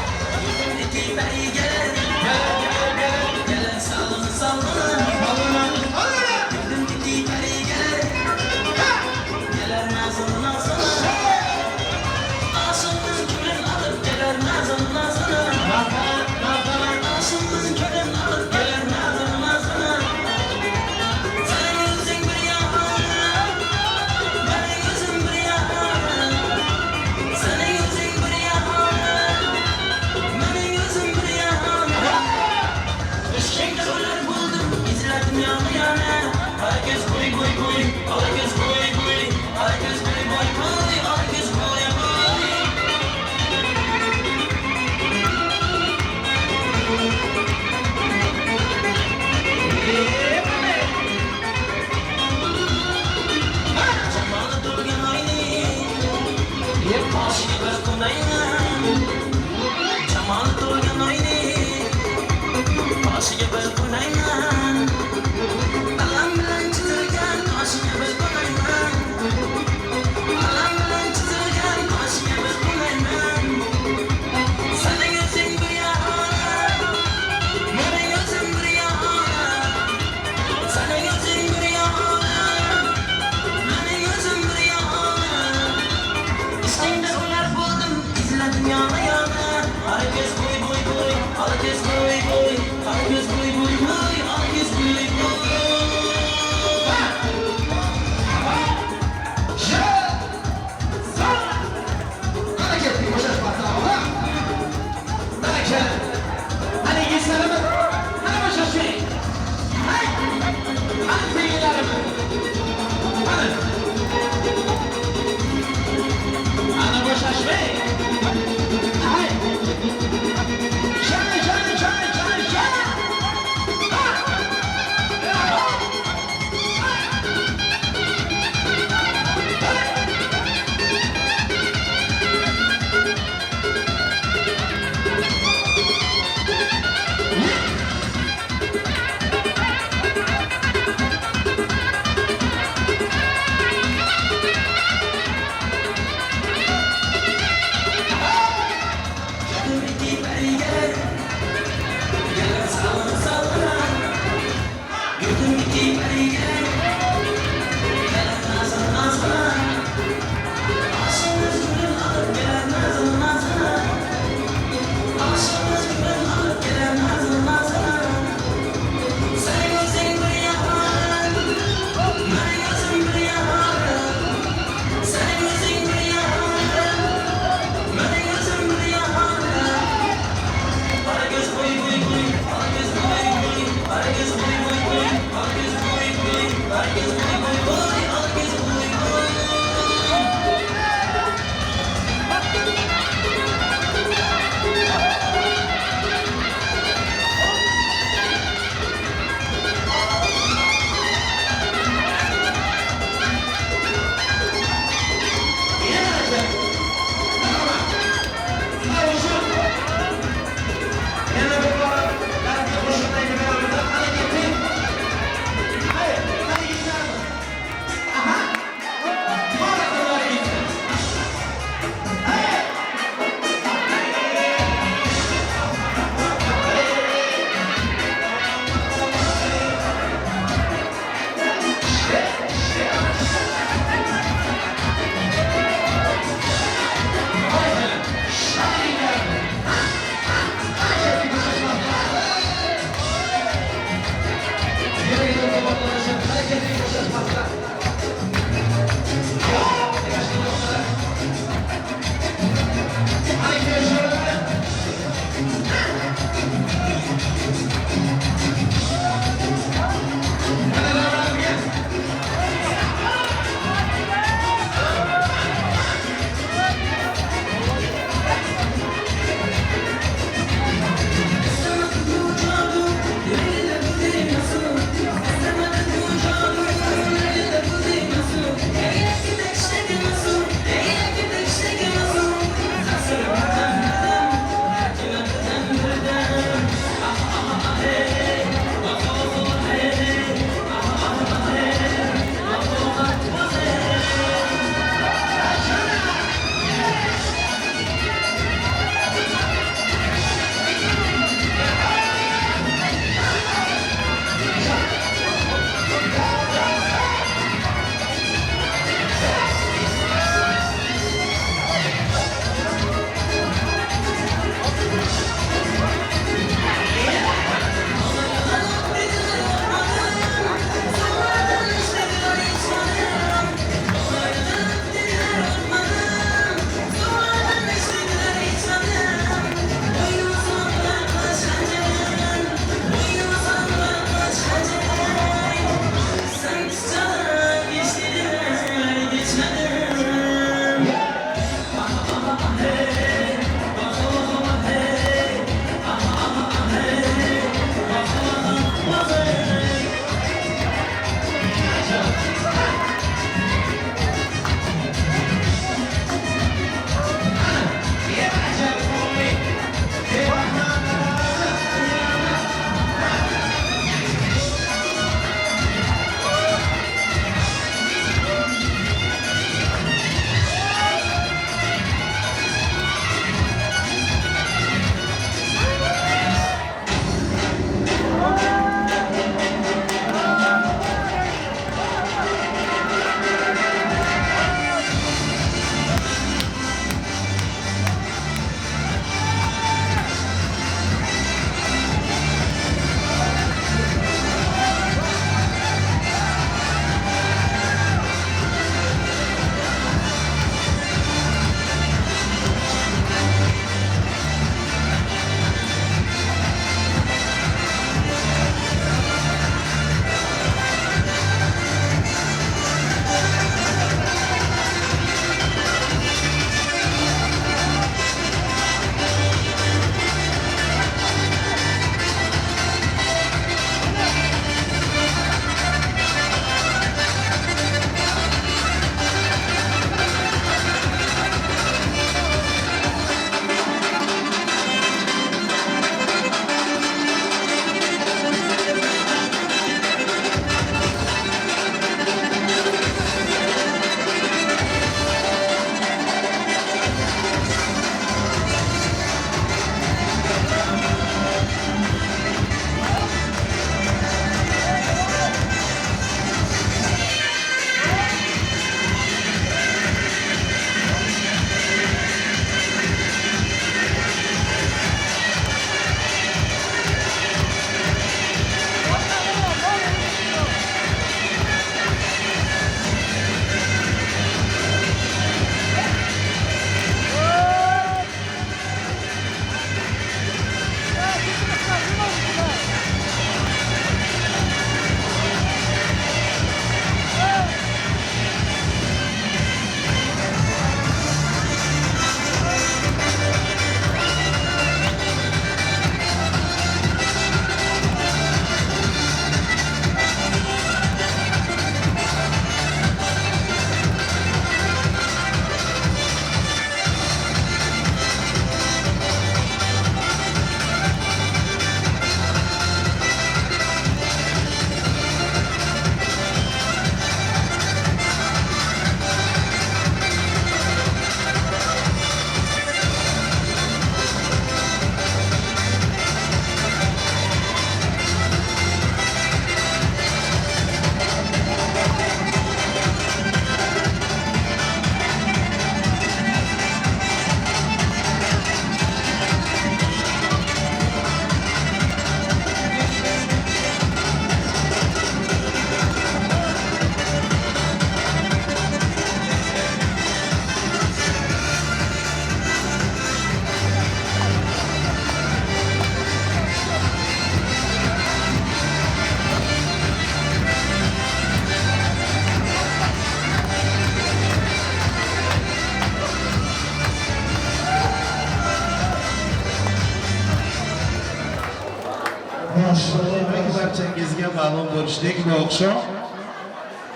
Speaker 21: Barchangizga ma'lum bo'lishidek, bu oqshom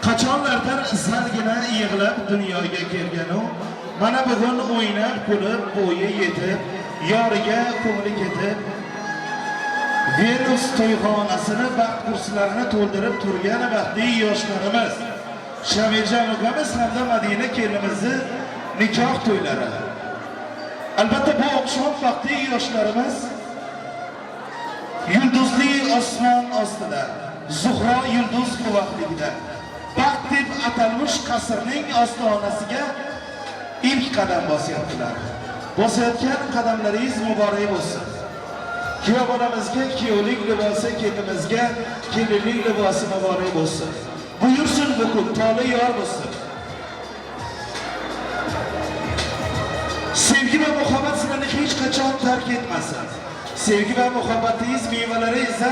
Speaker 21: qachonlardir salgina yig'lab dunyoga kelgan u, mana bugun o'ynab kulib bo'yi yetib, yoriga ko'ngli ketib, Venus to'yxonasini baxt kursilarini to'ldirib turgan baxtli yoshlarimiz Shamiljon ukamiz hamda Madina kelinimizni nikoh to'ylari. Albatta bu oqshom baxtli yoshlarimiz yulduzli osmon ostida, Zuhro yulduz guvohligida baxt deb atalmish qasrning ostonasiga ilk qadam bosyaptilar. Bosayotgan qadamlaringiz muborak bo'lsin. Kuyov bolamizga kuyovlik libosi, kelinimizga kelinlik libosi muborak bo'lsin. Buyursin bu kun tole yor bo'lsin. Sevgi va muhabbat sizlarni hech qachon tark etmasin. Sevgi va muhabbatingiz mevalari esa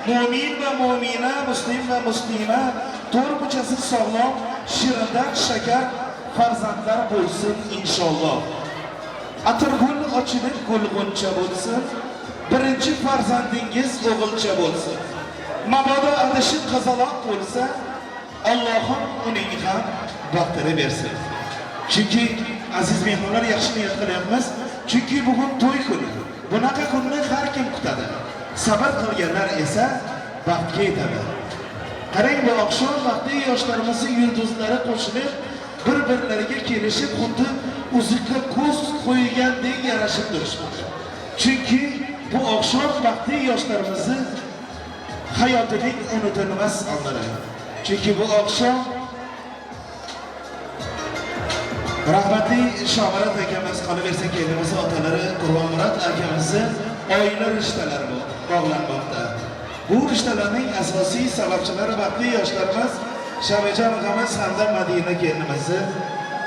Speaker 21: mo'min va mo'mina, muslim va muslima, to'rt muchasi sog'lom, shirindan shakar farzandlar bo'lsin inshaalloh. Atirgul ochilib gulg'uncha bo'lsin. Birinchi farzandingiz o'g'ilcha bo'lsin. Mabodo adashib qizaloq bo'lsa, Allohim uning ham baxtini bersin. Chunki aziz mehmonlar, yaxshi niyat qilyapmiz. Chunki bugun to'y kuni. Bunaqa kunni har kim kutadi. Sabr qilganlar esa baxtga yetadi. Qarang, bu oqshom vaqti yoshlarimizni yulduzlari qo'shilib, bir-birlariga kelishib, xuddi uzukka ko'z qo'ygandek yarashib turishmoqda. Chunki bu oqshom vaqti yoshlarimizni hayotining unutilmas onlari. Chunki bu oqshom rahmatli Shomurat akamiz, qolaversa kelinimiz otalari Qurbonmurod akamizni oila rishtalari bog'lanmoqda. Bu rishtalarning asosiy sababchilari baxtli yoshlarimiz Shamiljon akamiz hamda Madina kelinimizni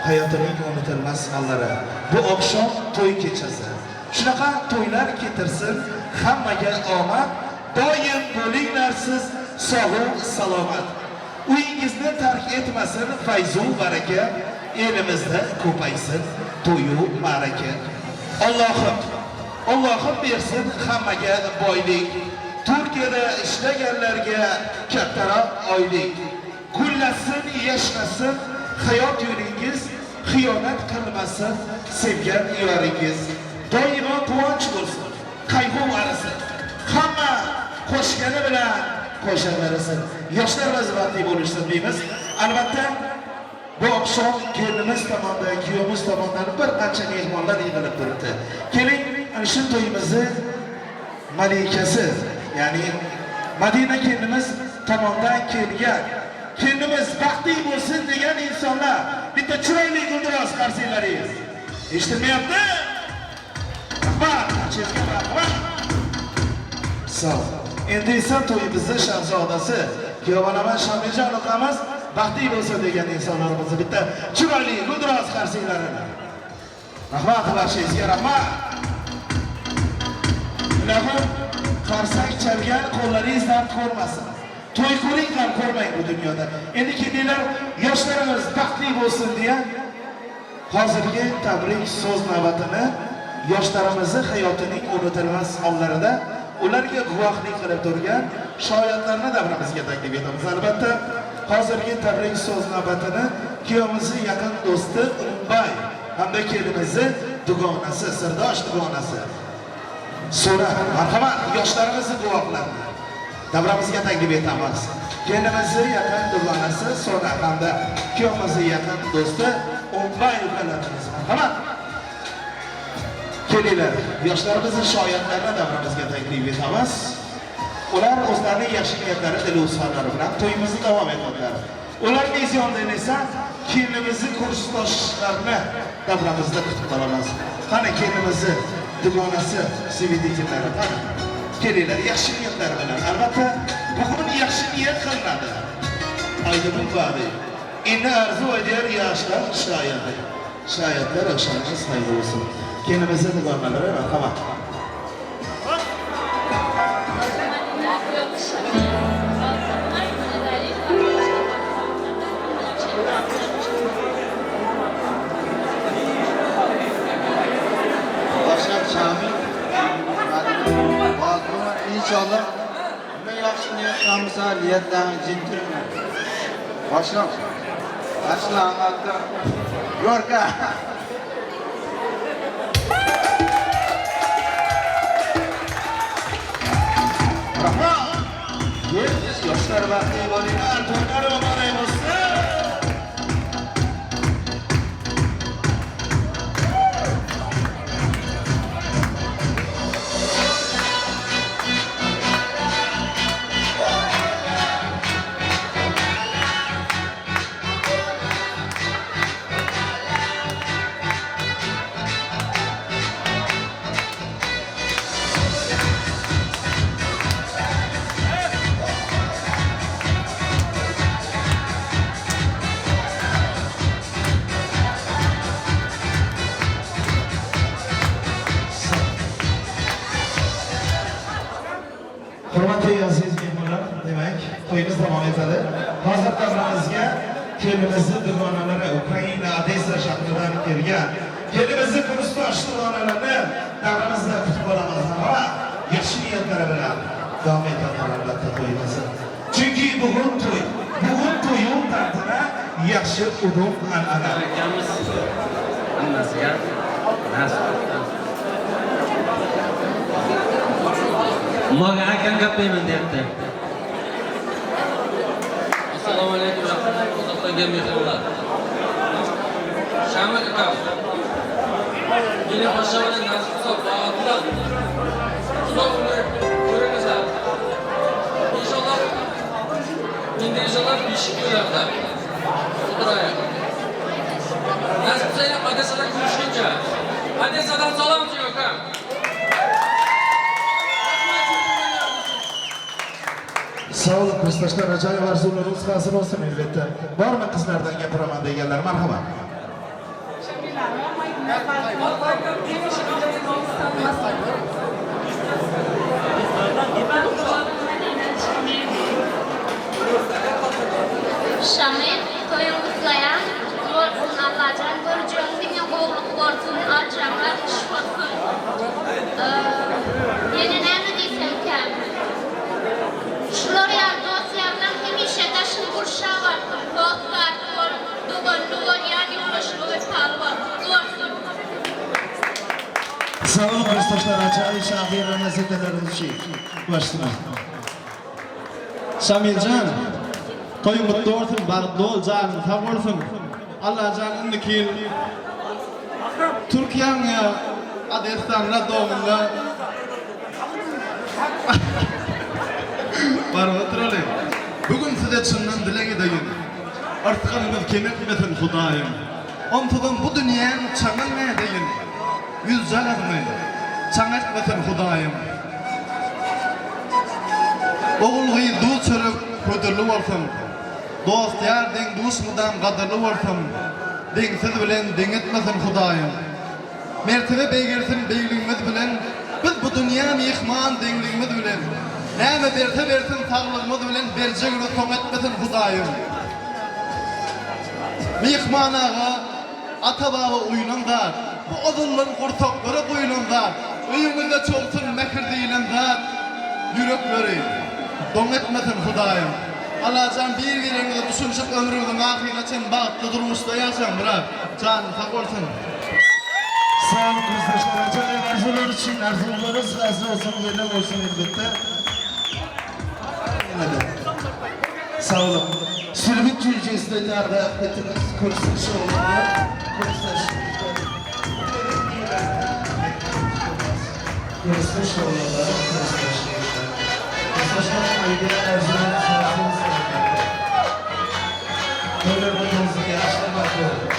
Speaker 21: hayotining unutilmas onlari. Bu oqshom to'y kechasi. Shunaqa to'ylar ketirsin, hammaga omad, doim bo'linglar siz sog' salomat. Uyingizni tark etmasin fayzu baraka, elimizda ko'paysin to'yu ma'raka. Allohim, Allohim bersin hammaga boylik. Turkiyada ishlaganlarga kattaroq oylik. Gullasin, yashnasin hayot yo'lingiz, xiyonat qilmasin sevgan yoringiz. Doimo quvonch bo'lsin, qayg'u arisin. Hamma qo'shgani bilan qo'shaversin. Yoshlarimiz baxtli bo'lishsin deymiz. Albatta bu oqshom kelinimiz tomonidan, kuyovimiz tomonidan bir qancha mehmonlar yig'ilib turibdi. Keling, ana shu to'yimizni malikasi, ya'ni Madina kelinimiz tomonidan kelgan, kelinimiz baxtli bo'lsin degan insonlar bitta chiroyli guldiroz qarsaklaringiz. Eshitilmayapti? Rahmat, barchangizga rahmat. Sog'. Endi esa to'yimizni shahzodasi, kuyovonamiz Shamiljon ukamiz baxtli bo'lsin degan insonlarimizni bitta chiroyli guldiroz qarsaklarini. Rahmat barchangizga, rahmat. Ilohim qarsak chalgan qo'llaringiz dard ko'rmasin. To'y ko'ring ham ko'rmang bu dunyoda. Endi kelinglar, yoshlarimiz baxtli bo'lsin deya hozirgi tabrik so'z navbatini yoshlarimizni hayotining unutilmas onlarida ularga guvohlik qilib turgan shoirlarni davramizga taklif etamiz. Albatta hozirgi tabrik so'z navbatini kuyovimizni yaqin do'sti Umbay hamda kelinimizni dugonasi, sirdosh dugonasi So'ra, marhamat, yoshlarimizni guvohlarini davramizga taklif etamiz. Kelinimizni yaqin dugonasi So'ra hamda kuyovimizni yaqin do'sti Umbay ukalarimiz, marhamat. Kelinglar, yoshlarimizni shoirlarini davramizga taklif etamiz. Ular o'zlarining yaxshi niyatlari, dil-uslari bilan to'yimizni davom etadilar. Ularning yonidan esa kelinimizni kursdoshlarini davramizda kutib qolamiz. Qani kelinimizni dugonasi, sevidikilari, qani. Kelinglar, yaxshi niyatlar bilan. Albatta, bugun yaxshi niyat qilinadi. Aydın vadi. Endi arzu eder yoshlar shoirlar. Shoirlar oqshomingiz xayrli bo'lsin. Kelinimizni dugonalari, marhamat.
Speaker 8: Başak Şamil, inşallah ne yaxshi
Speaker 11: Niyetlanmasa niyetlerini cintirme. Başlam. Başla anlattı. Yorka. Rahmat. Yoshlar baxtli bo'linglar, to'ylar muborak bo'lsin. Hurmatli aziz mehmonlar, demak, to'yimiz davom etadi. Hozir davramizga kelinimizni dugonalari Ukraina Odessa shahridan kelgan kelinimizni kursdosh dugonalarini davramizda kutib olamiz va yaxshi niyatlari bilan davom etadi albatta to'yimiz. Chunki bugun to'y, bugun to'yun tantana, yaxshi udum an'ana.
Speaker 6: Hammasiga nasib. Maga akam gap deyman deyapti.
Speaker 19: Assalomu alaykum uzoqdan kelgan mehmonlar. Shamil akam. Meni osha bilan nasib qilsa baxtli uzoq umr ko'ringizlar. Inshaalloh endi inshaalloh beshik to'ylarda o'tiraylik. Nasib qilsa yana Odessada ko'rishguncha. Odessadan salom akam.
Speaker 21: Sağ olun kursdaşlar, acayip arzularınız hazır olsun elbette. Var mı kızlardan gapiraman deganlar? Marhamat.
Speaker 3: Şamil, toyun kutlayan, kutlu olsun Allah'can, göreceğim dünya qoğuluk olsun, alacağımlar iş olsun. Yine ne mi desem kendime? Şular ya dost yardan hemişe taşın kurşa var, dost var, dogon, dogon yani ulaşılı ve pahalı var, kutlu olsun.
Speaker 21: Sağ olun kursdaşlar, acayip şahir ve mezeteleriniz şey. Başlayın.
Speaker 22: Şamilcan, toyun mutlu olsun, baxtli ol, canın sağ olsun. Allahcan indiki Türkiye'nin Odessa'nda doğumunda var oturalım. Bugün size çından dile gideyim. Artık kem etmesin Xudayım. Onsudan bu dünyanın çaňyn nädeýin. Yüz jagazmy çaň etmesin Xudayım. Oğul gyz duz çörek ködürli bolsun. Dost yar deň duş mudam gadyrly bolsun. Deňsiz bilen deň etmesin Xudayım. Mertebe beýgersin beýligimiz bilen, biz bu dünýä mehman deňligimiz bilen. Näme berse bersin saglygymyz bilen berjegini soň etmesin Xudayım. Mehman ağa ata baba uýulan zat, bu ozullan gursaklara guýulan zat, öýüňizde çolsun mehir diýilen zat, ýürekleri doň etmesin Xudayım. Allahcan bir-biriňize düşünşip ömrüňiziň ahyryna çen bagtly durmuşda ýaşaň bırak. Canın sag bolsun.
Speaker 21: Sağ olun kursdaşlar, acayip arzular için arzularınız razı olsun, yerine olsun elbette. Sağ olun. Sürgün cücesinde nerede affettiniz? Kursdaşı olanlar, kursdaşı. Kursdaşı olanlar, kursdaşı. Kursdaşlar aydın arzularınız razı olsun elbette. Böyle bakımızı yaşlamak yok.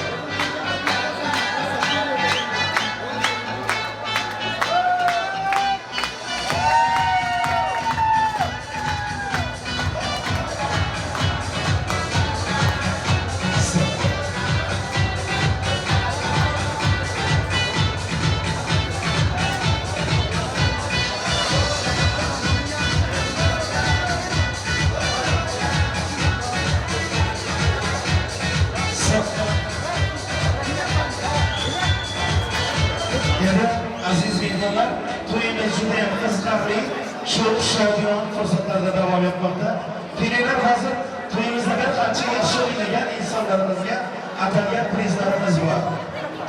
Speaker 21: Shu shodiyona fursatlarda davom etmoqda. Kelinglar, hozir to'yimizda bir qancha yaxshi o'ynagan insonlarimizga atalgan prizlarimiz bor.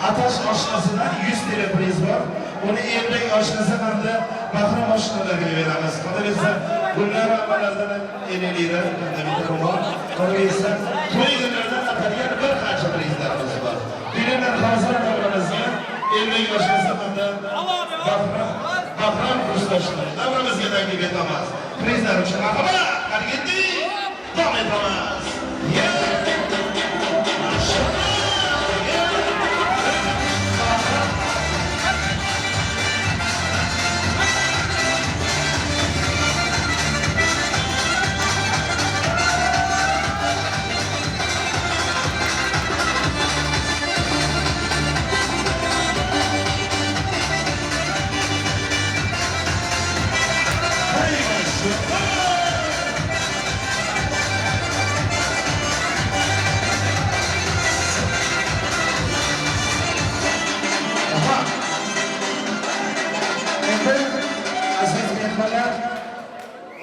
Speaker 21: Atash oshnasidan 100 TL priz bor. Uni Elbek oshnasi hamda Bahrom oshnalarga beramiz. Qolaversa, Gulnar amalardan 50 lira hamda bor. Qolaversa, to'y kunlaridan atalgan bir qancha prizlarimiz bor. Kelinglar, hozir davramizga Elbek oshnasi hamda Bahrom kursdoshlar davramizga taklif etamiz. Prizlar uchun marhamat, qani ketdik. Davom etamiz.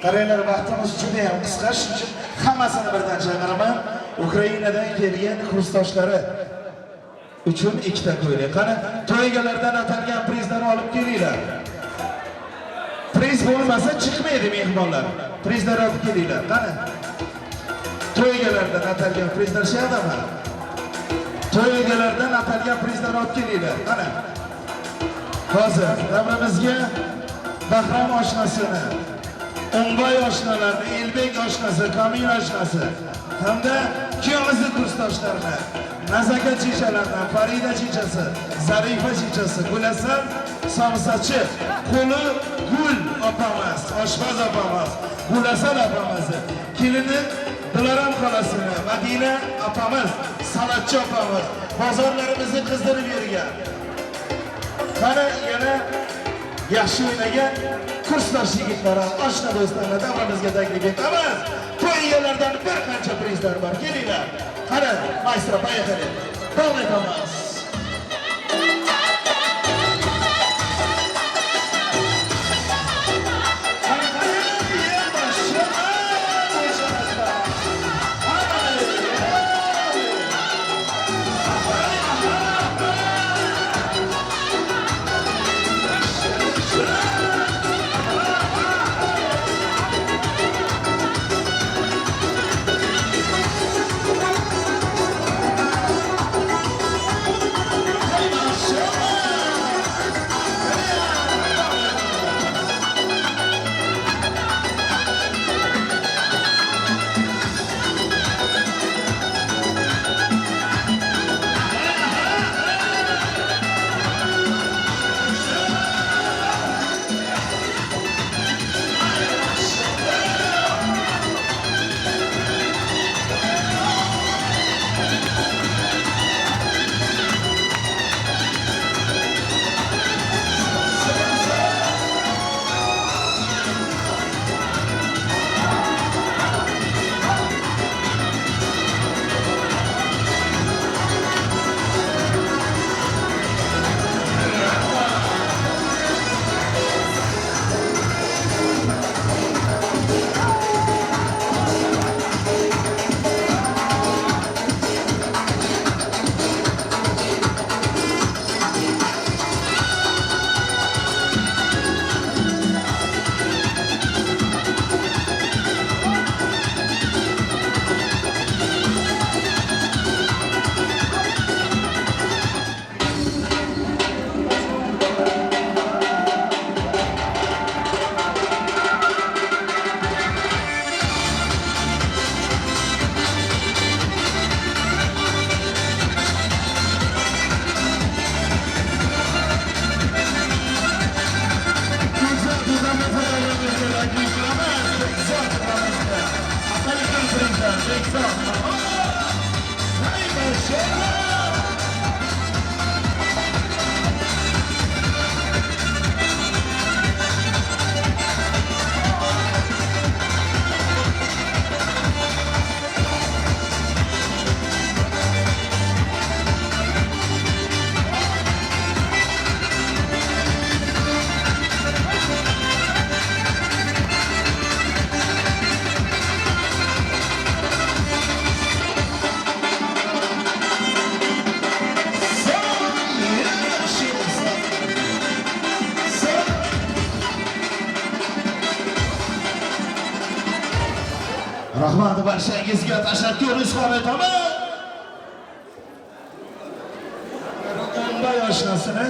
Speaker 21: Qaranglar, vaqtimiz juda ham qisqa, shuning uchun hammasini birdan chaqiraman. Ukrainadan kelgan kursdoshlari uchun ikkita ko'ylak. Qani, to'y egalaridan atalgan prizlarni olib kelinglar. Priz bo'lmasa chiqmaydi mehmonlar. Prizlar olib kelinglar. Qani? To'y egalaridan atalgan prizlar shu yerdami? To'y egalaridan atalgan prizlarni olib kelinglar. Qani? Hozir davramizga Bahrom oshnasini, O'nboy oshnalarni, Elbek oshnasi, Komil oshnasi hamda kuyovimizni kursdoshlarini, Nazokat chechalaridan Farida chechasi, Zarifa chechasi, Gulasal somsachi, qo'li gul opamiz, oshpaz opamiz, Gulasal opamiz, kelini Dilaram xolasini, Madina opamiz, salatchi opamiz, bozorlarimizni qizdirib yurgan. Qani yana yaxshi o'ynagan kursdosh yigitlar, oshna do'stlarni davramizga taklif etamiz. To'y egalaridan bir qancha prizlar bor. Kelinglar. Qani, maestro, поехали. Davom etamiz. Barchangizga tashakkur izhor etaman. O'nbay oshnasini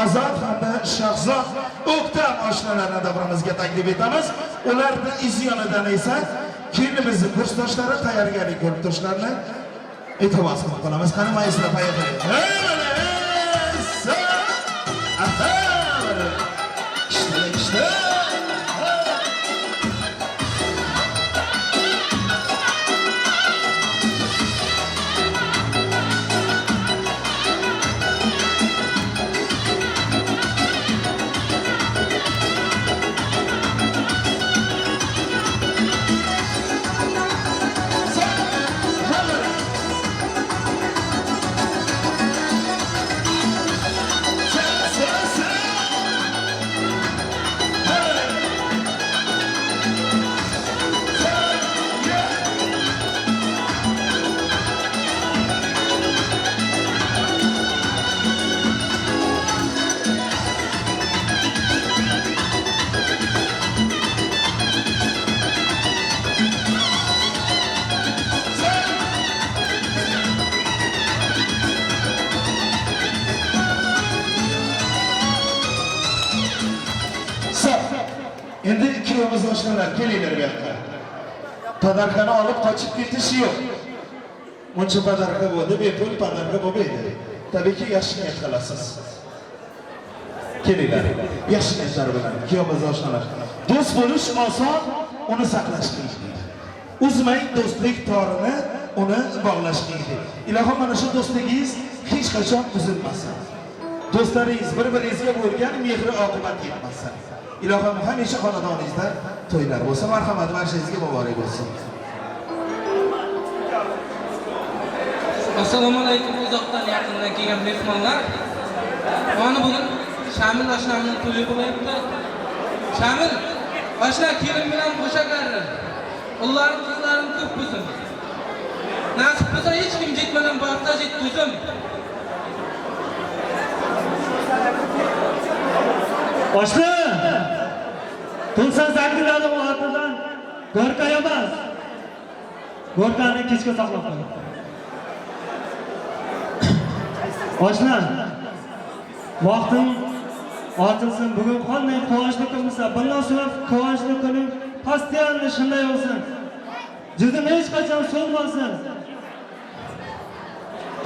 Speaker 21: Azad hamda Shahzod O'ktam oshnalarini davramizga taklif etamiz. Ularning iz yonidan esa kelinimizni kursdoshlari tayyorgarlik ko'rib turishlarini iltimos qilib qolamiz. Qani maestro, поехали. İşte, işte. Endi ikkovimiz oshnalar kelinglar bu yoqqa. Podarkani olib qochib ketish yo'q. Muncha podarka bo'ldi, bepul podarka bo'lmaydi. Tabiiyki yaxshi niyat qilasiz. Kelinglar, yaxshi niyatlar bilan ikkovimiz oshnalar. Do'st bo'lish oson, uni saqlash qiyin. Uzmang do'stlik torini, uni bog'lash qiyin. Ilohim mana shu do'stligingiz hech qachon uzilmasin. Do'stlaringiz bir-biringizga bo'lgan mehri oqibat yetmasin. Ilohim hamisha xonadoningizda to'ylar bo'lsin. Marhamat, barchangizga muborak bo'lsin.
Speaker 14: Assalomu alaykum uzoqdan yaqindan kelgan mehmonlar. Mana bugun Shamil oshnamning to'yi bo'lyapti. Shamil oshna kelin bilan qo'sha qarri. Ullarim qizlarim ko'p bo'lsin. Nasib bo'lsa hech kim jetmagan baxtga yetkazsin.
Speaker 18: Oshna! 98 ortidan go'rka emas. Go'rkani kechga saqlab qo'y. Oshna, vaqting ochilsin. Bugun qanday quvonchli kun bo'lsa, bundan so'ng quvonchli kuning постоянно shunday bo'lsin. Yuzing hech qachon so'lmasin.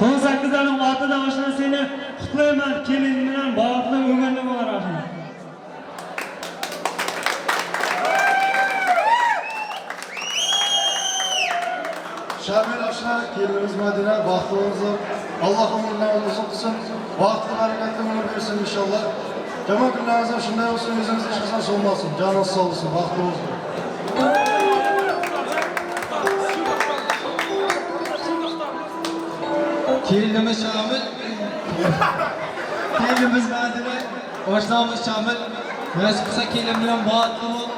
Speaker 18: 98 ortidan oshna seni qutlayman, kelin bilan baxtli umrli bo'lar oshna.
Speaker 8: Şamil aşna, kelinimiz Madina, baxtlı olsun. Allah ömürlerini uzun kılsın. Baxtlı, bereketli ömür versin inşallah. Cama günlerinizde şunday olsun, yüzünüz hiç qachon solmasın. Canınız sağ olsun, baxtlı olsun.
Speaker 23: Kelinimiz Şamil, kelinimiz Madina, oshnamiz Şamil. Nasib qilsa kelin bilan baxtli bo'l.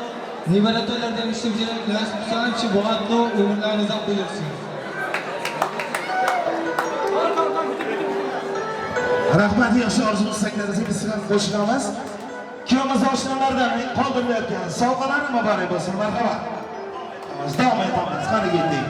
Speaker 23: Nevara to'ylarda ham ishlab yurib, nasib qilsa ham shu baxtli umrlaringizni buyursin.
Speaker 21: Rahmat, yaxshi orzu istaklaringizga biz ham qo'shilamiz. Kuyovimiz oshnalardan qoldirilayotgan sovg'alar muborak bo'lsin. Marhamat. Davom etamiz. Qani ketdik.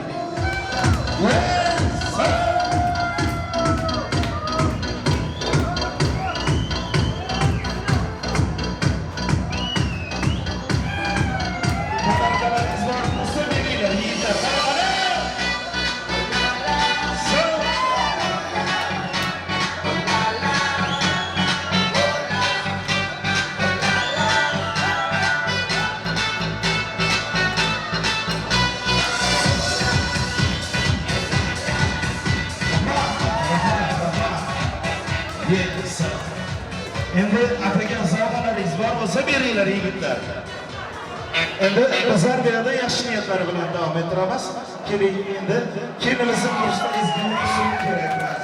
Speaker 21: Endi atagan sovg'alaringiz bor bo'lsa beringlar yigitlar. Endi bizlar bu yerda yaxshi niyatlar bilan davom ettiramiz. Keling endi kelinimizni ko'rsatishimiz kerak emas.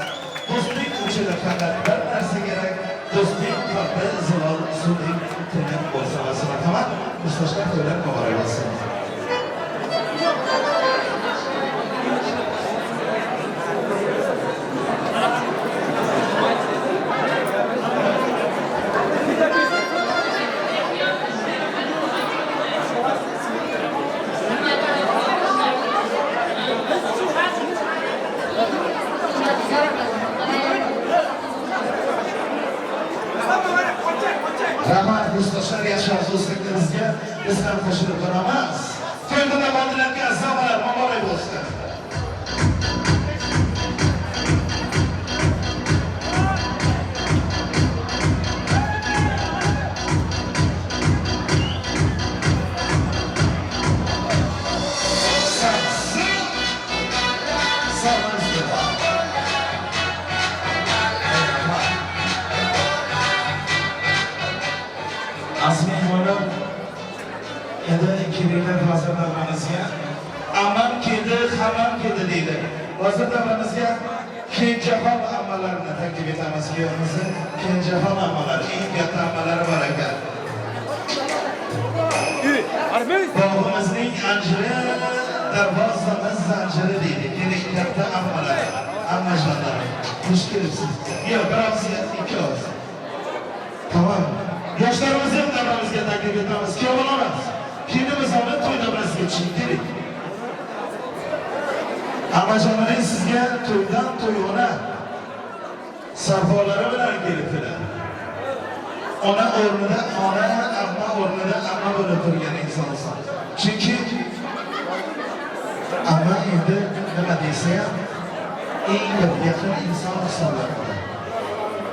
Speaker 21: Do'stlik uchun faqat bir narsa kerak. Do'stlik qalbi zilol suvdek tiniq bo'lsa va marhamat. Kursdoshlar to'ylar muborak bo'lsin.
Speaker 11: Biz ham qo'shilib boramiz. To'yda davom zamonalar muborak bo'lsin. Aziz mehmonlar, endi kelinglar hozir davramizga. Ammam keldi, hammam keldi deydi. Hozir davramizga Kenjahon ammalarini taklif etamiz. Kuyovimizni Kenjahon ammalari, eng katta ammalari bor ekan. Bog'imizning anjiri, darvozamiz zanjiri deydi. Keling katta ammalar, ammajonlar. Xush kelibsiz. Yo'q, bir og'iz, ikki og'iz. Tamam. Yoshlarimizni ham davramizga taklif etamiz. Kuyovlarimiz, kelinimiz olib to'y davrasiga tushing, keling. Ammajonlaring sizga to'ydan to'yona sarfolari bilan kelibdilar. Ona o'rnida ona, amma o'rnida amma bo'lib turgan insonsan. Chunki amma endi nima desa ham eng bir yaqin inson hisoblanadi.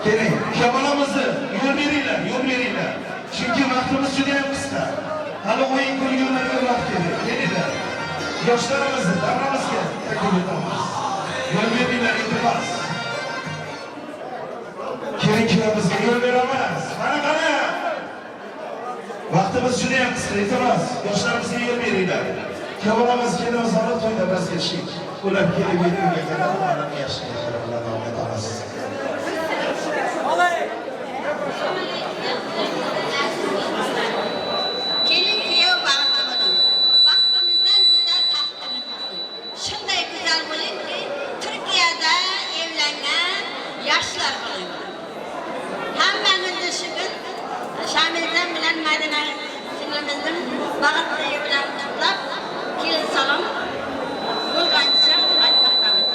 Speaker 11: Keling, kuyovlarimizni yo'l beringlar, yo'l beringlar. Chunki vaqtimiz juda ham qisqa. Hali o'yin kulgularga vaqt kerak. Kelinglar. Yoshlarimizni davramizga taklif etamiz. Yo'l beringlar, iltimos. Keling, kuyovimizga yo'l beramiz. Qani, qani. Vaqtimiz juda ham qisqa, iltimos. Yoshlarimizga yo'l beringlar. Kuyovlarimiz kelinimiz olib to'y davrasiga tushing. Ular kelib yetgunga qadar ularning yaxshi niyatlar bilan davom etamiz.
Speaker 7: Kelin kuyov baxtli bo'ling. Baxtimizdan güzel taxtimiz bo'lsin. Shunday güzel bo'lingki, Turkiyada evlengan yoshlar bo'ling. Hammamizni shu kun Shamiljon bilan Madina singlimizning baxt to'yi bilan qutlab, kelin salom bo'lgancha aytmoqdamiz.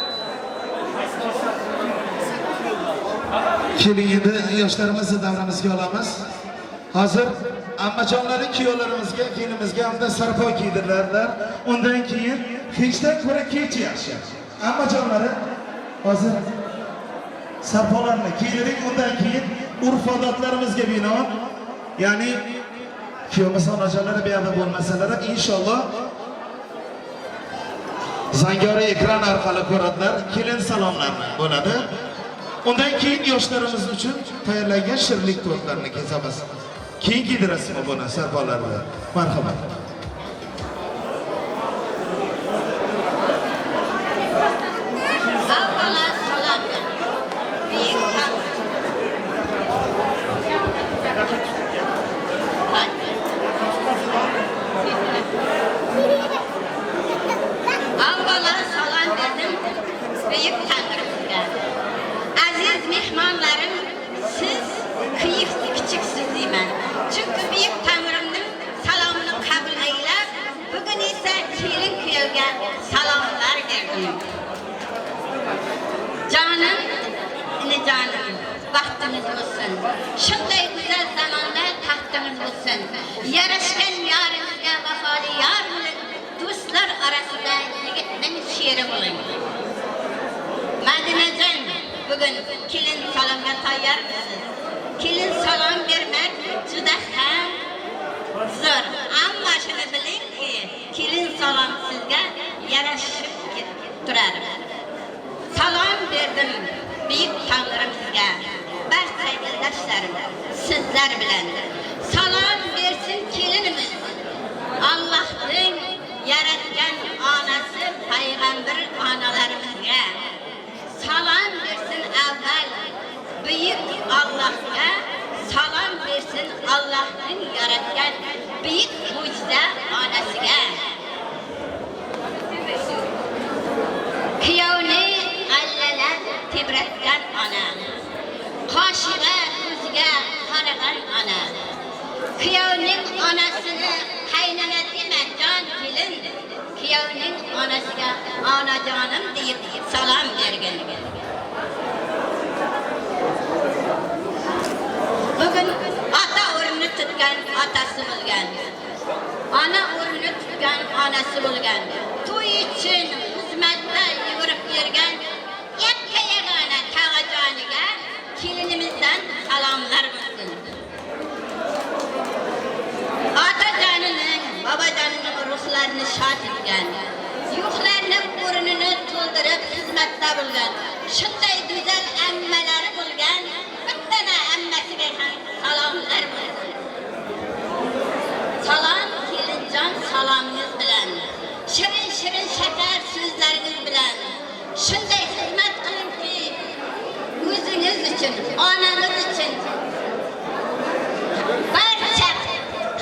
Speaker 11: Keling endi yoshlarimizni davramizga olamiz. Hozir ammajonlari kuyovlarimizga, kelinimizga hamda sarpo kiydirlarlar. Undan keyin hechdan ko'ra kech yaxshi. Ammajonlari hozir sarpolarni kiydiring, undan keyin urf-odatlarimizga binoan, ya'ni kuyovimiz onajonlari bu yerda bo'lmasalar ham inshaalloh zangori ekran orqali ko'radilar, kelin salomlarni bo'ladi. Undan keyin yoshlarimiz uchun tayyorlangan shirinlik tortlarini kesamiz. Keyin kiydirasizmi buni sarpolarni? Marhamat.
Speaker 7: Avvalo salom buyuk Avvalo salom berdim buyuk Tangrimizga. Aziz mehmonlarim, siz kuyukli kichiksiz deyman. Chunki buyuk Tangrimning salomini qabul aylab, bugun esa kelin kuyovga salomlar berdim. Jonim, inijonim, baxtimiz bo'lsin. Shunday go'zal zamonda taxtimiz bo'lsin. Yarashgan yorimizga vafoli yor bo'ling. Do'stlar orasida yigitning sheri bo'ling. Madinajon, bugun kelin salomga tayyormisiz? Kelin salom bermak juda ham zo'r. Ammo shuni bilingki, kelin salom sizga yarashib turar. Salom berdim buyuk Tangrimizga. Barcha yo'ldoshlarim sizlar bilan. Salom bersin kelinimiz. Allohning yaratgan onasi payg'ambar onalarimizga. Salom bersin avval buyuk Allohga, salom bersin Allohning yaratgan buyuk mo'jiza onasiga. Kuyovni allalab tebratgan ona, qoshiga ko'ziga qaragan ona. Kuyovning onasini qaynona dema, jon kelin. Kuyovning onasiga onajonim deb salom bergin. Bugun ota o'rnini tutgan otasi bo'lgan. onasi bo'lgan, to'y uchun xizmatda yugurib yurgan yakka yagona tog'ajoniga kelinimizdan salomlar bo'lsin. Otajonining, bobojonining ruhlarini shod etgan, yo'qlarning o'rnini to'ldirib xizmatda bo'lgan, shunday go'zal ammalari bo'lgan bittana ammasiga ham salomlar bo'lsin. Salom kelinjon, salomingiz bilan, shirin shirin shakar so'zlaringiz bilan shunday xizmat qilingki, o'zingiz uchun, onamiz uchun, barcha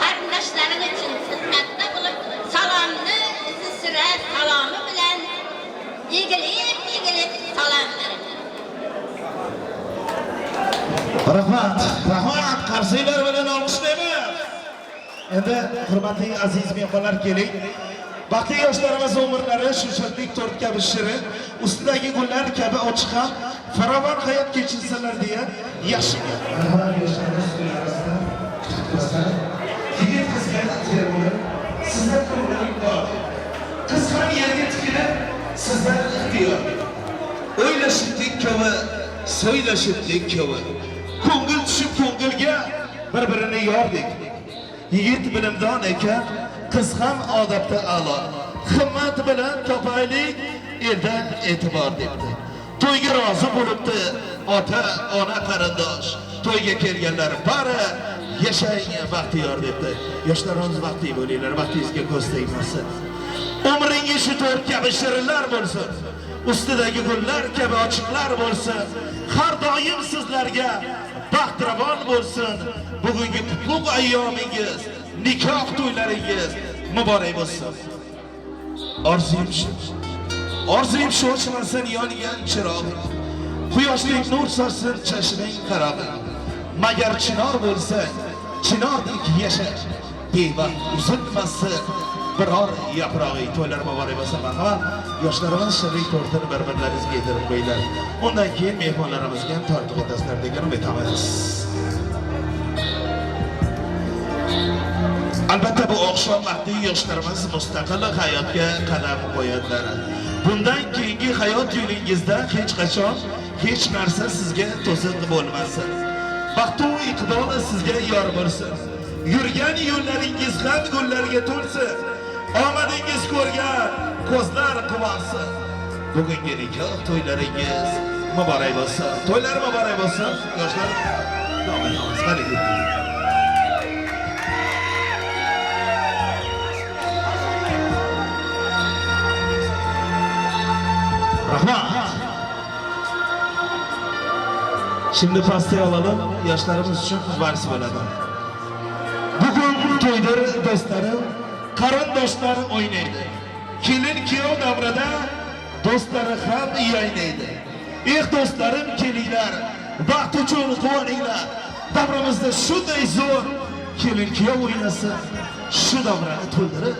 Speaker 7: qarindoshlaringiz uchun xizmatda bo'lib, salomni izi sira salomi bilan egilib egilib salom bering.
Speaker 21: Rahmat, rahmat, qarsaklar bilan olqishlaymiz. Endi hurmatli aziz mehmonlar, keling. Baxtli yoshlarimiz umrlari shu shodlik to'rt kabi shirin, ustidagi gullar kabi ochiq ham farovon hayot kechirsalar deya yaxshi. Yoshlarimiz to'ylarimizda kutib tursa, yigit qizga termulib, sizlar ko'nglim bor. Qiz ham yerga tikilib, sizlar ixtiyor. O'ylashibdik kabi, so'ylashibdik kabi. Ko'ngil tushib ko'ngilga bir-birini yordik. Yigit bilimdon ekan, qiz ham odobda a'lo. Himmat bilan topaylik, elda e'tibor debdi. To'yga rozi bo'libdi ota, ona, qarindosh. To'yga kelganlar bari yashang baxtiyor debdi. Yoshlarimiz baxtli bo'linglar, baxtingizga ko'z tegmasin. Umringiz shu to'rt kabi shirinlar bo'lsin. Ustidagi gullar kabi ochiqlar bo'lsin. Har doim sizlarga baxtravon bo'lsin. Bugungi qutlug' ayyomingiz, nikoh to'ylaringiz muborak bo'lsin. Orzuyim shu. Orzuyim shu o'chmasin yongan chirog'ing. Quyoshlik nur sochsin chashmang qarog'ing. Magar chinor bo'lsa, chinordek yasha. Bevaqt uzilmasin biror yaprog'ing. To'ylar muborak bo'lsin. Marhamat. Yoshlarimiz shirinlik tortini bir-birlaringizga yedirib qo'yinglar. Undan keyin mehmonlarimizga ham tortib o'tasizlar degan umidamiz. Albatta bu oqshom baxtli yoshlarimiz mustaqil hayotga qadam qo'yadilar. Bundan keyingi hayot yo'lingizda hech qachon hech narsa sizga to'siq bo'lmasin. Baxtu iqbol sizga yor bo'lsin. Yurgan yo'llaringiz ham gullarga to'lsin. Omadingiz ko'rgan ko'zlar quvonsin. Bugungi nikoh to'ylaringiz muborak bo'lsin. To'ylar muborak bo'lsin. Yoshlar, davom etamiz. Qani ketdik. Rahmat. Şimdi pastayı alalım. Yaşlarımız için vals bo'ladi. Bugun to'ydir do'stlarim, qarindoshlar o'ynaydi. Kelin kuyov davrada do'stlari ham yaynaydi. Eh do'stlarim, kelinglar, baxt uchun quvoninglar. Davramizda shunday zo'r kelin kuyov o'ynasin, shu davrani to'ldirib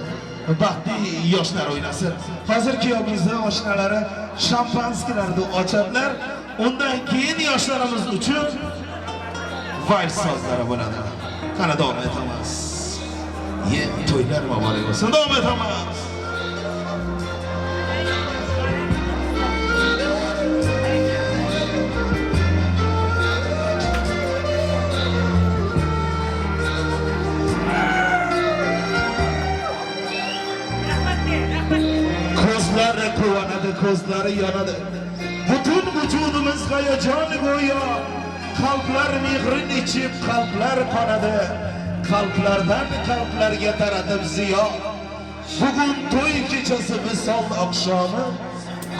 Speaker 21: baxtli yoshlar o'ynasin. Hozir kuyovimizni oshnalari şampanskilarni ochadilar. Undan keyin yoshlarimiz uchun vals sozlari bo'ladi. Qani davom etamiz. Ye, to'ylar muborak bo'lsin. Davom etamiz. Ko'zlari quvonadi, ko'zlari yonadi. Butun vücudumuz hayajon go'yo. Qalblar mehrin ichib, qalblar qonadi. Qalblardan qalblarga taratib ziyo. Bugun to'y kechasi visol oqshomi.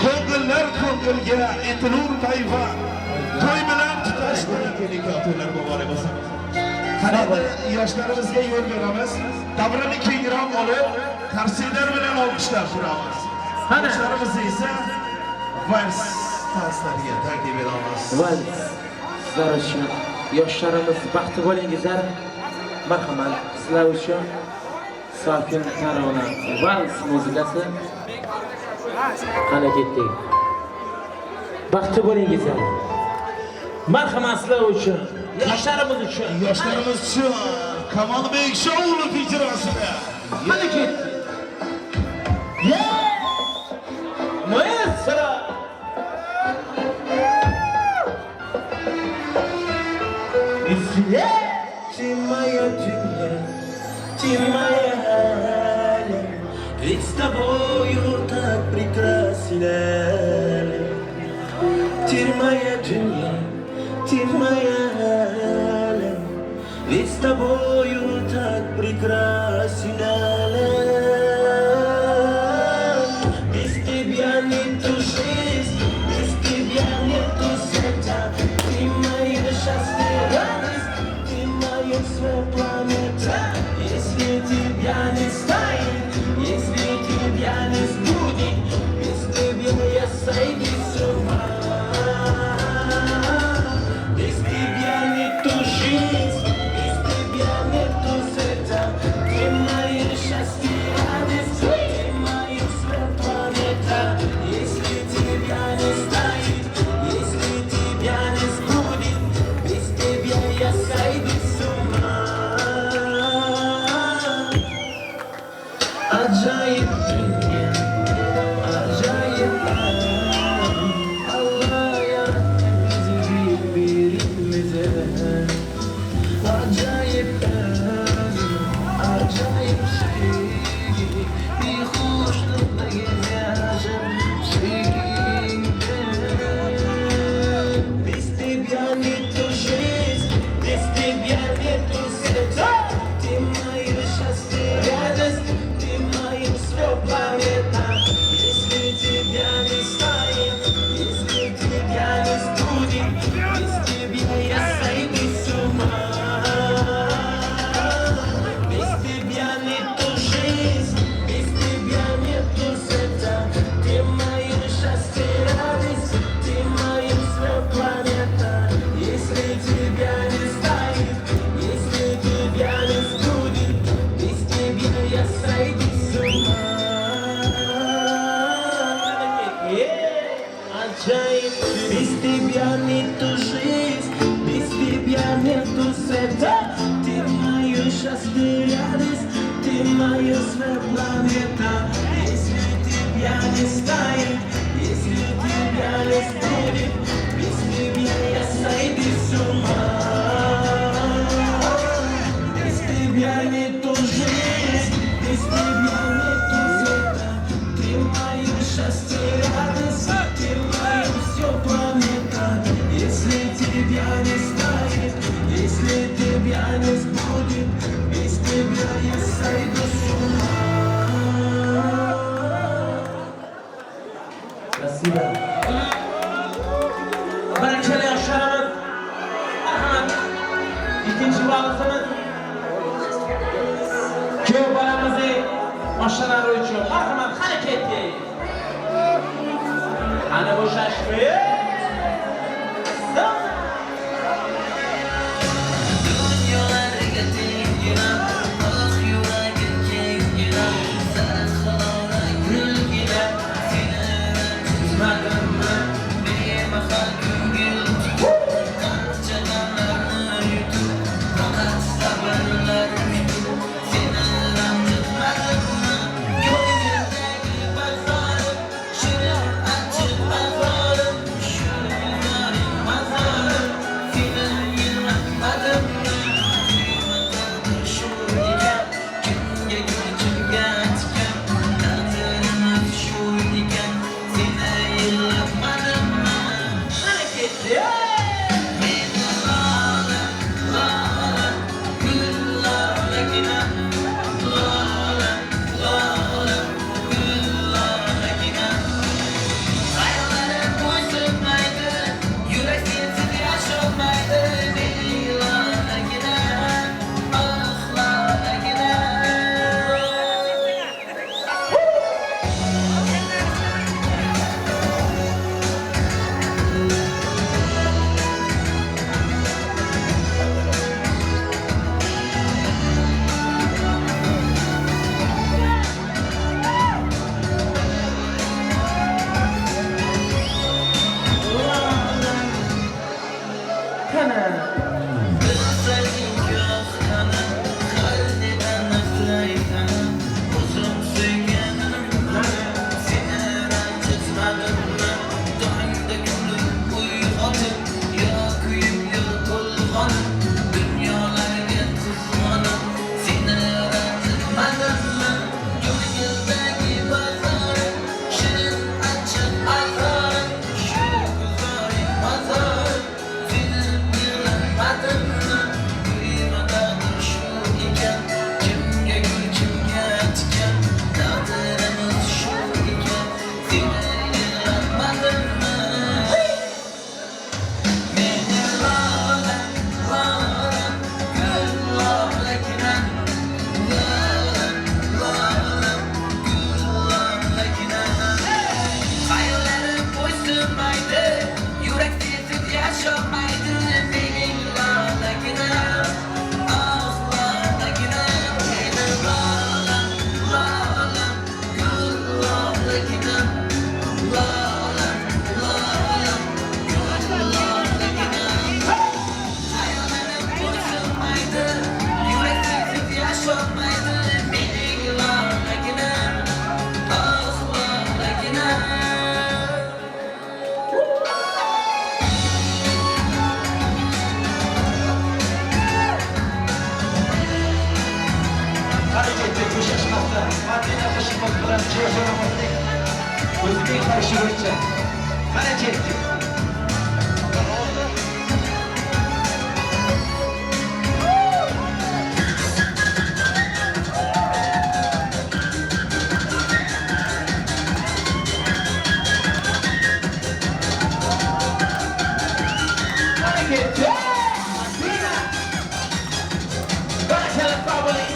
Speaker 21: Ko'ngillar ko'ngilga etilur payvand. To'y bilan tutashdi. Nikoh to'ylar muborak bo'lsin. Qani yoshlarimizga yo'l beramiz. Davrani kengroq olib, qarsaklar bilan olqishlab turamiz. Yoshlarimiz esa vals tanslariga taqdim etamiz.
Speaker 10: Vals sizlar uchun, yoshlarimiz baxtli bo'lingizlar. Marhamat, sizlar uchun sokin tarona vals muzikasi. Qani ketdik. Baxtli bo'lingizlar. Marhamat sizlar uchun, yoshlarimiz uchun,
Speaker 21: yoshlarimiz uchun Kamolbek Shaulov ijrosida.
Speaker 10: Qani ketdik.
Speaker 15: Ты моя dünya, ты моя alem, ведь с тобою так прекрасен alem. Ты моя dünya, ты моя alem, ведь с тобою так прекрасен alem. Без тебя нету жизни, без тебя нету света. Ты моя счастье, радость, ты моя своя планета. Если тебя не станет, если тебя не будет, без тебя я сойду с ума. Без тебя нету жизни, без тебя нету света. Ты моя счастье, радость, ты моя своя планета. Если тебя не станет, если тебя не будет, без тебя я сойду с ума. Acayip dünya, acayip alem. Allah yarattı bizi birbirimize. Acayip özüm, acayip sevgi. Bir hoşlukta gezer sevgide. Без тебя нету жизни, без тебя нету света. Ты моя счастье, радость, ты моя своя планета. Если тебя не станет, если тебя не будет, без тебя я сойду с ума. Без тебя нету жизни, без тебя нету света. Ты моя счастье, радость, ты моя своя планета. Если тебя не станет, если тебя не будет, без тебя я сойду с ума. Acayip. Без тебя нету жизни, без тебя нету света. Ты моя счастье, радость, ты моя своя планета. Если тебя не станет, если тебя не будет, без тебя я сойду с ума. Без тебя нету жизни, без тебя нету света. Ты моя счастье, радость, ты моя все планета. Если тебя не станет, если тебя не будет, без тебя я сойду с ума.
Speaker 10: Спасибо. Barakalla yoshlarimiz. Marhamat. Ikkinchi valsimiz kuyov bolamizning oshnalari uchun. Marhamat, qani ketdik. Qani bo'shashmi?
Speaker 15: Dunyolarga tengina, ah yuragim kengina, sarxilona gulgina, seni unutmadimmi? Bemahal ko'ngil tutib, qancha g'amlarni yutib, faqat sabrlar kutib, seni ranjitmadimmi? Ko'ngildagi bahorim, shirin achchiq ahvolim, shu kunlaring mazorim, seni yig'latmadimmi? Taqdir shu ekan, kimga gul kimga tikan, taqdirimiz shu ekan, seni yig'latmadimmi?
Speaker 10: Qani ketdik.
Speaker 15: Men lola, lola, gul lolagina, lola, lola, gul lolagina. Xayollarim bo'ysunmaydi, yurak sensiz yasholmaydi. Mening lolagina, ah lolagina.
Speaker 10: Bilan cho'sharimizning o'zining xohishi bo'yicha. Qani ketdik. Qani ketdik. Madina. Barakalla bo'ling.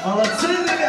Speaker 11: Молодцы, ребята!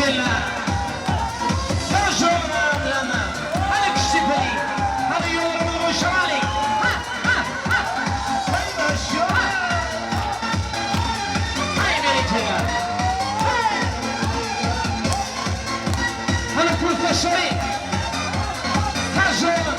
Speaker 10: Berekella. Sarı. Hadi kişi. Hadi yollarımızı boşamalıyız. Ha ha ha. Hay maşallah. Hay berekella. Hadi kurtaşmayı. Sarı.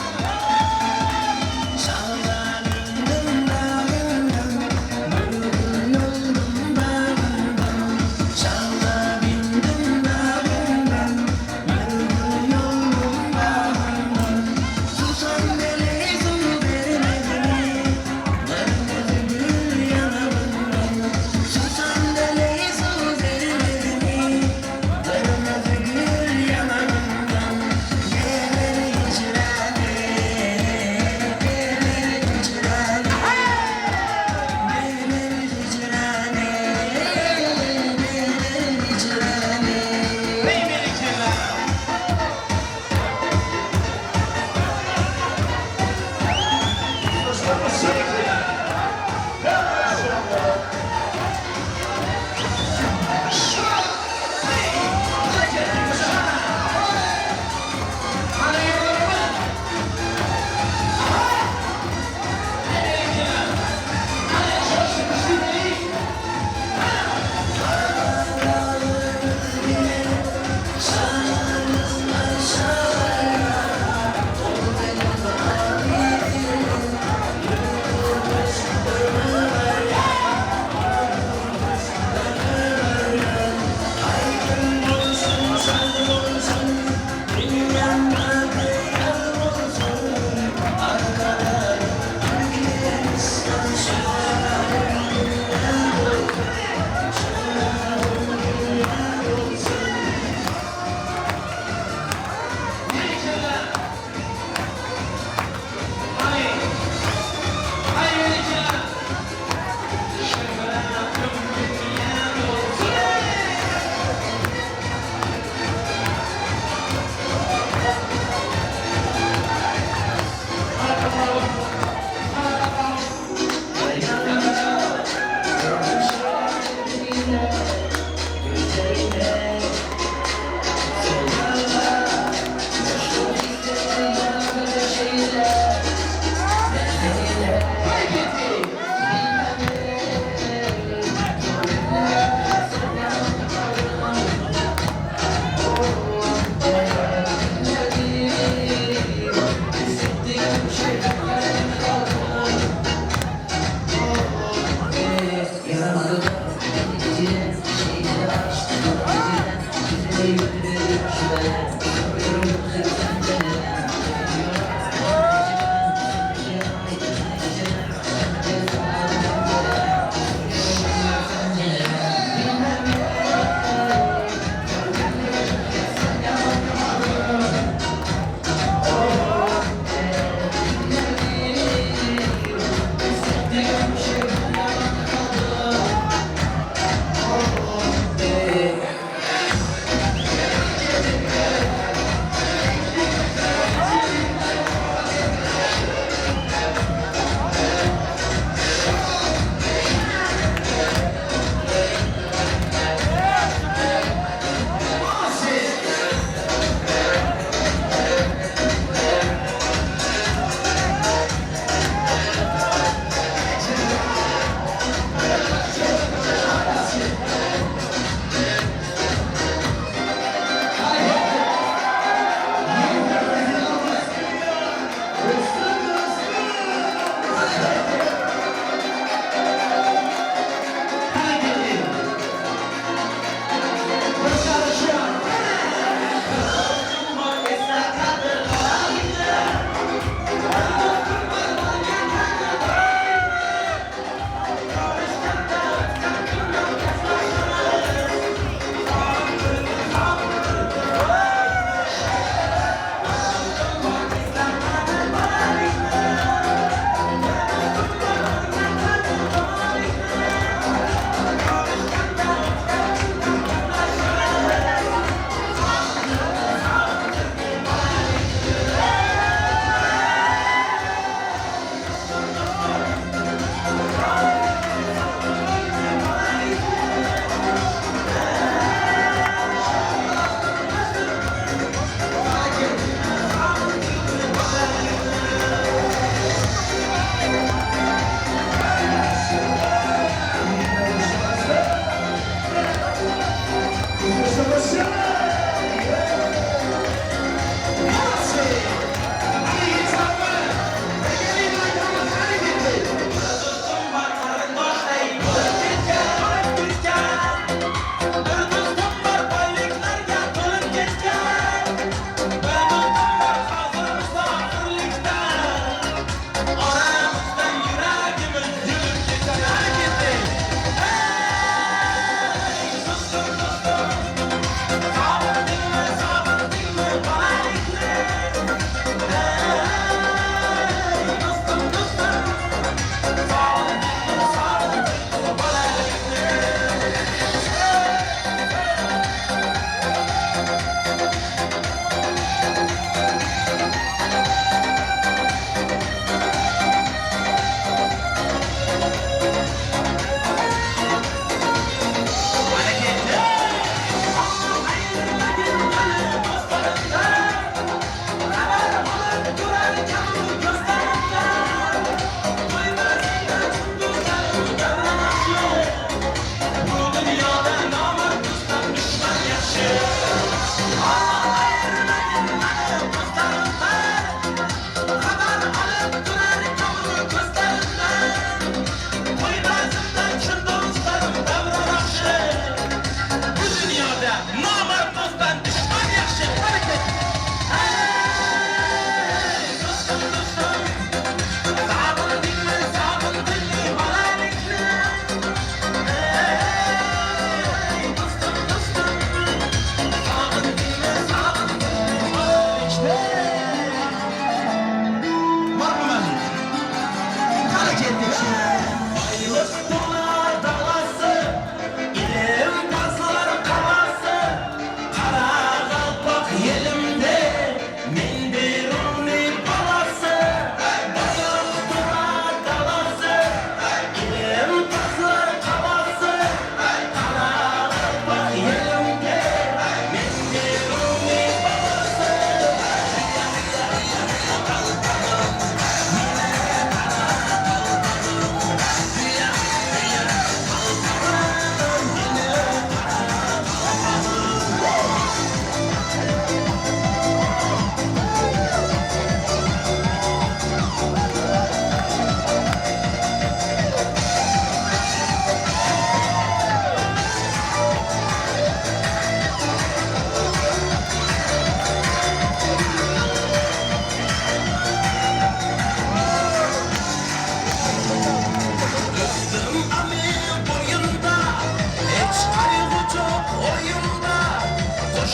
Speaker 15: Yeah.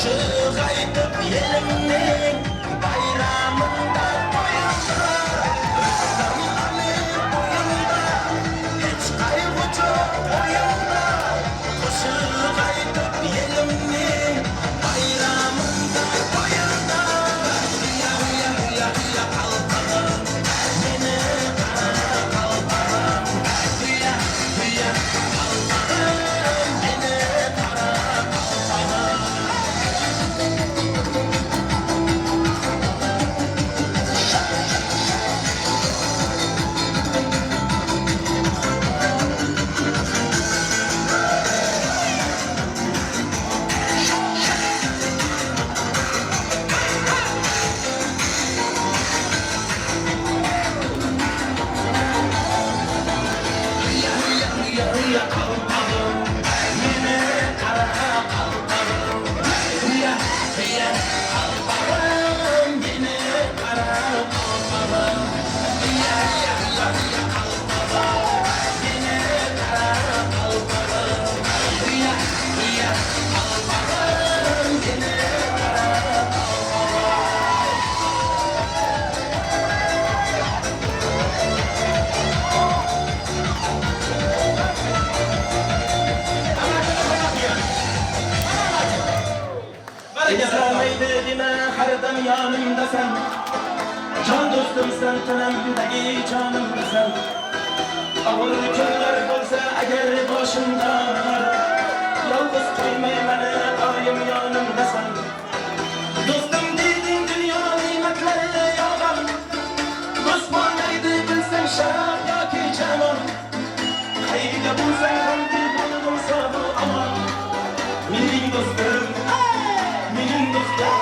Speaker 15: Qo'shiq aytib yelimning bayramında to'yimda, Rustam Ali bo'yimda, hech qayg'u yo'q o'yimda. Qo'shiq aytib yelimning bayramında to'yimda. Huya huya huya huya qalpog'im, meni qara qalpog'im. Huya huya qalpog'im, meni qara qalpog'im. Huya huya huya huya qalpog'im, meni qara qalpog'im. Huya huya qalpog'im, meni qara qalpog'im. Huya huya huya huya qalpog'im, meni qara qalpog'im. Huya huya qalpog'im, meni qara qalpog'im. Eslamaydi dema har dam yonimdasan, Jon do'stimsan tanamdagi jonimdasan. Og'ir kunlar bo'lsa agar boshimda, yolg'iz qo'ymay meni doim yonimdasan. Do'stim deding dunyo ne'matlari yolg'on, do'st bo'lmaydi bilsang sharaf yoki jamon. Qayda bo'lsang ham bo'lgin sog' omon. Mening do'stim, mening do'stim.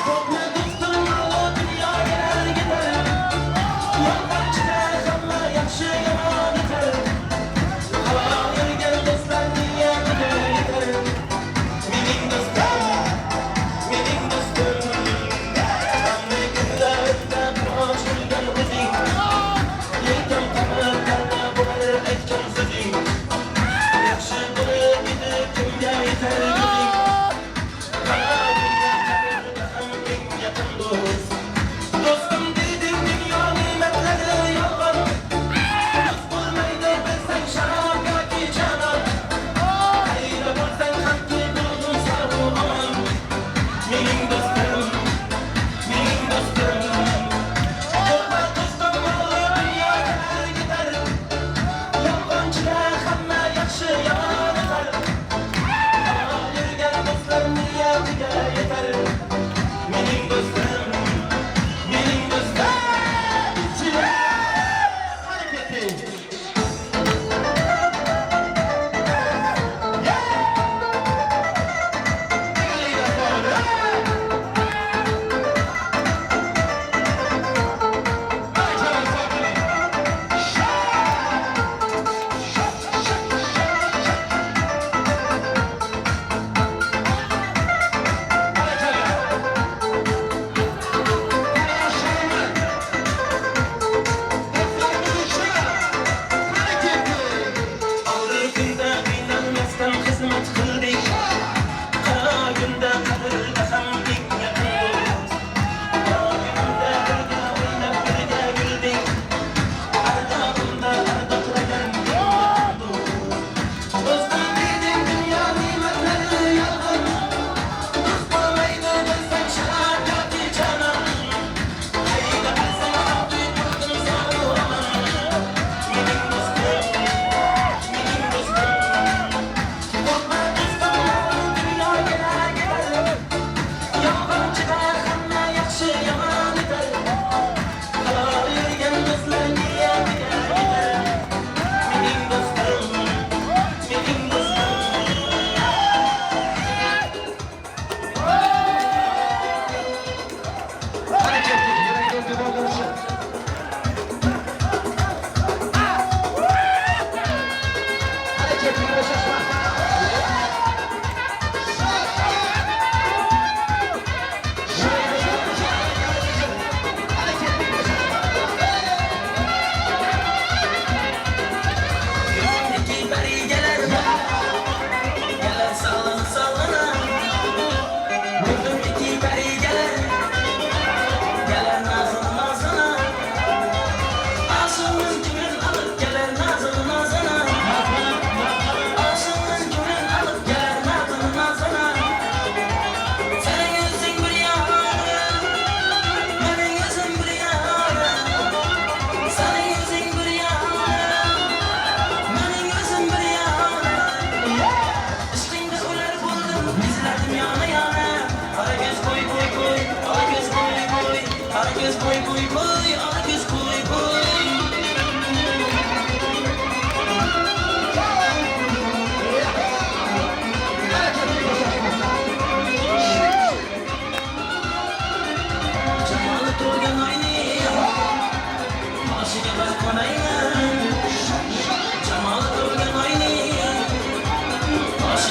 Speaker 15: Ko'pni do'stim ma'lo dunyo kelar ketar. Yolg'on chiqar hamma yaxshi yomon yetar. Halol yurgan do'stlar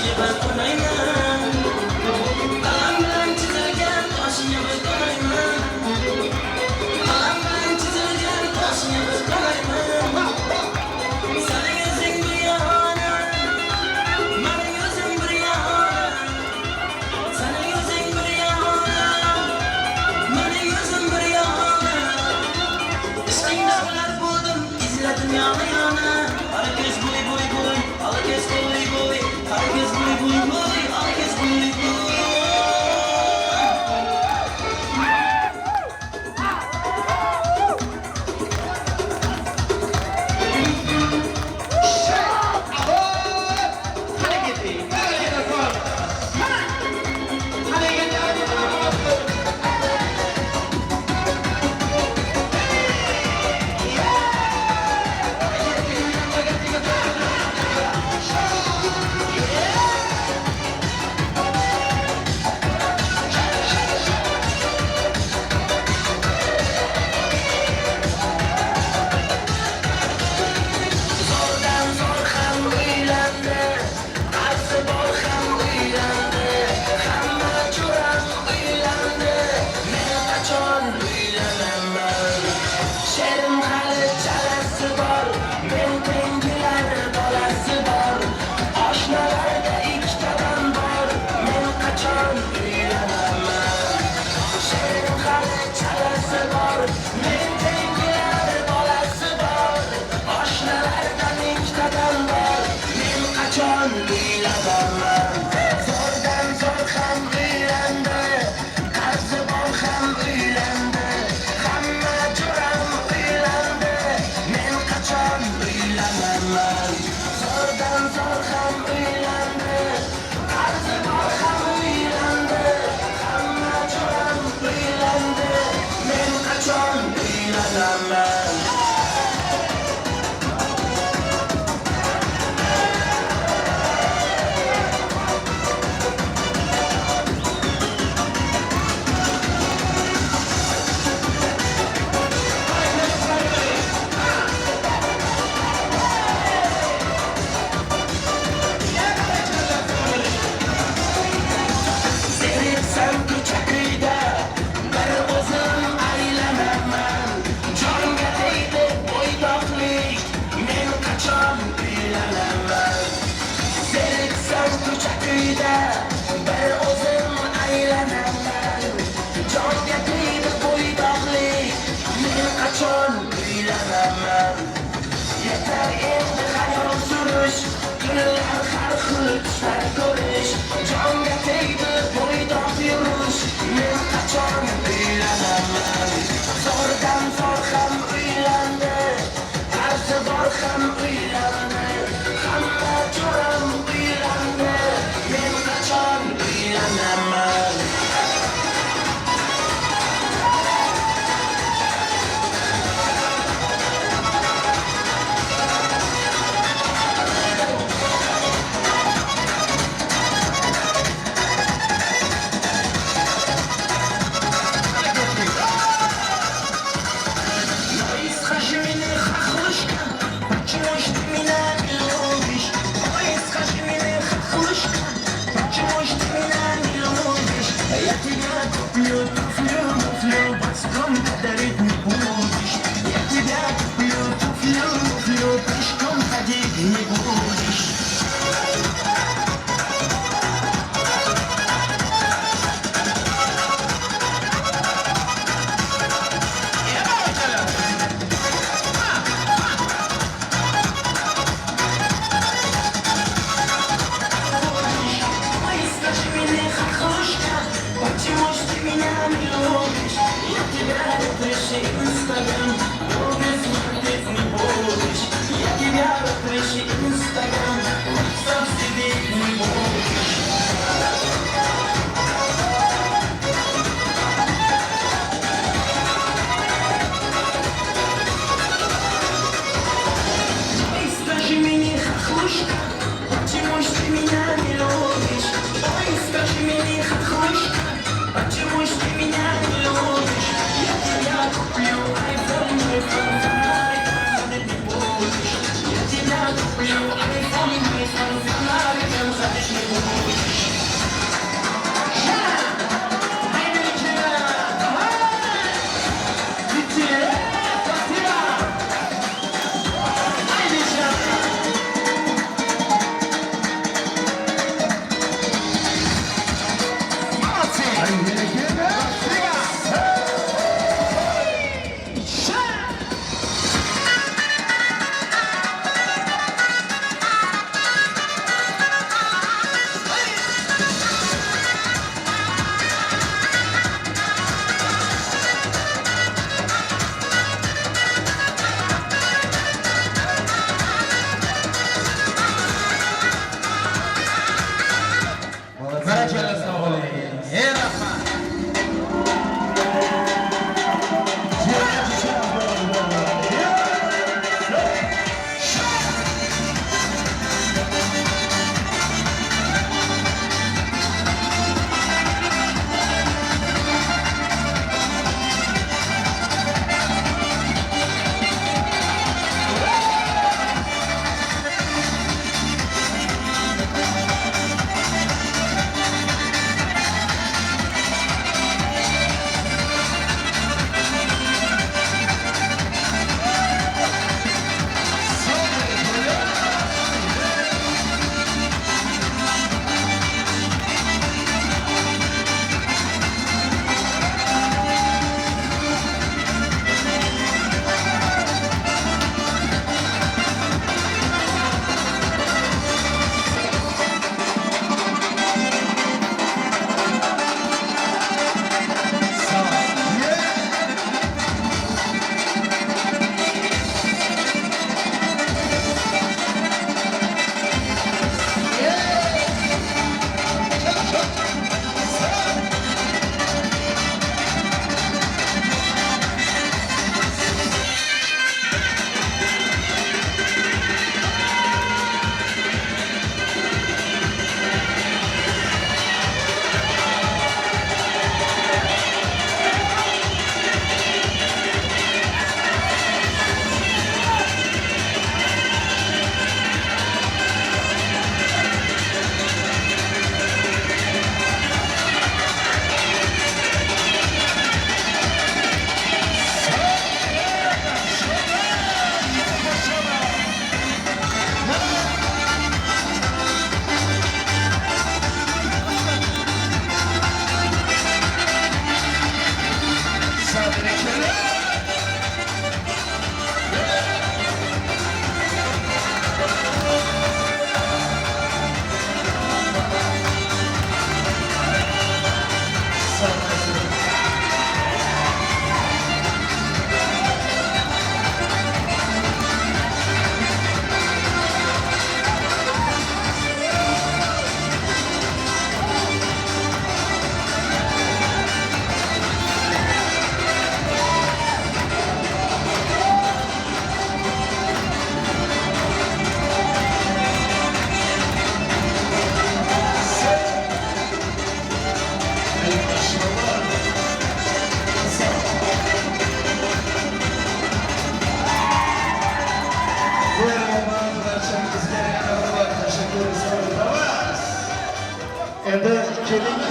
Speaker 15: Toshiga bir qo'nayman. Qalam bilan chizilgan toshiga bir qo'nayman. Qalam bilan chizilgan toshiga bir qo'nayman. Sening o'zing bir yona, mening o'zim bir yona. Sening o'zing bir yona, mening o'zim bir yona. Ishqingda ular bo'ldim, izladim yona yona. Qara ko'z bo'y bo'y bo'y, ola ko'z bo'y bo'y, qara ko'z bo'y bo'y bo'y, ola ko'z bo'y bo'y. Zordan zor ham uylandi, qarzi bor ham uylandi, hamma jo'ram uylandi, men qachon uylanaman? She'rim hali chalasi bor, men tengilar bolasi bor, oshnalarda ikkitadan bor, men qachon uylanaman? She'rim hali chalasi bor, men tengilar bolasi bor, oshnalardan ikkitadan bor, men qachon uylanaman? Zordan zor ham uylandi, qarzi bor ham uylandi, hamma jo'ram uylandi, men qachon uylanaman? Zordan zor ham uylandi, qarzi bor ham uylandi, hamma jo'ram uylandi, men qachon uylanaman? Zeriksam ko'cha kuyda bir o'zim aylanaman. Jonga tegdi bo'ydoqlik, men qachon uylanaman? Zeriksam ko'cha kuyda bir o'zim aylanaman. Jonga tegdi bo'ydoqlik, men qachon uylanaman? Yetar endi xayol surish, tunlar har xil tushlar ko'rish, jonga tegdi bo'ydoq yurish, men qachon uylanaman? Zordan zor ham uylandi, qarzi bor ham uylandi, hamma jo'ram uylandi, men qachon uylanaman? Ой, скажи мне, хохлушка, почему ж ты меня не любишь? Ой, скажи мне, хохлушка, почему ж ты меня не любишь? Я тебя куплю туфлю, муфлю, боском подарить не будешь. Я тебя куплю туфлю, муфлю, пешком ходить не будешь. Ой, скажи мне, хохлушка, почему ж ты меня не любишь? Я тебя вытряси Инстаграм, долго смотреть не будешь. Я тебя вытряси Инстаграм, WhatsApp сидеть не будешь. Ой, скажи мне, хохлушка, почему ж ты меня не любишь? Ой, скажи мне, хохлушка, почему ж ты меня не любишь? Я тебя куплю айфон, айфон, фонариком ходить не будешь. Я тебя куплю айфон, айфон, фонариком.
Speaker 11: Barakalla, sog' bo'ling. Ey rahmat. Endi keling.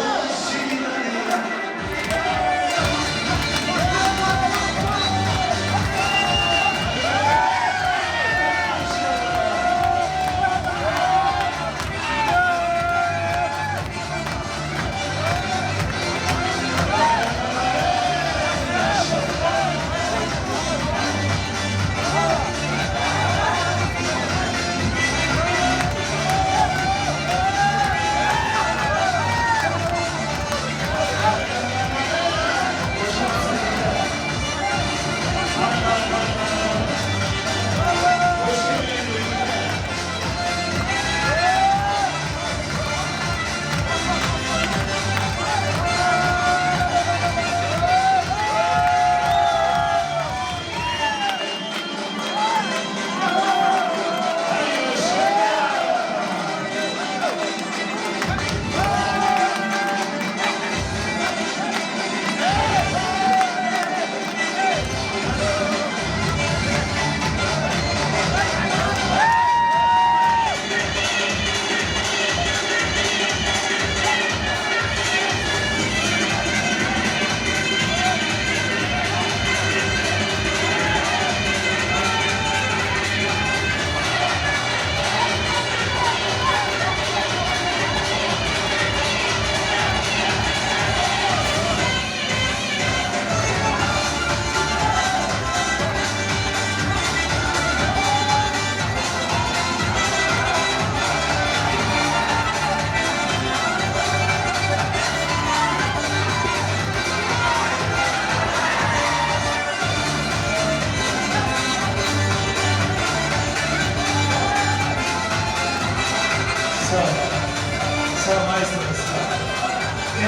Speaker 11: Sağ maestro.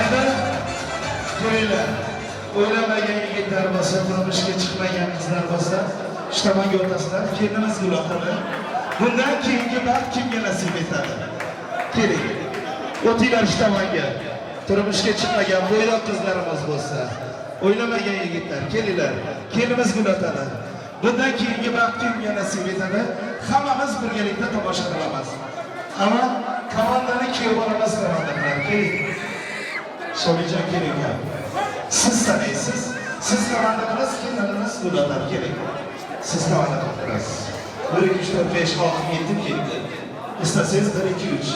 Speaker 11: Endi ko'ringlar, o'ylamagan yigitlar bo'lsa, turmushga chiqmagan qizlar bo'lsa, shu tomonga o'tasizlar. Kelinimiz gul otadi. Bundan keyingi baxt kimga nasib etadi? Keling. O'tinglar shu tomonga. Turmushga chiqmagan bo'ydoq qizlarimiz bo'lsa, o'ylamagan yigitlar, kelinglar. Kelinimiz gul otadi. Bundan keyingi baxt kimga nasib etadi? Hammamiz birgalikda tomosha qilamiz. Ammo komandani kuyov bolamiz komanda qiladi. Keling. Shomijon keling. Siz sanaysiz. Siz komanda qilasiz, kelinimiz gul otadi. Keling. Siz komanda qilib turasiz. 1 2 3 4 5 6 7 ketdi. İstasangiz 1 2 3.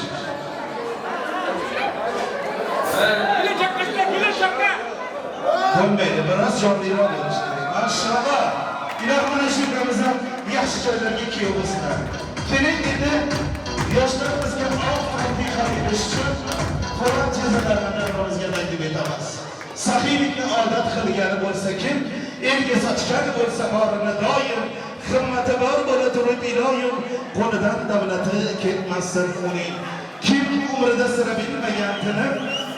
Speaker 11: Bo'lmaydi, biroz jonliroq bo'lish kerak. Mashalloh. Ilohim mana shu ukamizdan yaxshi joylarga kuyov bo'lsinlar. Keling endi yoshlarimizga oq fotiha berish uchun Qur'on jazalarini davramizga taqdim etamiz. Saxiylikni odat qilgani bo'lsa kim, elga sochgan bo'lsa borini doim, himmati bor bo'la turib iloyim, qo'lidan davlati ketmasin uning. Kim umrida sira bilmagan tinim,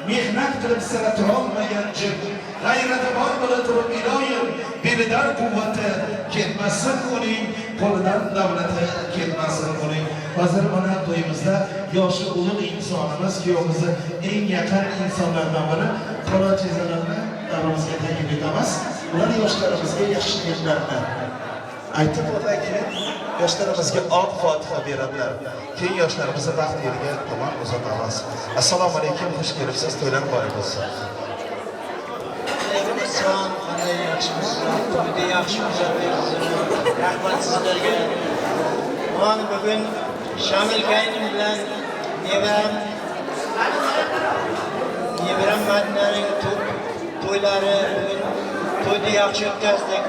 Speaker 11: mehnat qilib sira turolmagan jim, g'ayrati bor bo'la turib iloyim, belidan quvvati ketmasin uning, qo'lidan davlati ketmasin uning. Hozir mana to'yimizda yoshi ulug' insonimiz, kuyovimizni eng yaqin insonlardan biri Qora chezalarni davramizga taqdim etamiz. Ular yoshlarimizga yaxshi niyatlarni aytib o'tay keyin yoshlarimizga oq fotiha beradilar. Keyin yoshlarimizni baxt yo'liga tomon uzatamiz. Assalomu alaykum, xush kelibsiz, to'ylar muborak bo'lsin.
Speaker 4: Alaykum assalom, qanday yaxshimisizlar? To'yda yaxshi uzatdingiz. Rahmat sizlarga. Mana bugun Shamil kaynim bilan nevaram Madinaning to'ylari bugun to'yni yaxshi o'tkazdik.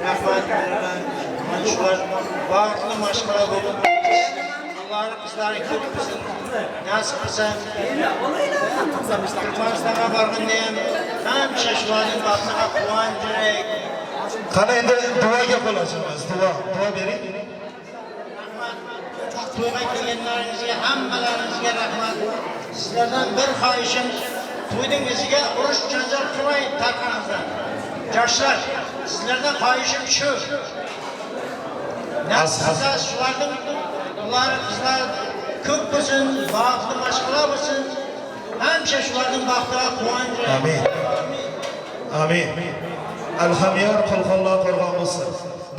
Speaker 4: Rahmat beraman. Mana shular baxtli mashg'ula bo'lib, Allohning qizlari ko'p bo'lsin, nasib qilsin. Turkmanistonga borganda ham hamisha shularning baxtiga quvontiraylik.
Speaker 11: Qani endi duoga qo'l ochamiz. Duo bering.
Speaker 4: To'yga kelganlaringizga hammalaringizga rahmat. Sizlardan bir xohishim, to'yning iziga urush janjal qilmay tarqamizdan. Yoshlar, sizlardan xohishim shu. Nasib qilsa shularning ular qizlar ko'p bo'lsin, baxtli mashg'ula bo'lsin. Hamisha shularning baxtiga quvontiraylik.
Speaker 11: Amin. Amin. Alhamyor qo'lqonlar qo'rg'on bo'lsin.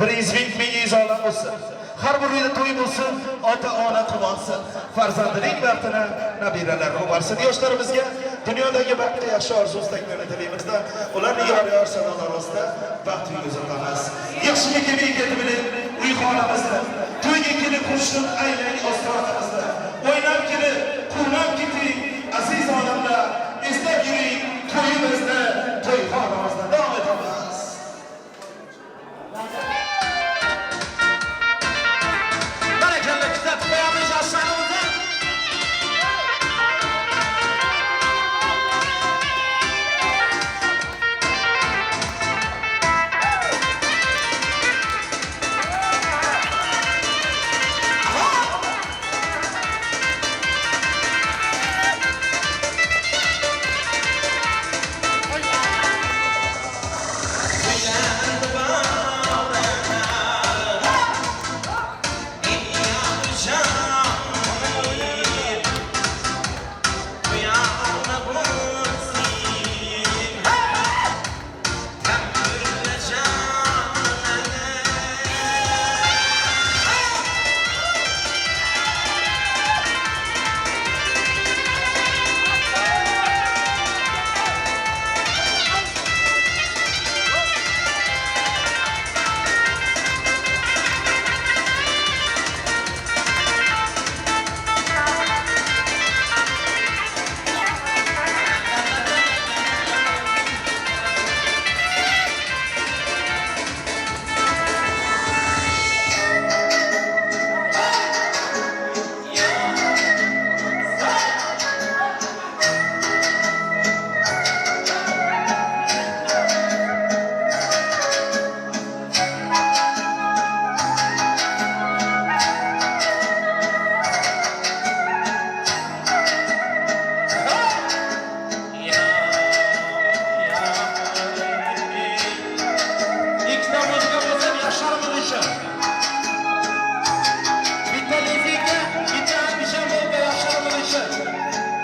Speaker 11: 100 ming 1000 olam bo'lsin. Har bir uyda to'y bo'lsin, ota-ona quvonsin, farzandining baxtini nabiralar quvonsin. Yoshlarimizga dunyodagi baxtli yaxshi orzu istaklarni tilaymizda, ularni yor-yor sadolar ostida baxt uyiga uzatamiz. Yaxshiga kelib ketib uy xonamizda, to'yga kelib xushlik aylang ostonamizda, o'ynab kelib, quvnab keting, aziz odamlar, eslab yuring to'yimizni, to'yxonamizda davom etamiz.
Speaker 10: Kuzatib qo'yamiz yoshlarimizni.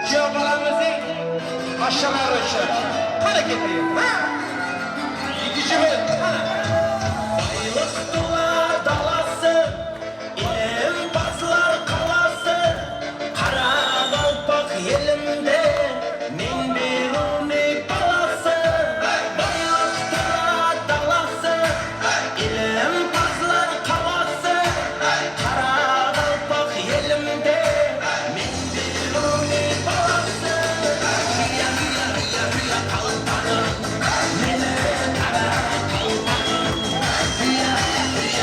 Speaker 10: Kuyov bolamizning oshnalari uchun. Qani ketdik. Ha? Ikkinchi. Qani. Байлық тула даласы, илімпазлар қаласы, Қарақалпақ елімде мен Беруни баласы. Байлық тула даласы, илімпазлар қаласы, Қарақалпақ елімде мен Беруни баласы. Қия, қия, қия, қия қалпағым, мені қара қалпағым. Қия, қия.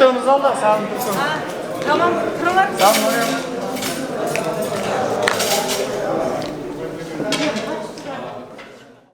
Speaker 2: Türklerimizi al da sen Türk'üm.
Speaker 16: Tamam, turular.
Speaker 2: Sen oraya.